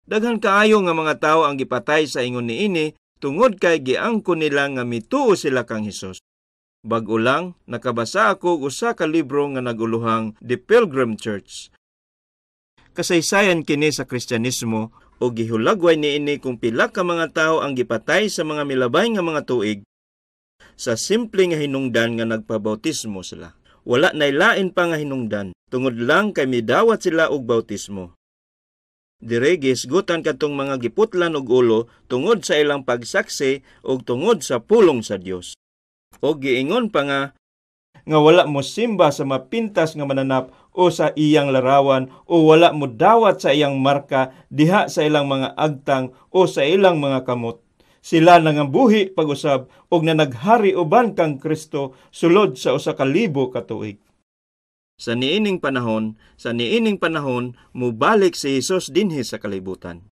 Daghan kaayo nga mga tawo ang gipatay sa ingon niini tungod kay giangko nila nga mituo sila kang Hesus. Bag-o lang nakabasa ako og usa ka libro nga naguluhang The Pilgrim Church. Kasaysayan kini sa Kristyanismo o gihulagway niini kung pila ka mga tawo ang gipatay sa mga milabay nga mga tuig sa simple nga hinungdan nga nagpabautismo sila. Wala nay lain pa nga hinungdan tungod lang kay midawat sila og bautismo. Dire gisgutan kadtong mga giputlan og ulo tungod sa ilang pagsaksi og tungod sa pulong sa Dios. Og giingon pa nga wala mo simba sa mapintas nga mananap o sa iyang larawan o wala mo dawat sa iyang marka diha sa ilang mga agtang o sa ilang mga kamot. Sila nangabuhi pag-usab og nanaghari uban kang Kristo sulod sa 1,000 ka tuig. Sa niining panahon, mubalik si Hesus dinhi sa kalibutan.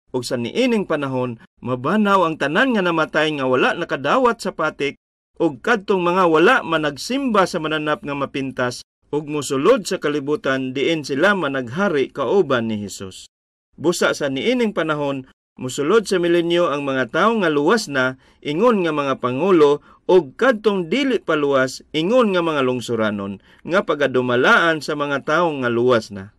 Ug sa niining panahon, mabanaw ang tanan nga namatay nga wala nakadawat sa patik ug kadtong mga wala managsimba sa mananap nga mapintas ug mosulod sa kalibutan diin sila managhari kauban ni Hesus. Busa sa niining panahon, musulod sa milenyo ang mga tawo nga luwas na ingon nga mga pangulo ug kadtong dili paluwas ingon nga mga lungsuranon nga pagadumalaan sa mga tawo nga luwas na.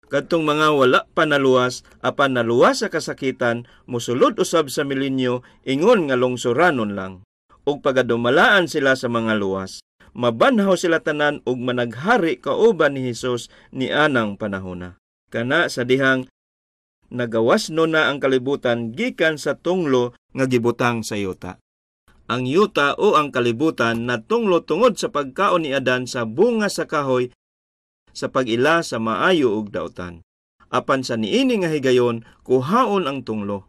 Kadtong mga wala pa naluwas apan naluwas sa kasakitan musulod usab sa milenyo ingon nga lungsuranon lang ug pagadumalaan sila sa mga luwas. Mabanhaw sila tanan ug managhari kauban ni Hesus nianang panahona. Kana sa dihang nagawas no na ang kalibutan gikan sa tunglo nga gibutang sa yuta. Ang yuta o ang kalibutan natunglo tungod sa pagkaon ni Adan sa bunga sa kahoy sa pag-ila sa maayo ug dautan. Apan sa niini nga higayon, kuhaon ang tunglo.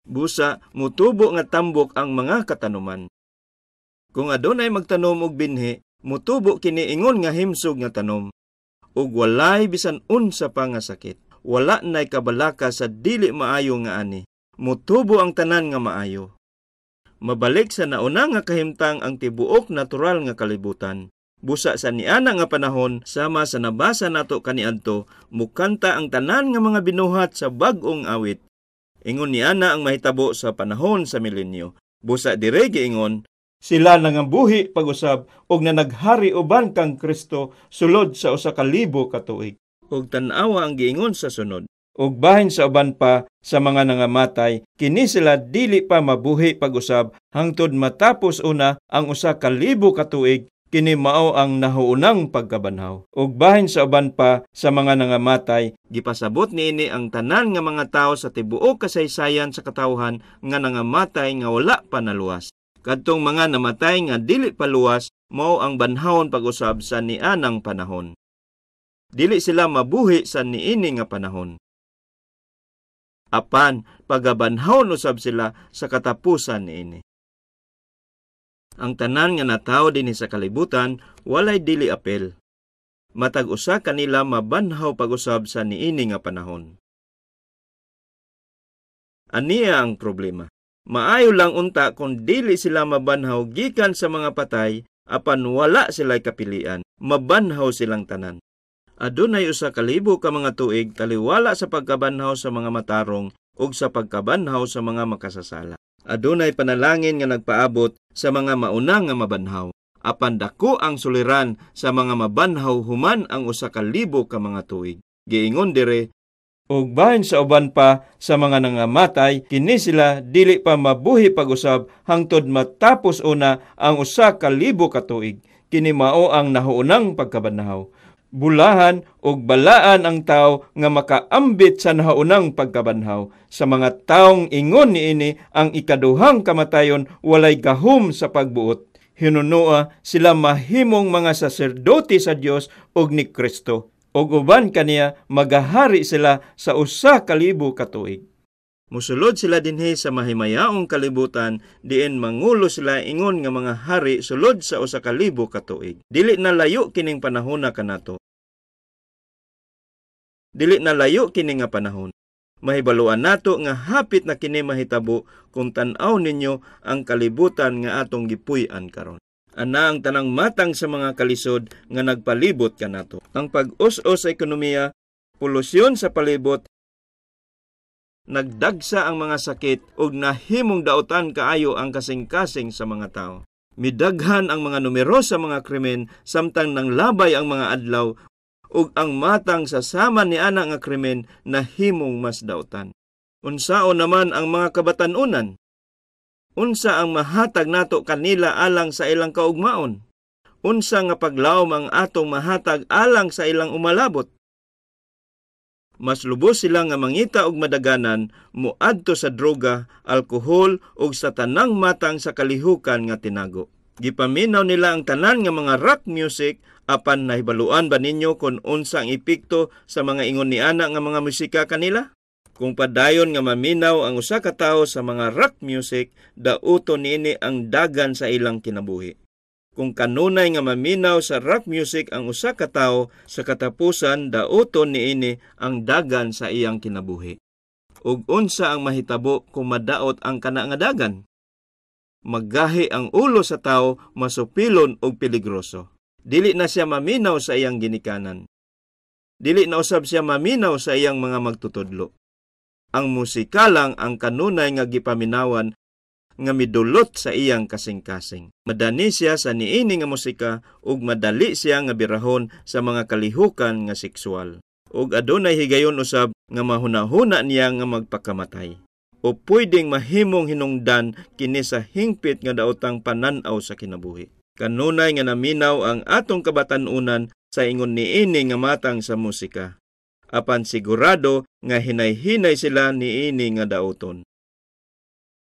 Busa mutubo nga tambok ang mga katanuman. Kung adunay magtanom og binhi, mutubo kini ingon nga himsog nga tanom. Ug walay bisan unsa pa nga sakit. Wala nay kabalaka sa dili maayo nga ani. Mutubo ang tanan nga maayo. Mabalik sa nauna nga kahimtang ang tibuok natural nga kalibutan. Busa sa niana nga panahon, sama sa nabasa nato kaniadto, mukanta ang tanan nga mga binuhat sa bag-ong awit. Ingon niana ang mahitabo sa panahon sa milenyo. Busa dire giingon, sila nangabuhi pag-usab og nanaghari uban kang Kristo sulod sa 1,000 ka tuig. Ug tan-awa ang giingon sa sunod. Ug bahin sa uban pa sa mga nangamatay, kini sila dili pa mabuhi pag-usab hangtod matapos una ang 1,000 ka tuig, kini mao ang nahuunang pagkabanhaw. Ug bahin sa uban pa sa mga nangamatay, gipasabot niini ang tanan nga mga tawo sa tibuok kasaysayan sa katawhan nga nangamatay nga wala pa naluwas. Kadtong mga namatay nga dili pa luwas, mao ang banhawon pag-usab sa nianang panahon. Dili sila mabuhi sa niini nga panahon. Apan pagabanhawon usab sila sa katapusan niini. Ang tanan nga natawo dinhi sa kalibutan walay dili apel. Matag usa kanila mabanhaw pag-usab sa niini nga panahon. Aniya ang problema. Maayo lang unta kung dili sila mabanhaw gikan sa mga patay, apan wala sila'y kapilian, mabanhaw silang tanan. Adunay 1,000 ka mga tuig taliwala sa pagkabanhaw sa mga matarong ug sa pagkabanhaw sa mga makasasala. Adunay panalangin nga nagpaabot sa mga mauna nga mabanhaw. Apan dako ang suliran sa mga mabanhaw human ang 1,000 ka mga tuig. Giingon dire, ug bahin sa uban pa sa mga nangamatay, kini sila dili pa mabuhi pag-usab hangtod matapos una ang 1,000 ka tuig. Kini mao ang nahuunang pagkabanhaw. Bulahan ug balaan ang tao nga makaambit sa nahaunang pagkabanhaw. Sa mga taong ingon niini ang ikaduhang kamatayon walay gahom sa pagbuot. Hinunoa sila mahimong mga saserdote sa Dios ug ni Kristo. Ug uban kaniya magahari sila sa 1,000 ka tuig. Musulod sila dinhi sa mahimayaong kalibutan, diin mangulo sila ingon nga mga hari sulod sa 1,000 ka tuig. Dili na layo kining panahona kanato. Dili na layo kini nga panahon. Mahibaluan nato nga hapit na kini mahitabo kung tan-aw ninyo ang kalibutan nga atong gipuy-an karon. Ana ang tanang matang sa mga kalisod nga nagpalibot kanato. Ang pag-us-us sa ekonomiya, polusyon sa palibot, nagdagsa ang mga sakit ug nahimong dautan kaayo ang kasing-kasing sa mga tao. Midaghan ang mga numero sa mga krimen samtang nanglabay ang mga adlaw ug ang matang sa sama ni ana nga krimen nahimong mas dautan. Unsaon naman ang mga kabatan-unan? Unsa ang mahatag nato kanila alang sa ilang kaugmaon? Unsa nga paglawom ang atong mahatag alang sa ilang umalabot? Mas lubos sila nga mangita og madaganan moadto sa droga, alkohol ug sa tanang matang sa kalihukan nga tinago. Gipaminaw nila ang tanan nga mga rock music, apan nahibaluan ba ninyo kung unsa ang epekto sa mga ingon niana nga mga musika kanila? Kung padayon nga maminaw ang usa ka tawo sa mga rock music, dauto niini ang dagan sa ilang kinabuhi. Kung kanunay nga maminaw sa rock music ang usa ka tawo, sa katapusan dauto niini ang dagan sa iyang kinabuhi. Ug unsa ang mahitabo kung madaot ang kana nga dagan? Maggahi ang ulo sa tawo, masupilon og peligroso. Dili na siya maminaw sa iyang ginikanan. Dili na usab siya maminaw sa iyang mga magtutudlo. Ang musika lang ang kanunay nga gipaminawan nga midulot sa iyang kasing-kasing. Madani siya sa niini nga musika ug madali siya nga birahon sa mga kalihukan nga sexual. Ug adunay higayon usab nga mahunahuna niya nga magpakamatay. O pwedeng mahimong hinungdan kini sa hingpit nga daotang panan-aw sa kinabuhi. Kanunay nga naminaw ang atong kabatan-unan sa ingon niini nga matang sa musika. Apan sigurado nga hinay-hinay sila niini nga daoton.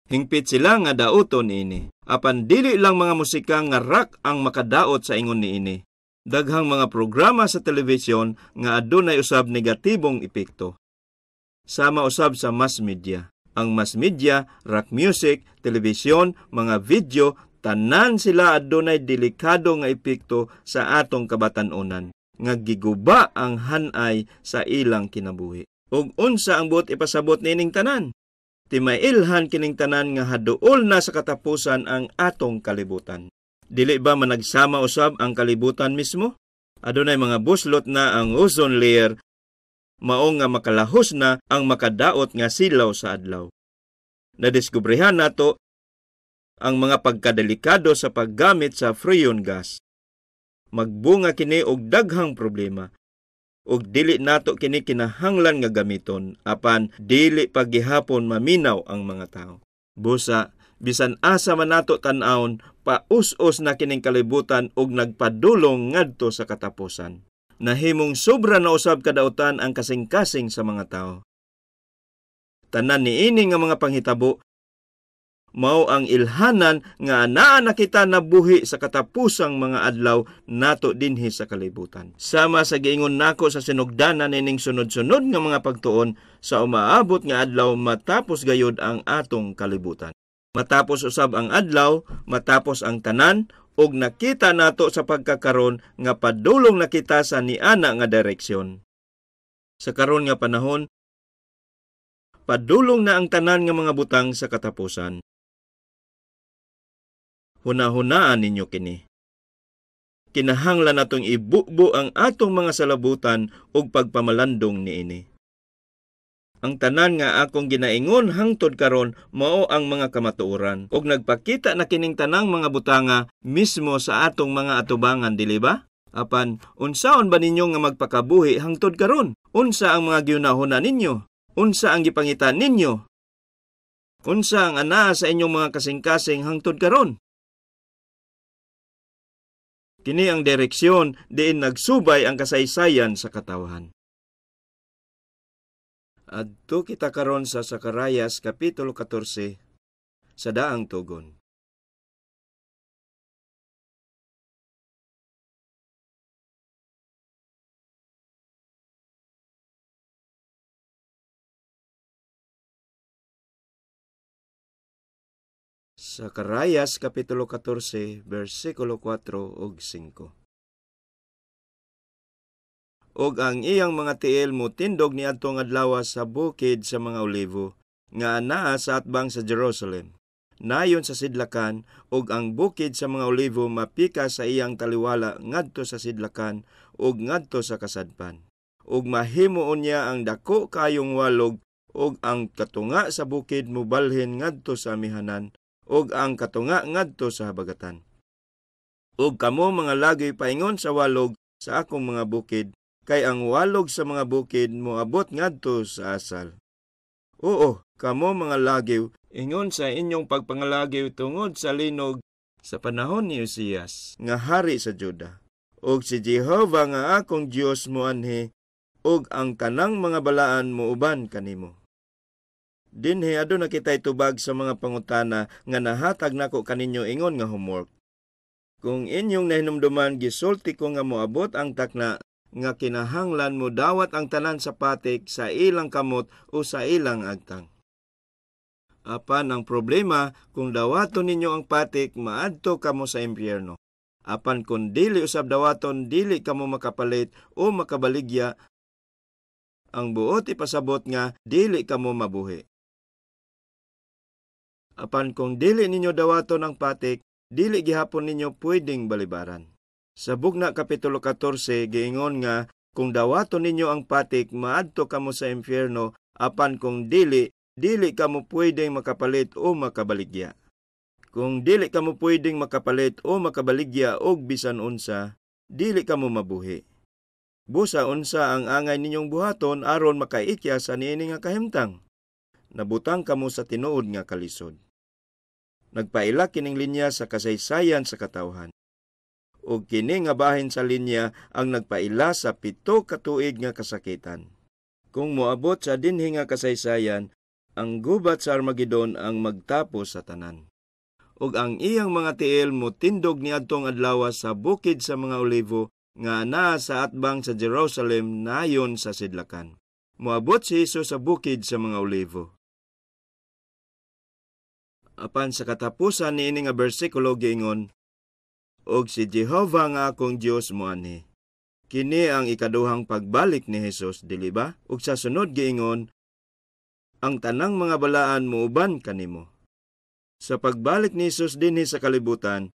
Hingpit sila nga daoton niini. Apan dili lang mga musika nga rock ang makadaot sa ingon niini. Daghang mga programa sa telebisyon nga adunay usab negatibong epekto. Sama usab sa mass media. Ang mass media, rock music, telebisyon, mga video, tanan sila adunay delikado nga epekto sa atong kabatan-unan, nga giguba ang hanay sa ilang kinabuhi. Ug unsa ang buot ipasabot niining tanan? Timailhan kining tanan nga haduol na sa katapusan ang atong kalibutan. Dili ba managsama usab ang kalibutan mismo? Adunay mga buslot na ang ozone layer, mao nga makalahos na ang makadaot nga silaw sa adlaw. Nadiskubrehan nato ang mga pagkadelikado sa paggamit sa freon gas. Magbunga kini og daghang problema. Og dili nato kini kinahanglan nga gamiton, apan dili paggihapon maminaw ang mga tao. Busa, bisan asa man nato tan-awon, paus-os na kining kalibutan og nagpadulong ngadto sa katapusan. Nahimong sobra na usab kadautan ang kasing-kasing sa mga tao. Tanan niini nga mga panghitabo mao ang ilhanan nga anaa na kita nabuhi sa katapusang mga adlaw nato dinhi sa kalibutan. Sama sa giingon nako sa sinugdanan nining sunod-sunod nga mga pagtuon, sa umaabot nga adlaw matapos gayud ang atong kalibutan. Matapos usab ang adlaw, matapos ang tanan, ug nakita nato sa pagkakaron nga padulong na kita sa niana nga direksyon. Sa karon nga panahon, padulong na ang tanan nga mga butang sa katapusan. Hunahunaan ninyo kini. Kinahanglan natong ibubo ang atong mga salabutan ug pagpamalandong niini. Ang tanan nga akong ginaingon hangtod karon mao ang mga kamatuoran ug nagpakita na kining tanang mga butanga mismo sa atong mga atubangan, dili ba? Apan unsaon ba ninyo nga magpakabuhi hangtod karon? Unsa ang mga gihunahuna ninyo? Unsa ang gipangita ninyo? Unsa ang anaa sa inyong mga kasing-kasing hangtod karon? Kini ang direksyon diin nagsubay ang kasaysayan sa katawhan. Adto kita karon sa Zacarías Kapitulo 14 sa daang tugon. Zacarías Kapitulo 14, versikulo 4 ug 5. Og ang iyang mga tiil motindog niadtong adlaw sa bukid sa mga olivo, nga anaa sa atbang sa Jerusalem. Nayon sa sidlakan, og ang bukid sa mga olivo mapika sa iyang taliwala ngadto sa sidlakan ug ngadto sa kasadpan. Ug mahimuon niya ang dako kayong walog, ug ang katunga sa bukid mobalhin ngadto sa amihanan, ug ang katunga ngadto sa habagatan. Ug kamo mga lagoy paingon sa walog sa akong mga bukid, kay ang walog sa mga bukid moabot ngadto sa asal. Oo, kamo mga lagiw, ingon sa inyong pagpangalagiw tungod sa linog sa panahon ni Uzias nga hari sa Juda. Ug si Jehova nga akong Dios moanhi, ug ang tanang mga balaan muuban kanimo. Dinhi aduna kitay tubag sa mga pangutana nga nahatag nako kaninyo ingon nga homework. Kung inyong nahinumduman, gisulti ko nga moabot ang takna nga kinahanglan mo dawat ang tanan sa patik sa ilang kamot o sa ilang agtang. Apan ang problema, kung dawaton ninyo ang patik, maadto kamo sa impyerno. Apan kung dili usab dawaton, dili kamo makapalit o makabaligya, ang buot ipasabot nga dili kamo mabuhi. Apan kung dili ninyo dawaton ang patik, dili gihapon ninyo pwedeng balibaran. Sa Bugna Kapitulo 14, giingon nga, kung dawaton ninyo ang patik, maadto kamo sa impyerno, apan kung dili, dili kamo pwedeng makapalit o makabaligya. Kung dili kamo pwedeng makapalit o makabaligya og bisan unsa, dili kamo mabuhi. Busa unsa ang angay ninyong buhaton aron makaikya sa niini nga kahimtang. Nabutang kamo sa tinuod nga kalisod. Nagpaila kining linya sa kasaysayan sa katawhan. Og kini nga bahin sa linya ang nagpaila sa 7 ka tuig nga kasakitan. Kung moabot sa dinhi nga kasaysayan, ang gubat sa Armageddon ang magtapos sa tanan. Og ang iyang mga tiil motindog niadtong adlaw sa bukid sa mga olivo nga naa sa atbang sa Jerusalem nayon sa sidlakan. Moabot si Hesus sa bukid sa mga olivo. Apan sa katapusan niini nga bersikulo giingon, og si Jehova nga akong Dios moanhi. Kini ang ikaduhang pagbalik ni Hesus, dili ba? Ug sa sunod giingon, ang tanang mga balaan muuban kanimo. Sa pagbalik ni Hesus dinhi sa kalibutan,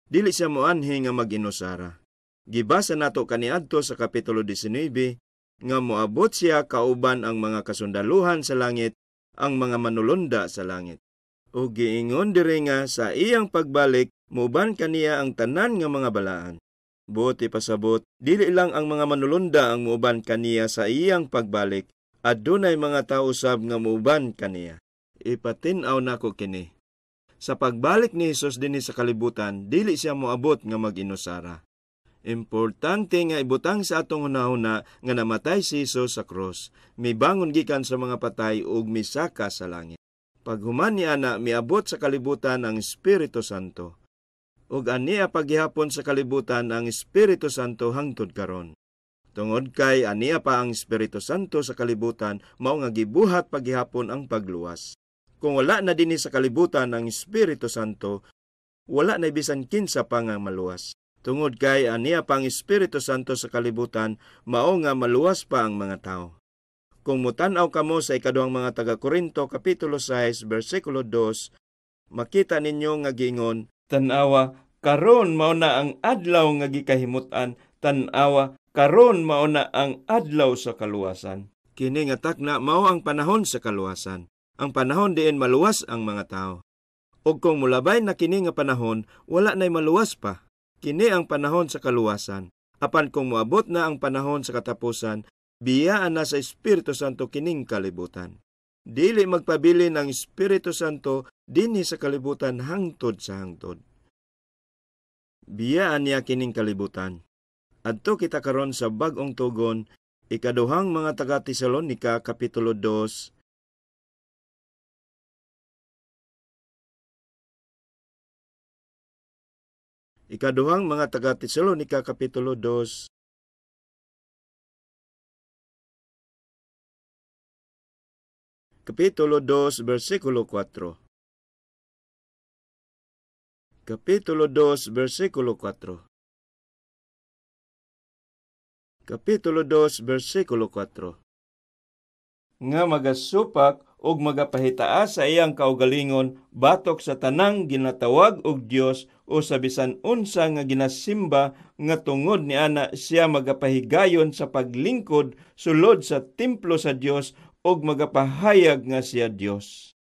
Dili siya moanhi nga mag-inusara. Gibasa nato kaniadto sa Kapitulo 19 nga moabot siya kauban ang mga kasundaluhan sa langit, ang mga manulunda sa langit. Ug giingon diri nga sa iyang pagbalik muuban kaniya ang tanan nga mga balaan. Buot ipasabot, dili lang ang mga manulunda ang muuban kaniya sa iyang pagbalik, adunay mga tawo usab nga muuban kaniya. Ipatin-aw nako kini. Sa pagbalik ni Hesus dinhi sa kalibutan, dili siya moabot nga mag-inusara. Importante nga ibutang sa atong hunahuna nga namatay si Hesus sa krus, mibangon gikan sa mga patay ug misaka sa langit. Paghuman niya na miabot sa kalibutan ang Espiritu Santo. Ug ania paghihapon sa kalibutan ang Espiritu Santo hangtod karon. Tungod kay ania pa ang Espiritu Santo sa kalibutan, mao nga gibuhat paghihapon ang pagluwas. Kung wala na dinhi sa kalibutan ang Espiritu Santo, wala na bisan kinsa pa nga maluwas. Tungod kay ania pa ang Espiritu Santo sa kalibutan, mao nga maluwas pa ang mga tao. Kung mutan-aw kamo sa ikaduhang mga taga-Korinto, Kapitulo 6, versikulo 2, makita ninyo nga giingon, tan-awa, karon mao na ang adlaw nga gikahimut-an, tan-awa, karon mao na ang adlaw sa kaluwasan. Kini nga takna mao ang panahon sa kaluwasan, ang panahon diin maluwas ang mga tao. Og kung mulabay na kini nga panahon, wala na'y maluwas pa. Kini ang panahon sa kaluwasan. Apan kung moabot na ang panahon sa katapusan, biyaan na sa Espiritu Santo kining kalibutan. Dili magpabilin ang Espiritu Santo dinhi sa kalibutan hangtod sa hangtod. Biyaan niya kining kalibutan. Adto kita karon sa bag-ong tugon, ikaduhang mga taga-Tesalonika, Kapitulo 2, ikaduhang mga taga-Tesalonika, Kapitulo 2, Kapitulo 2, versikulo 4. Kapitulo 2, versikulo 4. Kapitulo 2, versikulo 4. Nga magasupak og magapahitaas sa iyang kaugalingon batok sa tanang ginatawag og Dios o sa bisan unsa nga ginasimba nga tungod ni ana siya magapahigayon sa paglingkod sulod sa templo sa Dios og magapahayag nga siya Dios.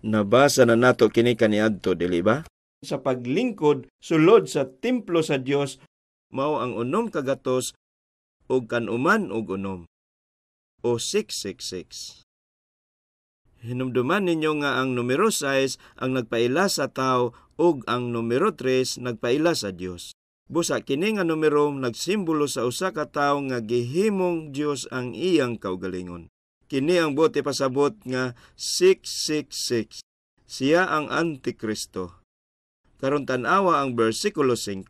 Nabasa na nato kini kaniadto, dili ba? Sa paglingkod sulod sa templo sa Dios mao ang 6 kagatos og kanuman og 6 o 666. Hinumduman ninyo nga ang numero 6 ang nagpaila sa tao ug ang numero 3 nagpaila sa Dios. Busa kini nga numero nagsimbolo sa usa ka tawo nga gihimong Dios ang iyang kaugalingon. Kini ang buot ipasabot nga 666. Siya ang Antikristo. Karon tan-awa ang bersikulo 5.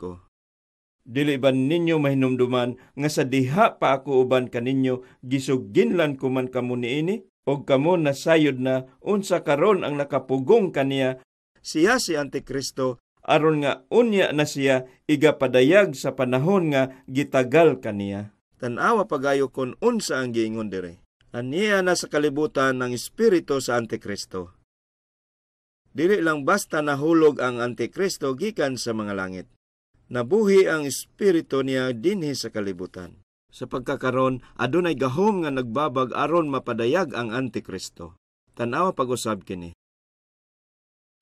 Dili ba ninyo mahinumduman nga sa diha pa ako uban kaninyo gisuginlan ko man kamo niini? Og kamo nasayod na unsa karon ang nakapugong kaniya, siya si Antikristo, aron nga unya na siya igapadayag sa panahon nga gitagal kaniya. Tan-awa pagayo kon unsa ang giingon diri. Aniya na sa kalibutan ang espiritu sa Antikristo. Dili lang basta nahulog ang Antikristo gikan sa mga langit. Nabuhi ang espiritu niya dinhi sa kalibutan. Sa pagkakaron, adunay gahom nga nagbabag aron mapadayag ang Antikristo. Tan-awa pag-usab kini.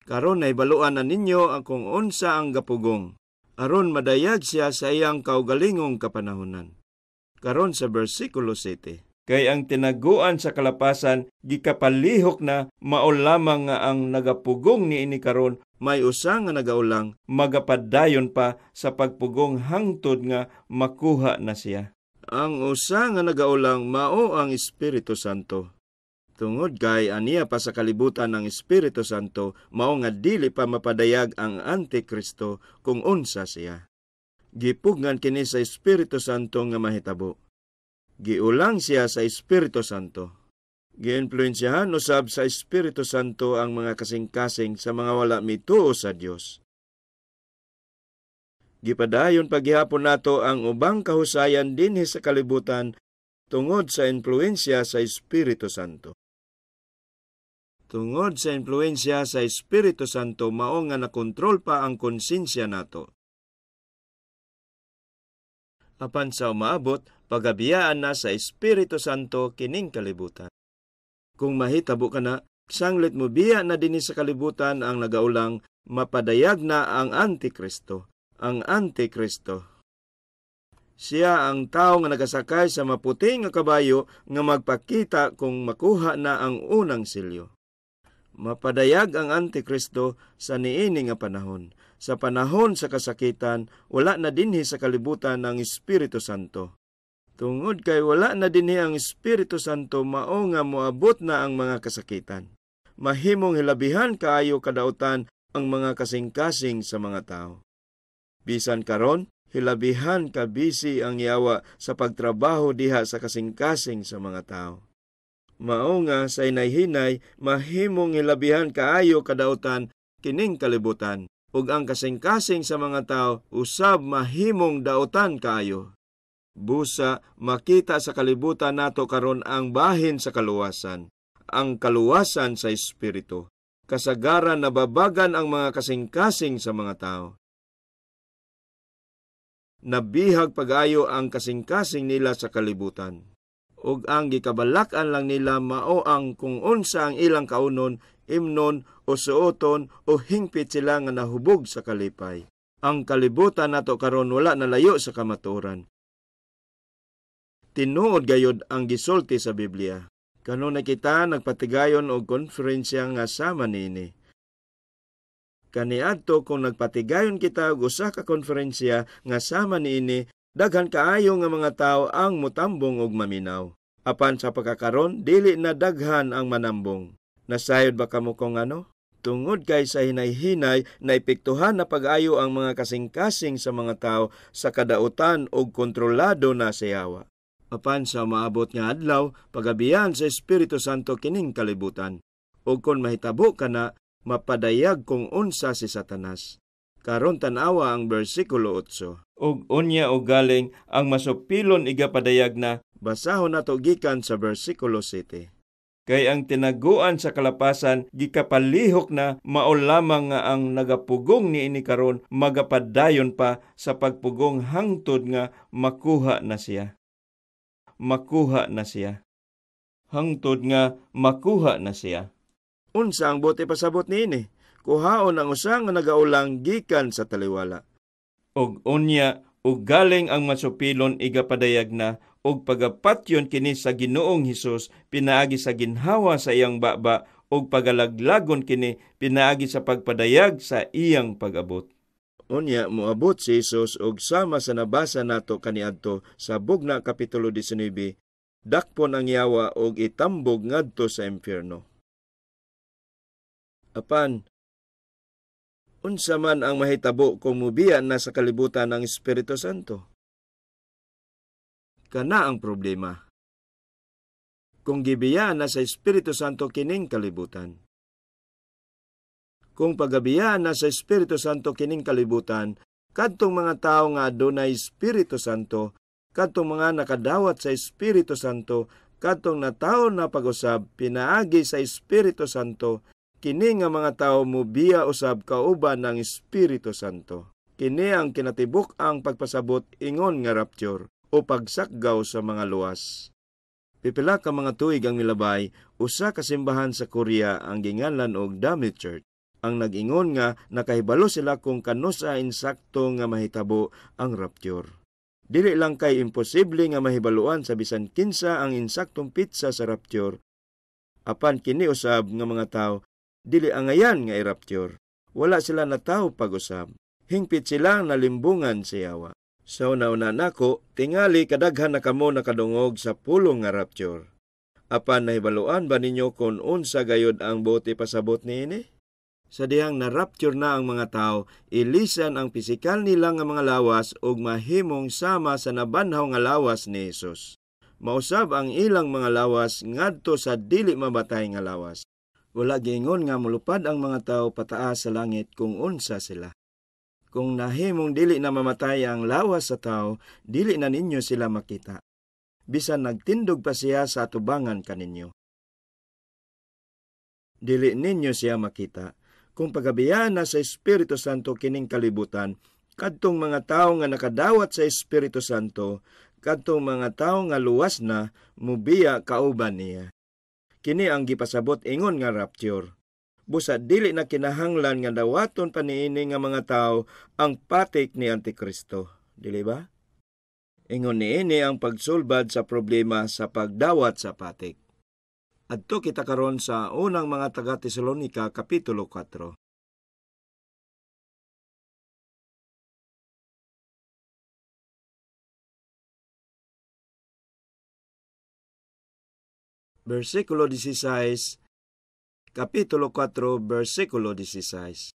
Karon nahibaluan na ninyo ang kung unsa ang gapugong, aron madayag siya sa iyang kaugalingong kapanahonan. Karon sa bersikulo 7. Kay ang tinaguan sa kalapasan gikapalihok na mao lamang nga ang nagapugong niini karon may usa nga nagaulang magapadayon pa sa pagpugong hangtod nga makuha na siya. Ang usa nga nagaulang mao ang Espiritu Santo. Tungod kay aniya pa sa kalibutan ang Espiritu Santo, mao nga dili pa mapadayag ang Antikristo kung unsa siya. Gipugnan kini sa Espiritu Santo nga mahitabo. Giulang siya sa Espiritu Santo. Giinfluensyahan usab sa Espiritu Santo ang mga kasing-kasing sa mga wala mituo sa Dios. Gipadayon paghihapon nato ang ubang kahusayan dinhi sa kalibutan tungod sa impluwensya sa Espiritu Santo. Tungod sa impluwensya sa Espiritu Santo mao nga nakontrol pa ang konsensya nato. Apan sa umaabot, pagabiyaan na sa Espiritu Santo kining kalibutan. Kung mahitabo kana, sanglit mo biya na dinhi sa kalibutan ang nagaulang, mapadayag na ang Antikristo. Ang Antikristo. Siya ang tao nga nagasakay sa maputi nga kabayo nga magpakita kung makuha na ang unang selyo. Mapadayag ang Antikristo sa niini nga panahon. Sa panahon sa kasakitan, wala na dinhi sa kalibutan ang Espiritu Santo. Tungod kay wala na dinhi ang Espiritu Santo, mao nga moabot na ang mga kasakitan. Mahimong hilabihan kaayo kadautan ang mga kasing-kasing sa mga tao. Bisan karon, hilabihan ka busy ang yawa sa pagtrabaho diha sa kasing-kasing sa mga tao. Mao nga sa hinay-hinay mahimong hilabihan kaayo kadautan kining kalibutan ug ang kasing-kasing sa mga tao usab mahimong dautan kaayo. Busa makita sa kalibutan nato karon ang bahin sa kaluwasan, ang kaluwasan sa espiritu. Kasagaran nababagan ang mga kasing-kasing sa mga tao. Nabihag pag-ayo ang kasing-kasing nila sa kalibutan. Ug ang gikabalak-an lang nila mao ang kung unsa ang ilang kaunon, imnon o suoton o hingpit sila nga nahubog sa kalipay. Ang kalibutan nato karon wala nalayo sa kamatuoran. Tinuod gayod ang gisulti sa Biblia. Kanunay kita nagpatigayon og konferensya nga sama niini. Kaniadto kung nagpatigayon kita og usa ka konferensya nga sama niini, daghan kaayo nga mga tawo ang motambong og maminaw. Apan sa pagkakaron, dili na daghan ang manambong. Nasayod ba kamo kung ano? Tungod kay sa hinay-hinay naepektuhan na pag-ayo ang mga kasing-kasing sa mga tao sa kadautan og kontrolado na sa yawa. Apan sa maabot nga adlaw, pagabiyan sa Espiritu Santo kining kalibutan. Ug kon mahitabo kana, mapadayag kung unsa si Satanas. Karon tan-awa ang bersikulo 8. Ug unya og galing ang masupilon igapadayag na, basahon nato gikan sa bersikulo 7. Kay ang tinaguan sa kalapasan gikapalihok na, mao lamang nga ang nagapugong niini karon magapadayon pa sa pagpugong hangtod nga makuha na siya. Makuha na siya. Hangtod nga makuha na siya. Unsa ang bote pasabot niini? Kuhaon ang usa nga nagaulang gikan sa taliwala. Og unya og galing ang masupilon igapadayag na, og pagapatyon kini sa Ginoong Hesus pinaagi sa ginhawa sa iyang baba, og pagalaglagon kini pinaagi sa pagpadayag sa iyang pag-abot. Unya moabot si Hesus og sama sa nabasa nato kaniadto sa Bugna Kapitulo 19, dakpon ang yawa og itambog ngadto sa impyerno. Apan, unsa man ang mahitabo kung mubiya na sa kalibutan ang Espiritu Santo? Kana ang problema. Kung gibiyaan na sa Espiritu Santo kining kalibutan. Kung pagabiyaan na sa Espiritu Santo kining kalibutan, kadtong mga tawo nga adunay Espiritu Santo, kadtong mga nakadawat sa Espiritu Santo, kadtong natawo na pag-usab pinaagi sa Espiritu Santo, kini nga mga tawo mubiya usab kauban ng Espiritu Santo. Kini ang kinatibuk ang pagpasabot ingon nga rapture o pagsakgaw sa mga luwas. Pipila ka mga tuig ang milabay, usa ka simbahan sa Korea ang ginganlan og Dami Church. Ang nag-ingon nga nakahibalo sila kung kanusa insakto nga mahitabo ang rapture. Dili lang kay imposible nga mahibaluan sa bisan kinsa ang insaktong pitsa sa rapture. Apan kini usab nga mga tawo dili angayan nga i-rapture. Wala sila natawo pag-usab. Hingpit silang nalimbungan sa yawa. Sa una-una nako, tingali kadaghan na kamo nakadungog sa pulong nga rapture. Apan nahibaluan ba ninyo kung unsa gayod ang bote pasabot niini? Sa dihang na-rapture na ang mga tao, ilisan ang pisikal nila nga mga lawas ug mahimong sama sa nabanhaw nga lawas ni Hesus. Mausab ang ilang mga lawas ngadto sa dili mabatay nga lawas. Wala giingon nga mulupad ang mga tao pataas sa langit kung unsa sila. Kung nahimong dili na mamatay ang lawas sa tao, dili na ninyo sila makita. Bisan nagtindog pa siya sa atubangan kaninyo, dili ninyo siya makita. Kung pagabiyaan na sa Espiritu Santo kining kalibutan, Kadtong mga tawo nga nakadawat sa Espiritu Santo, kadtong mga tawo nga luwas na, mubiya kauban niya. Kini ang gipasabot ingon nga rapture. Busa dili na kinahanglan nga dawaton pa niini nga mga tawo ang patik ni Antikristo. Dili ba? Ingon niini ang pagsulbad sa problema sa pagdawat sa patik. Adto kita karon sa unang mga taga-Tesalonika, Kapitulo 4. Versikulo 16, Kapitulo 4, versikulo 16.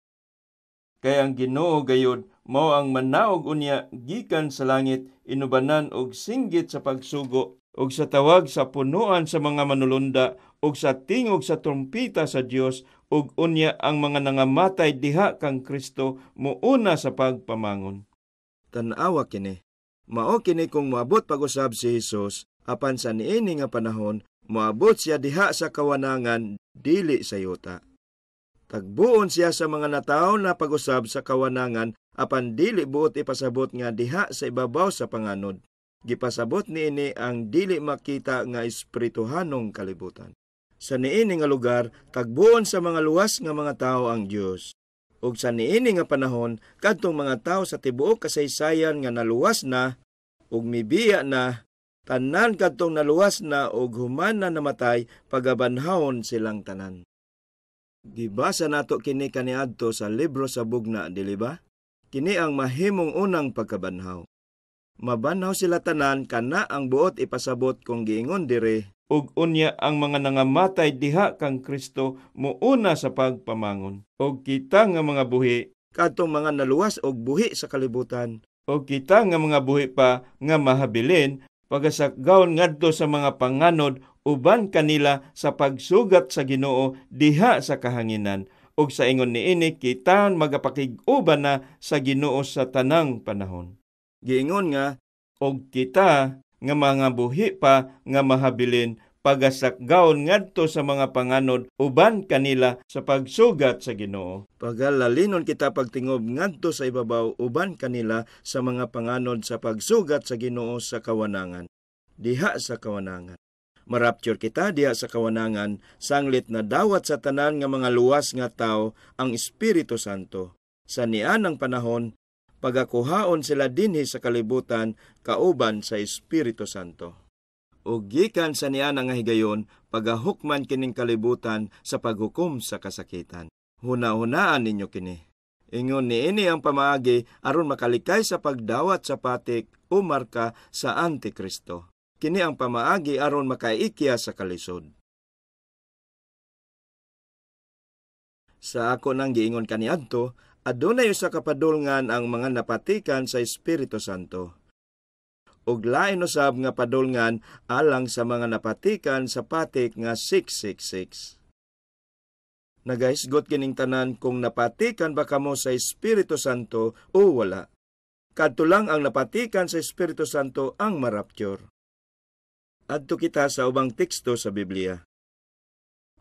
Kay ang Ginoo gayud mao ang manaog unya gikan sa langit inubanan og singgit sa pagsugo og sa tawag sa punuan sa mga manulunda og sa tingog sa trumpita sa Dios ug unya ang mga nangamatay diha kang Kristo muuna sa pagpamangon. Tan-awa kini. Mao kini kung moabot pag-usab si Hesus apan sa niini nga panahon moabot siya diha sa kawanangan dili sa yuta. Tagbuon siya sa mga natawo na pag-usab sa kawanangan apan dili buot ipasabot nga diha sa ibabaw sa panganod. Gipasabot niini ang dili makita nga espirituhanong kalibutan. Sa niini nga lugar, tagbuon sa mga luwas nga mga tawo ang Dios. Ug sa niini nga panahon, kadtong mga tawo sa tibuok kasaysayan nga naluwas na ug mibiya na, tanan kadtong naluwas na ug human na namatay, pagabanhawon silang tanan. Gibasa nato kini kaniadto sa libro sa Bugna, dili ba? Kini ang mahimong unang pagkabanhaw. Mabanhaw sila tanan kana ang buot ipasabot kung giingon dire, ug unya ang mga nangamatay diha kang Kristo muuna sa pagpamangon. Og kita nga mga buhi, kadtong mga naluwas og buhi sa kalibutan, og kita nga mga buhi pa nga mahabilin, pagasakgawon ngadto sa mga panganod uban kanila sa pagsugat sa Ginoo diha sa kahanginan, ug sa ingon niini kita magapakig-uban na sa Ginoo sa tanang panahon. Giingon nga og kita nga mga buhi pa nga mahabilin pagasakgawon ngadto sa mga panganod uban kanila sa pagsugat sa Ginoo. Pagalalinon kita pagtingob ngadto sa ibabaw uban kanila sa mga panganod sa pagsugat sa Ginoo sa kawanangan. Diha sa kawanangan. Marapture kita diha sa kawanangan, sanglit na dawat sa tanan nga mga luwas nga tao ang Espiritu Santo. Sa nianang panahon, pagakuhaon sila dinhi sa kalibutan kauban sa Espiritu Santo. Ug gikan sa niana nga higayon, pagahukman kining kalibutan sa paghukom sa kasakitan. Huna-hunaan ninyo kini. Ingon niini ang pamaagi aron makalikay sa pagdawat sa patik o marka sa Antikristo. Kini ang pamaagi aron makaikya sa kalisod. Sa ako nang giingon kaniadto, adunay usa ka padulngan ang mga napatikan sa Espiritu Santo. Ug lain usab nga padulngan alang sa mga napatikan sa patik nga 666. Nagahisgot kining tanan kung napatikan ba kamo sa Espiritu Santo o wala. Kadto lang ang napatikan sa Espiritu Santo ang marapture. Adto kita sa ubang teksto sa Biblia.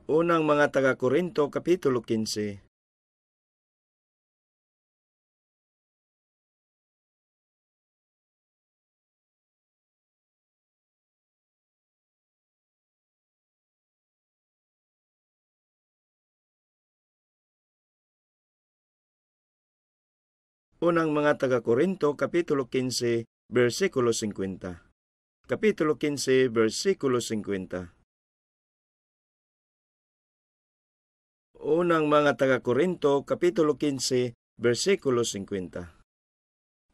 Unang mga taga-Korinto, Kapitulo 15. Unang mga taga-Korinto, Kapitulo 15, versikulo 50. Kapitulo 15, versikulo 50. Unang mga taga-Korinto, Kapitulo 15, versikulo 50.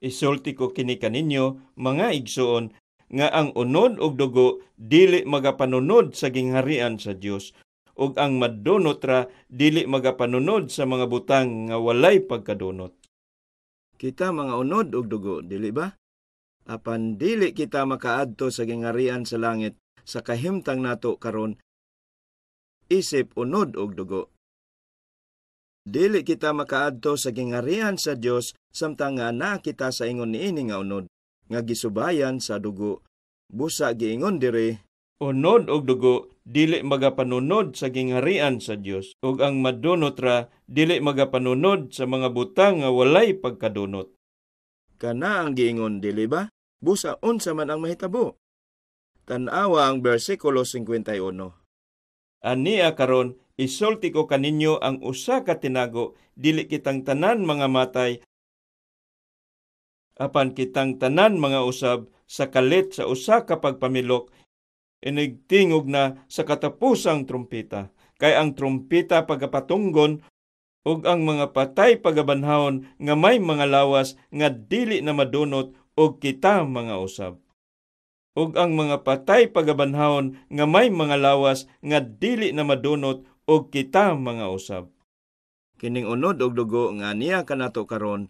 Isulti ko kini kaninyo, mga igsoon, nga ang unod og dugo dili magapanunod sa gingharian sa Dios, ug ang madunot ra dili magapanunod sa mga butang nga walay pagkadunot. Kita mga unod og dugo, dili ba? Apan dili kita makaadto sa gingharian sa langit sa kahimtang nato karon isip unod og dugo. Dili kita makaadto sa gingharian sa Dios samtang nga naa kita sa ingon niini nga unod nga gisubayan sa dugo. Busa giingon diri, unod og dugo dili magapanunod sa gingharian sa Dios, ug ang madunot ra dili magapanunod sa mga butang nga walay pagkadunot. Kana ang giingon, dili ba? Busa unsa man ang mahitabo? Tan-awa ang bersikulo 51. Ania karon, isulti ko kaninyo ang usa ka tinago, dili kitang tanan mga matay, apan kitang tanan mga usab sa kalit sa usa ka pagpamilok, inigtingog na sa katapusang trumpeta. Kay ang trumpeta pagapatunggon ug ang mga patay pagabanhawon nga may mga lawas nga dili na madunot og kita mga usab. Ug ang mga patay pagabanhawon nga may mga lawas nga dili na madunot og kita mga usab. Kining unod og dugo nga niya kanato karon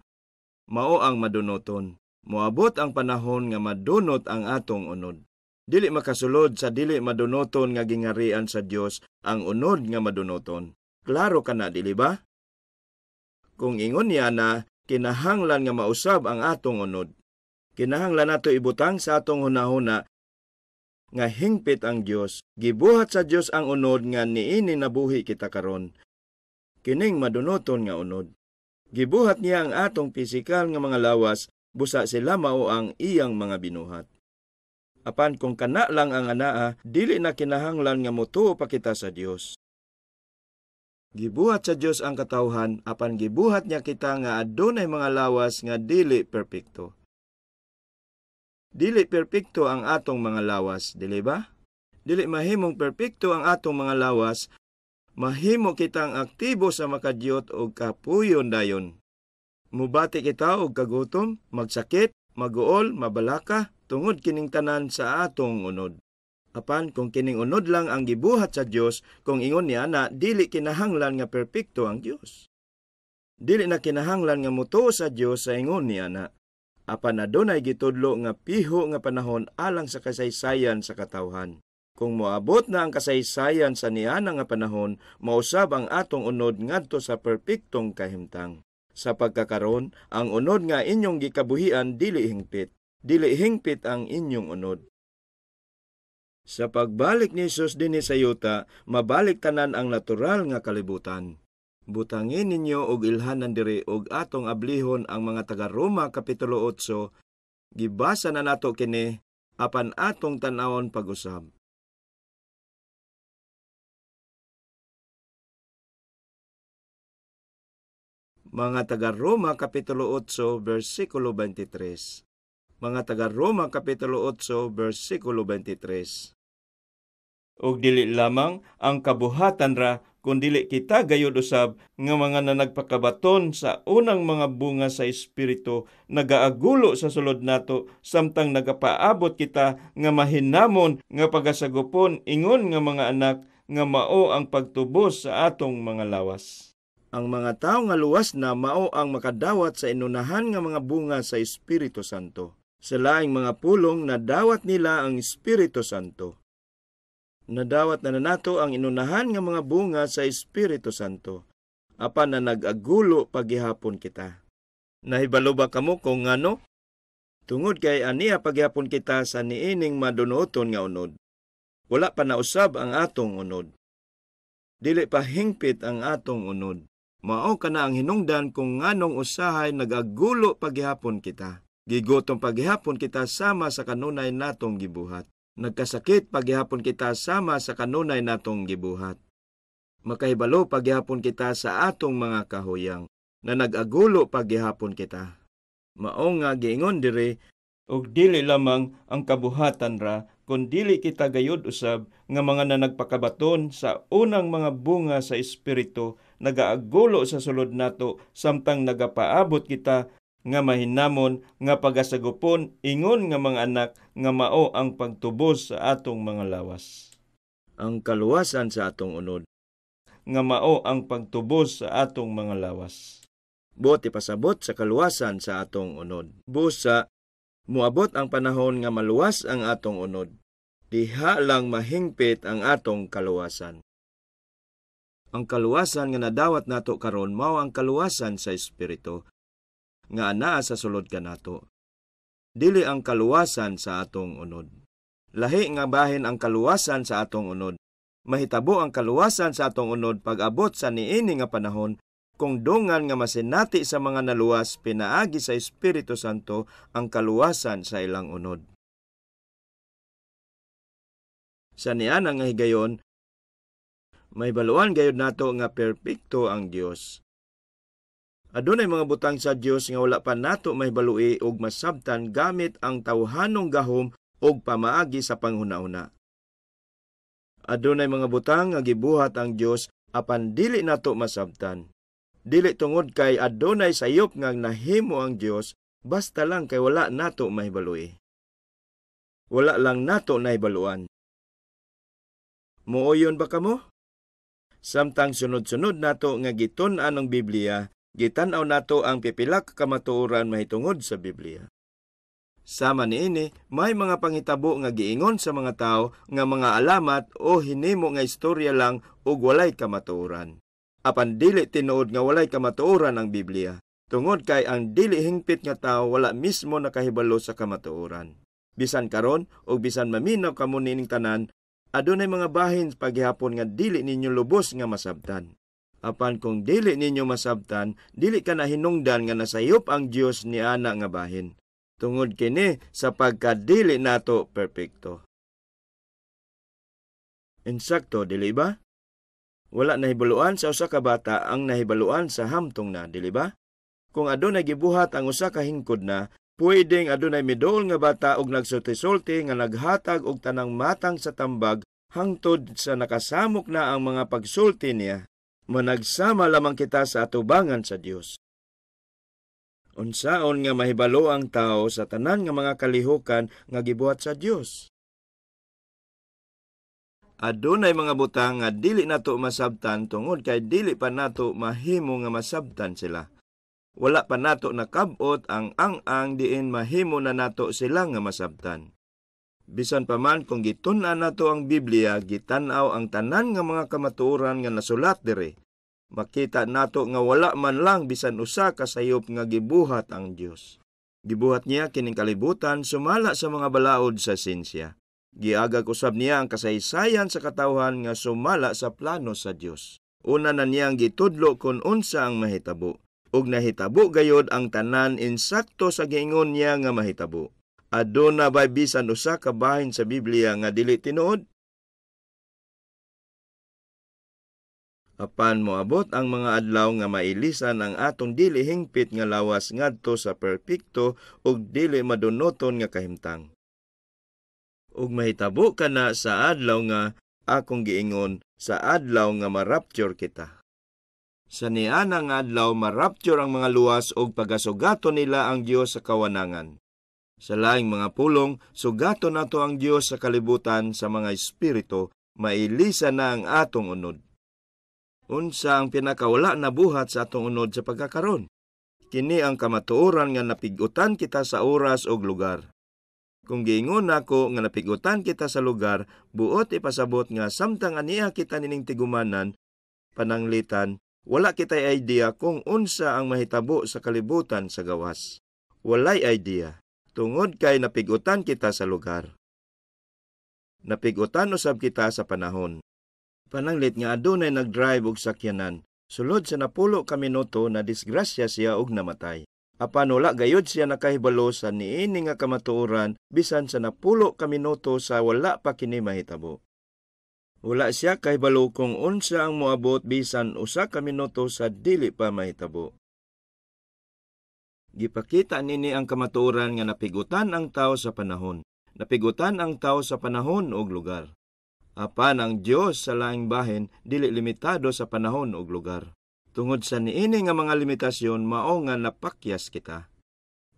mao ang madunoton. Moabot ang panahon nga madunot ang atong unod. Dili makasulod sa dili madunoton nga gingarian sa Dios ang unod nga madunoton. Klaro kana, dili ba? Kung ingon niya na kinahanglan nga mausab ang atong unod. Kinahanglan nato ibutang sa atong hunahuna nga hingpit ang Dios. Gibuhat sa Dios ang unod nga niini nabuhi kita karon. Kining madunoton nga unod. Gibuhat niya ang atong pisikal nga mga lawas, busa sila mao ang iyang mga binuhat. Apan kung kana lang ang anaa, dili na kinahanglan nga motuo pa kita sa Dios. Gibuhat sa Dios ang katawhan, apan gibuhat niya kita nga adunay mga lawas nga dili perpekto. Dili perpekto ang atong mga lawas, dili ba? Dili mahimong perpekto ang atong mga lawas, mahimo kitang aktibo sa makadiyot og kapuyon dayon. Mubati kita og kagutom, magsakit, maguol, mabalaka, tungod kining tanan sa atong unod. Apan kung kining unod lang ang gibuhat sa Dios, kung ingon niya na dili kinahanglan nga perpekto ang Dios. Dili na kinahanglan nga motuo sa Dios sa ingon niya na. Apan adunay gitudlo nga piho nga panahon alang sa kasaysayan sa katawhan. Kung moabot na ang kasaysayan sa niana nga panahon, mausab ang atong unod ngadto sa perpektong kahimtang. Sa pagkakaron, ang unod nga inyong gikabuhian dili hingpit. Dili hingpit ang inyong unod. Sa pagbalik ni Jesus dinhi sa yuta, mabalik tanan ang natural nga kalibutan. Butangin ninyo og ilhanan diri og atong ablihon ang mga taga-Roma kapitulo 8. Gibasa na nato kini apan atong tan-awon pag-usab. Mga taga-Roma kapitulo 8 bersikulo 23. Mga taga-Roma kapitulo 8 bersikulo 23. Og dili lamang ang kabuhatan ra, kun dili kita gayud usab nga mga nanagpakabaton sa unang mga bunga sa Espiritu, nagaagulo sa sulod nato samtang nagapaabot kita nga mahinamon nga pagasagupon ingon nga mga anak nga mao ang pagtubos sa atong mga lawas. Ang mga tawo nga luwas na mao ang makadawat sa inunahan nga mga bunga sa Espiritu Santo. Sa laing mga pulong, nadawat nila ang Espiritu Santo. Nadawat na nato ang inunahan nga mga bunga sa Espiritu Santo, apan na nag-agulo paghihapon kita. Nahibalo ba kamo kung ngano? Tungod kay aniya paghihapon kita sa niining madunoton nga unod. Wala pa nausab ang atong unod. Dili pa hingpit ang atong unod. Mao kana ang hinungdan kung nganong usahay nag-agulo paghihapon kita. Gigutom paghihapon kita sama sa kanunay natong gibuhat. Nagkasakit paghihapon kita sama sa kanunay natong gibuhat. Makahibalo paghihapon kita sa atong mga kahuyang, na nag-agulo paghihapon kita. Mao nga giingon diri, og dili lamang ang kabuhatan ra, kun dili kita gayud usab nga mga nanagpakabaton sa unang mga bunga sa Espiritu, nagaagulo sa sulod nato samtang nagapaabot kita nga mahinamon nga pagasagupon ingon nga mga anak nga mao ang pagtubos sa atong mga lawas. Ang kaluwasan sa atong unod. Nga mao ang pagtubos sa atong mga lawas. Buot ipasabot sa kaluwasan sa atong unod. Busa, muabot ang panahon nga maluwas ang atong unod. Diha lang mahingpit ang atong kaluwasan. Ang kaluwasan nga nadawat nato karon mao ang kaluwasan sa Espiritu nga anaa sa sulod kanato. Dili ang kaluwasan sa atong unod. Lahi nga bahin ang kaluwasan sa atong unod. Mahitabo ang kaluwasan sa atong unod pag-abot sa niini nga panahon Kung dungan nga masinati sa mga naluwas pinaagi sa Espiritu Santo ang kaluwasan sa ilang unod. Sa niana nga higayon, mahibaluan gayud nato nga perpekto ang Dios. Adunay mga butang sa Dios nga wala pa nato mahibalui og masabtan gamit ang tawhanong gahom og pamaagi sa panghuna-una. Adunay mga butang nga gibuhat ang Dios apan dili nato masabtan. Dili tungod kay adunay sayop nga nahimo ang Dios, basta lang kay wala nato mahibalui. Wala lang nato nahibaluan. Mooyon ba kamo? Samtang sunod-sunod nato nga gitun-an ang Biblia, gitan-aw nato ang pipila ka kamatuoran mahitungod sa Biblia. Sama niini, may mga panghitabo nga giingon sa mga tawo nga mga alamat o hinimo nga istorya lang ug walay kamatuoran. Apan dili tinuod nga walay kamatuoran ang Biblia, tungod kay ang dili hingpit nga tawo wala mismo nakahibalo sa kamatuoran. Bisan karon ug bisan maminaw kamo nining tanan, adunay mga bahin paghihapon nga dili ninyo lubos nga masabtan. Apan kung dili ninyo masabtan, dili ka nahinungdan nga nasayop ang Dios niana nga bahin. Tungod kini sa pagkadili nato perpekto. Insakto, dili ba? Wala nahibaluan sa usa ka bata ang nahibaluan sa hamtong na, dili ba? Kung adunay gibuhat ang usa ka hingkod na, pwedeng adunay miduol nga bata og nagsulti-sulti nga naghatag og tanang matang sa tambag hangtod sa nakasamok na ang mga pagsulti niya. Managsama lamang kita sa atubangan sa Dios. Unsaon nga mahibalo ang tao sa tanan nga mga kalihukan nga gibuhat sa Dios? Adunay mga butang nga dili nato masabtan tungod kay dili pa nato mahimo nga masabtan sila. Wala pa nato nakab-ot ang ang-ang diin mahimo na nato sila nga masabtan. Bisan pa man kung gitun-an nato ang Biblia, gitan-aw ang tanan nga mga kamatuoran nga nasulat diri. Makita nato nga wala man lang bisan usa ka sayop nga gibuhat ang Dios. Gibuhat niya kining kalibutan sumala sa mga balaod sa sinsya. Giagag usab niya ang kasaysayan sa katawhan nga sumala sa plano sa Dios. Una na niyang gitudlo kon unsa ang mahitabo. Ug nahitabo gayod ang tanan insakto sa giingon niya nga mahitabo. Aduna bay bisan usa ka bahin sa Biblia nga dili tinuod? Apan moabot ang mga adlaw nga mailisan ang atong dili hingpit nga lawas ngadto sa perpekto ug dili madunoton nga kahimtang. Ug mahitabo kana sa adlaw nga akong giingon, sa adlaw nga ma-rapture kita. Sa niana nga adlaw ma-rapture ang mga luwas ug pagasugato nila ang Dios sa kawanangan. Sa laing mga pulong, sugato nato ang Dios sa kalibutan sa mga espiritu, mailisa na ang atong unod. Unsa ang pinakawala na buhat sa atong unod sa pagkakaron? Kini ang kamatuoran nga napigutan kita sa oras ug lugar. Kung giingon nako nga napigutan kita sa lugar, buot ipasabot nga samtang aniya kita nining tigumanan, pananglitan, wala kitay idea kung unsa ang mahitabo sa kalibutan sa gawas. Walay idea, tungod kay napigutan kita sa lugar. Napigutan usab kita sa panahon. Pananglit nga adunay nagdrive og sakyanan, sulod sa 10 ka minuto na disgrasya siya og namatay. Apan wala gayud siya nakahibalo sa niini nga kamatuoran bisan sa 10 ka minuto sa wala pa kini mahitabo. Wala siya kahibalo kung unsa ang moabot bisan 1 ka minuto sa dili pa mahitabo. Gipakita nini ang kamatuoran nga napigutan ang tao sa panahon. Napigutan ang tao sa panahon ug lugar. Apan ang Dios sa laing bahin dili limitado sa panahon ug lugar. Tungod sa niini nga mga limitasyon, mao nga napakyas kita.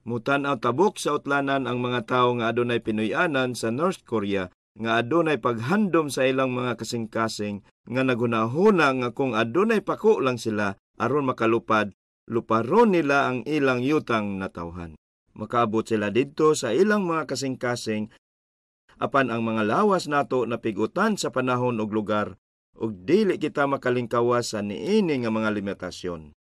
Mutan-aw tabok sa utlanan ang mga tawo nga adunay Pinoy-anan sa North Korea nga adunay paghandom sa ilang mga kasing-kasing nga naghunahuna nga kung adunay pako lang sila aron makalupad, luparon nila ang ilang yutang natawhan. Makaabot sila didto sa ilang mga kasing-kasing, apan ang mga lawas nato napigutan sa panahon ug lugar ug dili kita makalingkawas sa niini nga mga limitasyon.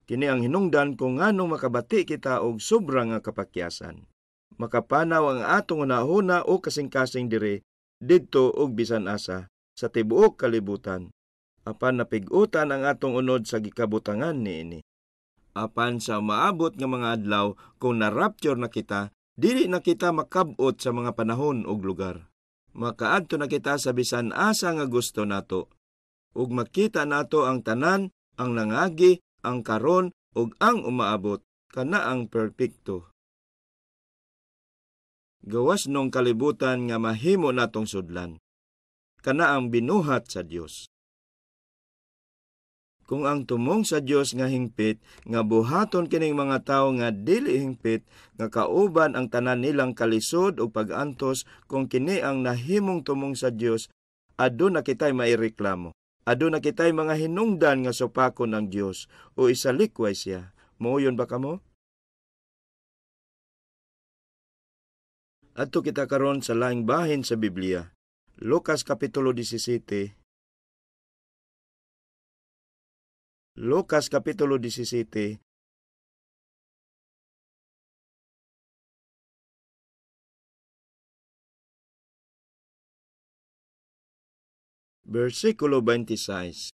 Kini ang hinungdan kung nganong makabati kita og sobra nga kapakyasan. Makapanaw ang atong hunahuna o kasing-kasing diri, didto og bisan asa, sa tibuok kalibutan. Apan napig-utan ang atong unod sa gikabutangan niini. Apan sa umaabot nga mga adlaw, kung na-rapture na kita, dili na kita makab-ot sa mga panahon ug lugar. Makaadto na kita sa bisan asa nga gusto nato. Ug makita nato ang tanan, ang nangagi, ang karon ug ang umaabot, kana ang perpekto. Gawas nung kalibutan nga mahimo natong sudlan. Kana ang binuhat sa Dios. Kung ang tumong sa Dios nga hingpit, nga buhaton kining mga tawo nga dili hingpit, nga kauban ang tanan nilang kalisod ug pag-antos, kung kini ang nahimong tumong sa Dios, aduna kitay maireklamo. Aduna kitay mga hinungdan nga supakon ang Dios o isalikway siya. Mooyon ba kamo? Adto kita karon sa laing bahin sa Biblia. Lucas Kapitulo 17. Lucas Kapitulo 17. Versikulo 26.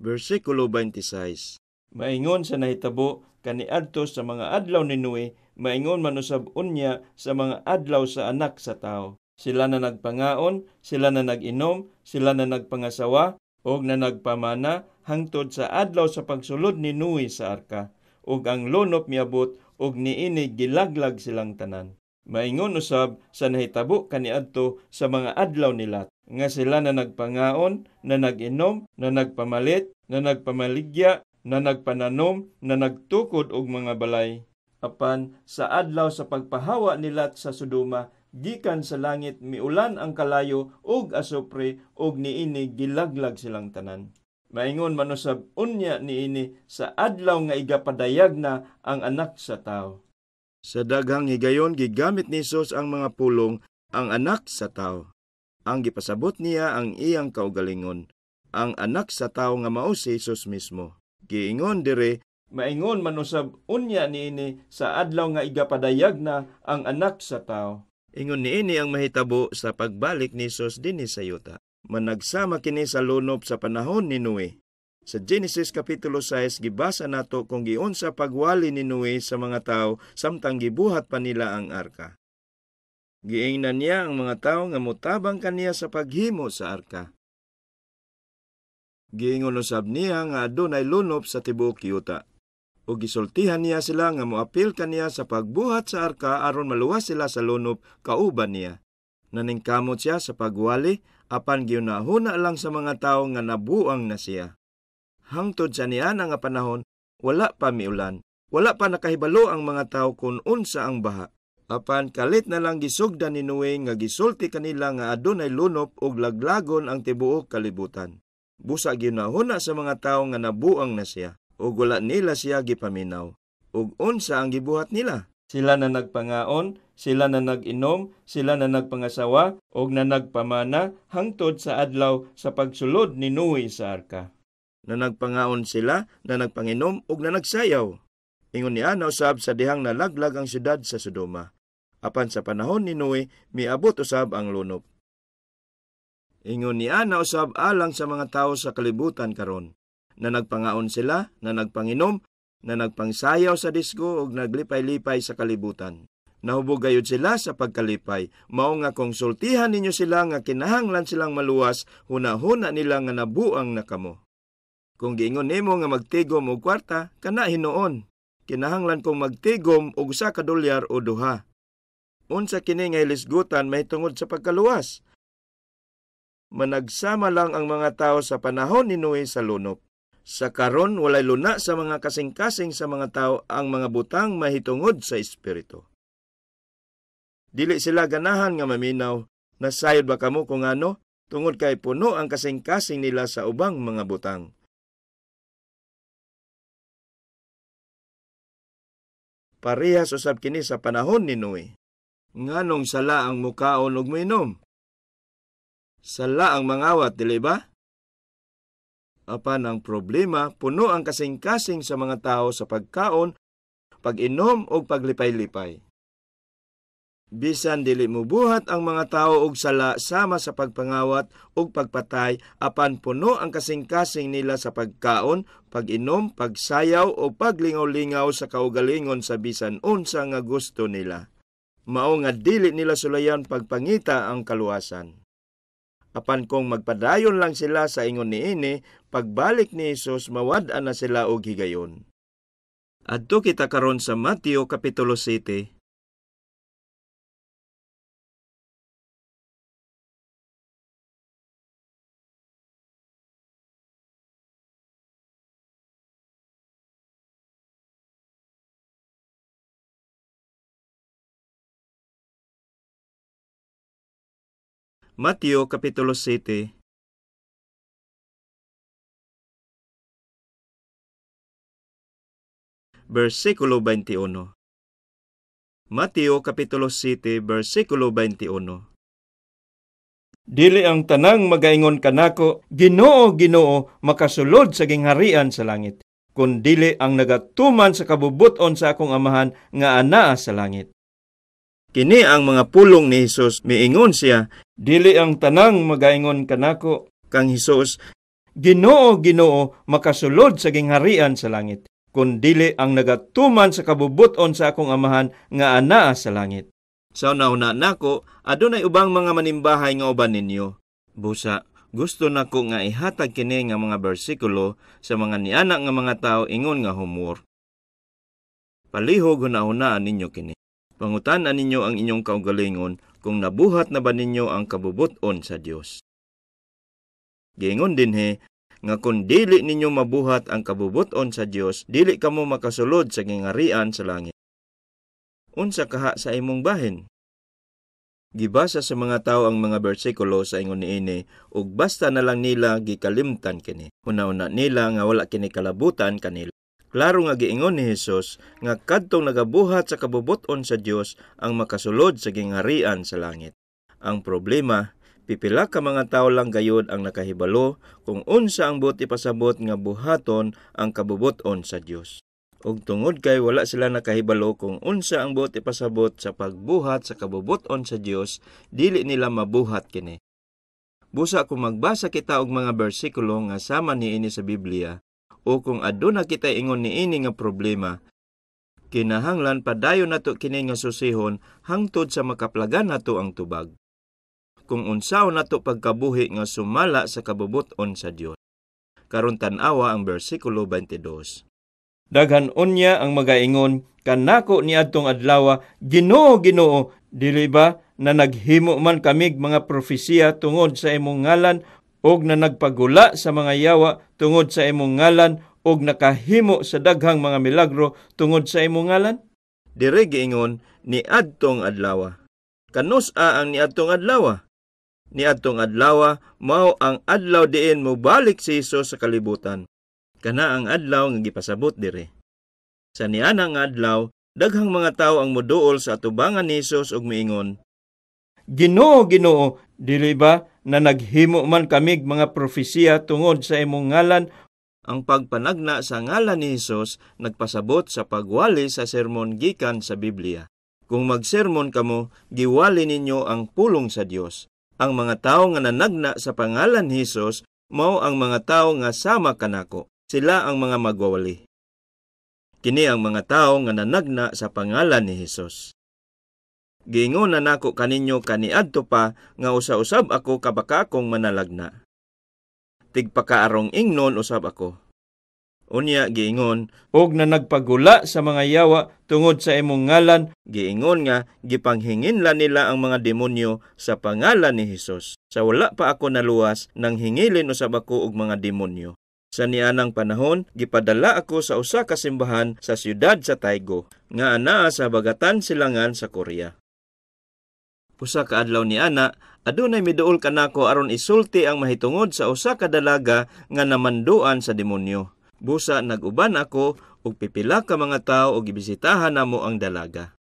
Versikulo 26. Maingon sa nahitabo kaniadto sa mga adlaw ni Noe, maingon man usab unya sa mga adlaw sa anak sa tawo. Sila na nagpangaon, sila na nag-inom, sila na nagpangasawa, og na nagpamana hangtod sa adlaw sa pagsulod ni Noe sa arka. Ug ang lunop miabot og niini gilaglag silang tanan. Maingon usab sa nahitabo kaniadto sa mga adlaw ni Lot, nga sila na nagpangaon, na nag-inom, na nagpamalit, na nagpamaligya, na nagpananom, na nagtukod og mga balay. Apan sa adlaw sa pagpahawa ni Lot sa Sodoma, gikan sa langit miulan ang kalayo og asupre og niini gilaglag silang tanan. Maingon man usab unya niini sa adlaw nga igapadayag na ang anak sa tawo. Sa daghang higayon gigamit ni Hesus ang mga pulong ang anak sa tawo. Ang gipasabot niya ang iyang kaugalingon, ang anak sa tawo nga mao si Hesus mismo. Giingon dire, maingon man usab unya niini sa adlaw nga igapadayag na ang anak sa tawo. Ingon niini ang mahitabo sa pagbalik ni Hesus dinhi sa yuta. Managsama kini sa lunop sa panahon ni Noe. Sa Genesis Kapitulo 6, gibasa nato kung giunsa pagwali ni Noe sa mga tao samtang gibuhat pa nila ang arka. Giingnan niya ang mga tao nga motabang kaniya sa paghimo sa arka. Giingon usab niya nga adunay lunop sa tibuok yuta. Ug gisultihan niya sila nga moapil kaniya sa pagbuhat sa arka aron maluwas sila sa lunop kauban niya. Naningkamot siya sa pagwali apan giunahuna lang sa mga tawo nga nabuang na siya. Hangtod sa niana nga panahon, wala pa miulan, wala pa nakahibalo ang mga tawo kung unsa ang baha. Apan kalit na lang gisugdan ni Noe nga gisulti kanila nga adunay lunop ug laglagon ang tibuok kalibutan. Busa giunahuna sa mga tawo nga nabuang na siya, ug wala nila siya gipaminaw. Ug unsa ang gibuhat nila? Sila na nagpangaon, sila na nag-inom, sila na nagpangasawa, ug na nagpamana hangtod sa adlaw sa pagsulod ni Noe sa arka. Na nagpangaon sila, na nagpanginom, ug na nagsayaw. Ingon niya na usab sa dihang nalaglag ang syudad sa Sodoma. Apan sa panahon ni Noe, miabot usab ang lunop. Ingon niya na usab alang sa mga tawo sa kalibutan karon, na nagpangaon sila, na nagpanginom, na nagpangsayaw sa disko ug naglipay-lipay sa kalibutan. Nahubog gayud sila sa pagkalipay. Mao nga kung sultihan ninyo sila nga kinahanglan silang maluwas, hunahuna nila nga nabuang na kamo. Kung giingon nimo nga magtigom og kwarta, kana hinuon. Kinahanglan kong magtigom og usa ka dolyar o duha. Unsa kini nga hilisgutan mahitungod sa pagkaluwas? Managsama lang ang mga tao sa panahon ni Noe sa lunop. Sa karon walay luna sa mga kasing-kasing sa mga tao ang mga butang mahitungod sa espiritu. Dili sila ganahan nga maminaw. Nasayod ba kamo kung ano? Tungod kay puno ang kasing-kasing nila sa ubang mga butang. Parehas usab kini sa panahon ni Noe. Nganong sala ang mukaon ug moinom? Sala ang mangawat, dili ba? Apan ang problema, puno ang kasing-kasing sa mga tao sa pagkaon, pag-inom o paglipay-lipay. Bisan dili mobuhat ang mga tawo og sala sama sa pagpangawat ug pagpatay, apan puno ang kasing-kasing nila sa pagkaon, pag-inom, pagsayaw o paglingaw-lingaw sa kaugalingon sa bisan unsa nga gusto nila. Mao nga dili nila sulayan pagpangita ang kaluwasan. Apan kung magpadayon lang sila sa ingon niini, pagbalik ni Hesus mawad-an na sila og higayon. Adto kita karon sa Mateo Kapitulo 7. Mateo Kapitulo 7, versikulo 21. Mateo Kapitulo 7, versikulo 21. Dili ang tanang magaingon kanako, Ginoo, Ginoo, makasulod sa gingharian sa langit, kun dili ang nagatuman sa kabubuton sa akong amahan nga anaa sa langit. Kini ang mga pulong ni Hesus, miingon siya, dili ang tanang magaingon kanako kang Hesus, Ginoo, Ginoo, makasulod sa gingharian sa langit, kun dili ang nagatuman sa kabubuton sa akong amahan nga anaa sa langit. Sa una-una nako, adunay ubang mga manimbahay nga uban ninyo. Busa, gusto nako nga ihatag kini nga mga bersikulo sa mga niana nga mga tawo ingon nga homework. Palihog hunahunaan ninyo kini. Pangutan-a ninyo ang inyong kaugalingon kung nabuhat na ba ninyo ang kabubuton sa Dios. Giingon dinhi nga kung dili ninyo mabuhat ang kabubuton sa Dios, dili kamo makasulod sa gingharian sa langit. Unsa kaha sa imong bahin? Gibasa sa mga tawo ang mga bersikulo sa ingon niini ug basta na lang nila gikalimtan kini. Huna-huna nila nga wala kini kalabutan kanila. Klaro nga giingon ni Hesus nga kadtong nagabuhat sa kabubuton sa Dios ang makasulod sa gingharian sa langit. Ang problema, pipila ka mga tawo lang gayud ang nakahibalo kung unsa ang buot ipasabot nga buhaton ang kabubuton sa Dios. Ug tungod kay wala sila nakahibalo kung unsa ang buot ipasabot sa pagbuhat sa kabubuton sa Dios, dili nila mabuhat kini. Busa kung magbasa kita og mga bersikulo nga sama niini sa Biblia, o kung aduna kita ingon niini nga problema, kinahanglan padayon nato kini nga susihon hangtod sa makaplagan nato ang tubag. Kung unsaon nato pagkabuhi nga sumala sa kabubuton sa Dios. Karon tan-awa ang bersikulo 22. Daghan unya ang magaingon kanako niadtong adlawa, Ginoo, Ginoo, dili ba na naghimo man kamig mga propesiya tungod sa imong ngalan og na nagpagula sa mga yawa tungod sa imong ngalan og nakahimo sa daghang mga milagro tungod sa imong ngalan? Dire giingon niadtong adlawa. Kanus-a ang niadtong adlawa? Niadtong adlawa mao ang adlaw diin mobalik si Hesus sa kalibutan. Kana ang adlaw nga gipasabot dire. Sa niana nga adlaw, daghang mga tawo ang moduol sa atubangan ni Hesus ug miingon, Ginoo, Ginoo, dili ba na naghimo man kamig mga propesiya tungod sa imong ngalan? Ang pagpanagna sa ngalan ni Hesus nagpasabot sa pagwali sa sermon gikan sa Biblia. Kung magsermon kamo, giwali ninyo ang pulong sa Dios. Ang mga tawo nga nanagna sa pangalan ni Hesus mao ang mga tawo nga sama kanako. Sila ang mga magwawali. Kini ang mga tawo nga nanagna sa pangalan ni Hesus. Giingon na nako kaninyo kaniadto pa nga usa-usab ako kabaka akong manalagna. Tigpakaarong ingnon usab ako. Unya giingon og na nagpagula sa mga yawa tungod sa imong ngalan, giingon nga gipanghinginla nila ang mga demonyo sa pangalan ni Hesus. Sa wala pa ako naluwas, nang hingilin usab ako og mga demonyo. Sa nianang panahon, gipadala ako sa usa ka simbahan sa siyudad sa Taigo, nga anaa sa bagatan silangan sa Korea. Usa ka adlaw ni ana, adunay miduol kanako aron isulti ang mahitungod sa usa ka dalaga nga namanduan sa demonyo. Busa nag-uban ako ug pipila ka mga tawo ug gibisitahan namo ang dalaga.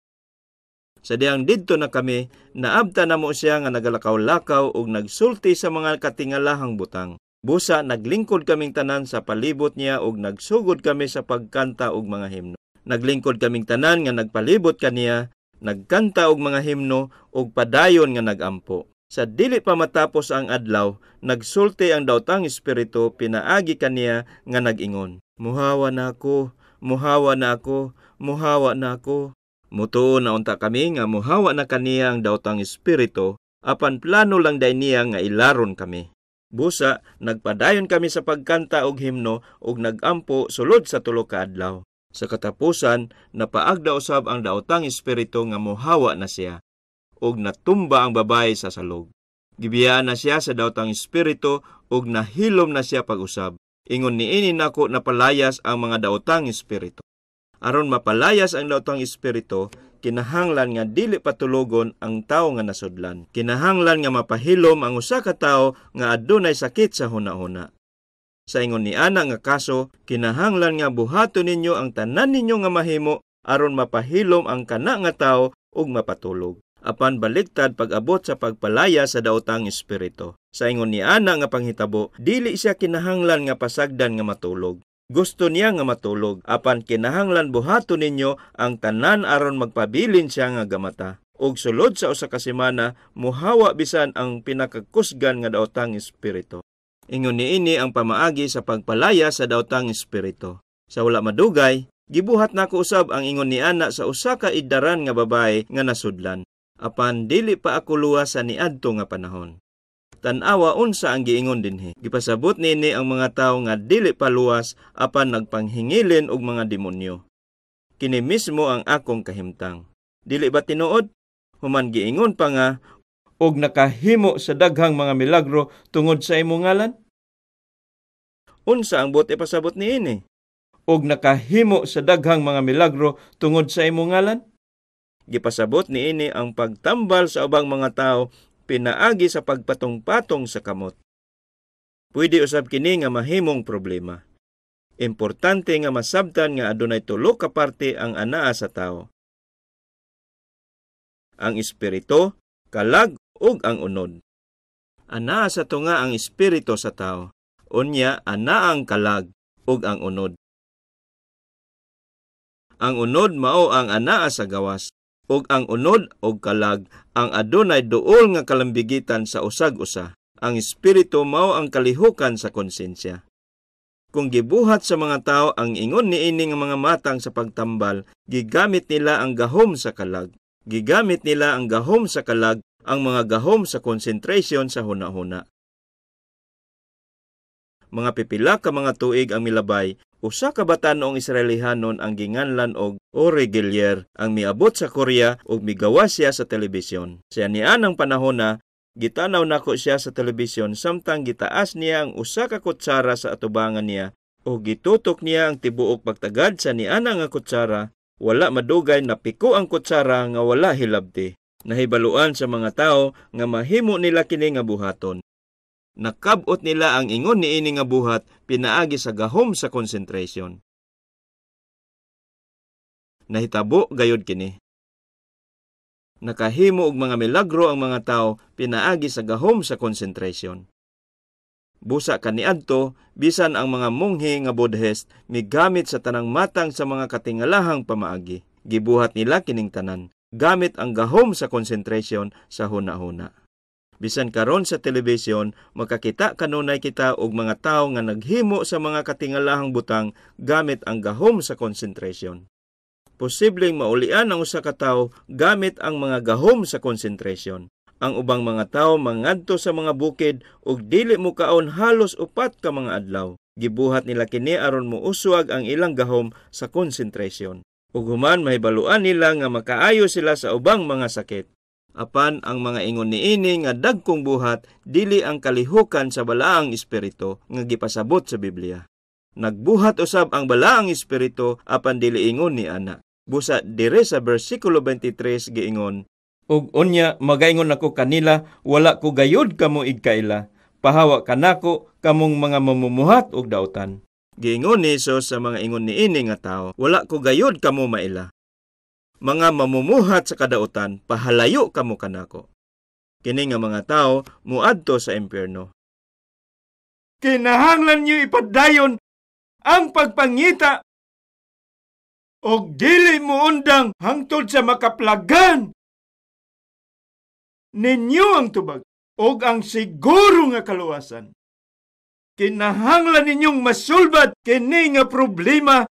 Sa dihang didto na kami, naabta namo siya nga nagalakaw-lakaw ug nagsulti sa mga katingalahang butang. Busa naglingkod kaming tanan sa palibot niya ug nagsugod kami sa pagkanta og mga himno. Naglingkod kaming tanan nga nagpalibot kaniya. Nagkanta og mga himno ug padayon nga nagampo. Sa dili pa matapos ang adlaw, nagsulti ang daotang espiritu pinaagi kaniya nga nag-ingon, "Muhawa na ako, muhawa na ako, muhawa na ako." Mutuo na unta kami nga muhawa na kaniya ang daotang espiritu, apan plano lang day niya nga ilaron kami. Busa, nagpadayon kami sa pagkanta og himno ug nagampo sulod sa 3 ka adlaw. Sa katapusan, napaagda usab ang daotang espiritu nga muhawa na siya, ug natumba ang babae sa salog. Gibiyaan na siya sa daotang espiritu ug nahilom na siya pag-usab. Ingon niini nako napalayas ang mga daotang espiritu. Aron mapalayas ang daotang espiritu, kinahanglan nga dili patulogon ang tawo nga nasudlan. Kinahanglan nga mapahilom ang usa ka tawo nga adunay sakit sa hunahuna. Sa ingon ni ana nga kaso, kinahanglan nga buhaton ninyo ang tanan ninyo nga mahimo aron mapahilom ang kana nga tawo ug mapatulog. Apan baligtad pag-abot sa pagpalaya sa daotang espiritu. Sa ingon ni ana nga panghitabo, dili siya kinahanglan nga pasagdan nga matulog. Gusto niya nga matulog, apan kinahanglan buhaton ninyo ang tanan aron magpabilin siya nga gamata. Og sulod sa usa ka semana, muhawa bisan ang pinakakusgan nga daotang espiritu. Ingon niini ang pamaagi sa pagpalaya sa daotang espiritu. Sa wala madugay, gibuhat nako usab ang ingon ni ana sa usa ka idaran nga babae nga nasudlan. Apan dili pa ako luwas sa niadto nga panahon. Tan-awa unsa ang giingon dinhi. Gipasabot niini ang mga tawo nga dili pa luwas apan nagpanghingilin og mga demonyo. Kini mismo ang akong kahimtang. Dili ba tinuod? Human giingon pa nga og nakahimo sa daghang mga milagro tungod sa imong ngalan? Unsa ang buot ipasabot niini? Og nakahimo sa daghang mga milagro tungod sa imong ngalan? Gipasabot niini ang pagtambal sa ubang mga tawo pinaagi sa pagpatong-patong sa kamot. Pwede usab kini nga mahimong problema. Importante nga masabtan nga adunay tulo ka parte ang anaa sa tawo. Ang espiritu, kalag ug ang unod. Anaa sa tunga ang espiritu sa tawo. Unya anaa ang kalag ug ang unod. Ang unod mao ang anaa sa gawas, ug ang unod og kalag ang adunay duol nga kalambigitan sa usag-usa. Ang espiritu mao ang kalihukan sa konsensya. Kung gibuhat sa mga tao ang ingon niini nga mga matang sa pagtambal, gigamit nila ang gahom sa kalag. Gigamit nila ang gahom sa kalag, ang mga gahom sa concentration sa hunahuna. Mga pipila ka mga tuig ang milabay, usa ka batan-ong Israelihanon ang ginganlan og Uri Geller ang miabot sa Korea ug migawas siya sa telebisyon. Sa nianang panahona, gitanaw nako siya sa telebisyon samtang gitaas niya ang usa ka kutsara sa atubangan niya ug gitutok niya ang tibuok pagtagad sa niana nga kutsara. Wala madugay napiko ang kutsara nga wala hilabti. Nahibaluan sa mga tao nga mahimo nila kini nga buhaton. Nakab-ot nila ang ingon niini nga buhat pinaagi sa gahom sa concentration. Nahitabo gayod kini. Nakahimo og mga milagro ang mga tao pinaagi sa gahom sa concentration. Busa kaniadto, bisan ang mga monghe nga Buddhist migamit sa tanang matang sa mga katingalahang pamaagi. Gibuhat nila kining tanan gamit ang gahom sa concentration sa hunahuna. Bisan karon sa telebisyon, makakita kanunay kita og mga tawo nga naghimo sa mga katingalahang butang gamit ang gahom sa concentration. Posibleng maulian ang usa ka tawo gamit ang mga gahom sa concentration. Ang ubang mga tawo mangadto sa mga bukid ug dili mokaon halos 4 ka mga adlaw. Gibuhat nila kini aron mouswag ang ilang gahom sa concentration. Ug human mahibaluan nila nga makaayo sila sa ubang mga sakit. Apan ang mga ingon niini nga dagkong buhat dili ang kalihukan sa balaang espiritu nga gipasabot sa Biblia. Nagbuhat usab ang balaang espiritu apan dili ingon ni ana. Busa dire sa bersikulo 23 giingon, ug unya magaingon ako kanila, wala ko gayud kamo igkaila, pahawa kanako kamong mga mamumuhat og dautan. Giingon ni Hesus sa mga ingon niini nga tawo, wala ko gayud kamo maila. Mga mamumuhat sa kadautan, pahalayo kamo kanako. Kini nga mga tawo muadto sa impyerno. Kinahanglan niyo ipadayon ang pagpangita Og dili mo undang hangtod sa makaplagan ninyo ang tubag og ang siguro nga kaluwasan. Kinahanglan ninyong masulbad kini nga problema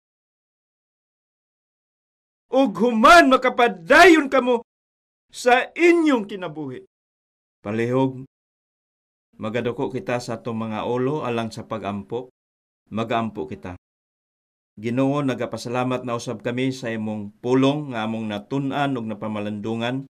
ug human makapadayon kamo sa inyong kinabuhi. Palihog, magaduko kita sa atong mga ulo alang sa pagampo. Magaampo kita. Ginoo, nagapasalamat na usab kami sa imong pulong nga among natun-an ug napamalandungan.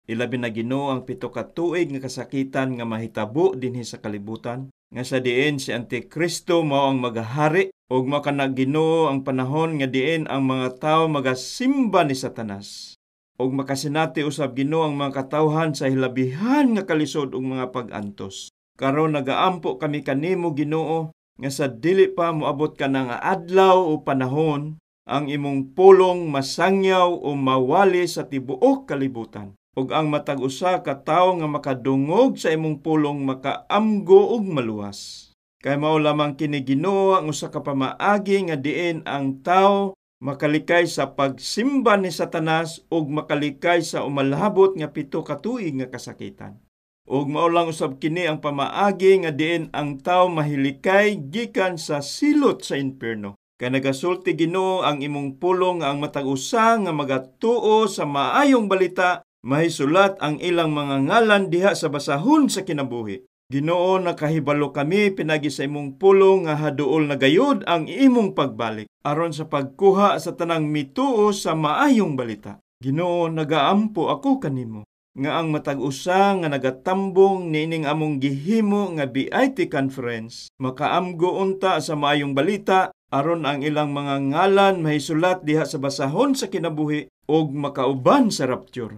Ilabi na, Ginoo, ang 7 ka tuig nga kasakitan nga mahitabo dinhi sa kalibutan, nga sa diin si Antikristo mao ang magahari ug makana, Ginoo, ang panahon nga diin ang mga tawo magasimba ni Satanas. Ug makasinati usab, Ginoo, ang mga katawhan sa hilabihan nga kalisod ug mga pag-antos. Karon nagaampo kami kanimo, Ginoo, nga sa dili pa moabot ka nga adlaw o panahon, ang imong pulong masangyaw o mawali sa tibuok kalibutan. Ug ang matag usa ka tawo nga makadungog sa imong pulong makaamgo ug maluwas. Kay mao lamang kini, Ginoo, ang usa ka pamaagi nga diin ang tawo makalikay sa pagsimba ni Satanas ug makalikay sa umalabot nga 7 ka tuig nga kasakitan. Ug mao lang usab kini ang pamaagi nga diin ang tawo mahilikay gikan sa silot sa impierno. Kay nagasulti, Ginoo, ang imong pulong nga ang matag usa nga magatuo sa maayong balita, mahisulat ang ilang mga ngalan diha sa basahon sa kinabuhi. Ginoo, nakahibalo kami pinagi sa imong pulong nga haduol na gayud ang imong pagbalik aron sa pagkuha sa tanang mituo sa maayong balita. Ginoo, nagaampo ako kanimo nga ang matag usa nga nagatambong niining among gihimo nga BIT conference makaamgo unta sa maayong balita aron ang ilang mga ngalan mahisulat diha sa basahon sa kinabuhi ug makauban sa rapture.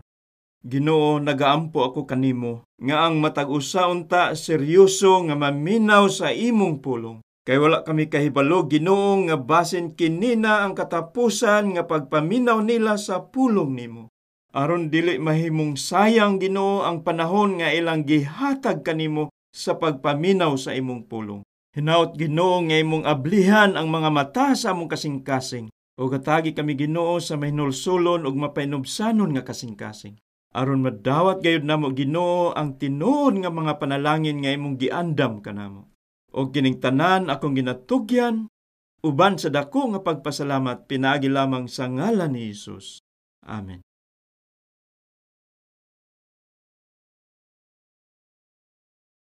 Ginoo, nagaampo ako kanimo nga ang matag usa unta seryoso nga maminaw sa imong pulong. Kay wala kami kahibalo, Ginoo, nga basin kinina ang katapusan nga pagpaminaw nila sa pulong nimo. Aron dili mahimong sayang, Ginoo, ang panahon nga ilang gihatag kanimo sa pagpaminaw sa imong pulong. Hinaut, Ginoo, nga imong ablihan ang mga mata sa among kasing-kasing. Ug hatagi kami, Ginoo, sa mahinulsulon ug mapainubsanon nga kasing-kasing. Aron madawat gayud namo, Ginoo, ang tinuod nga mga panalangin nga imong giandam kanamo. Og kining tanan akong ginatugyan uban sa dako nga pagpasalamat pinaagi lamang sa ngalan ni Hesus. Amen.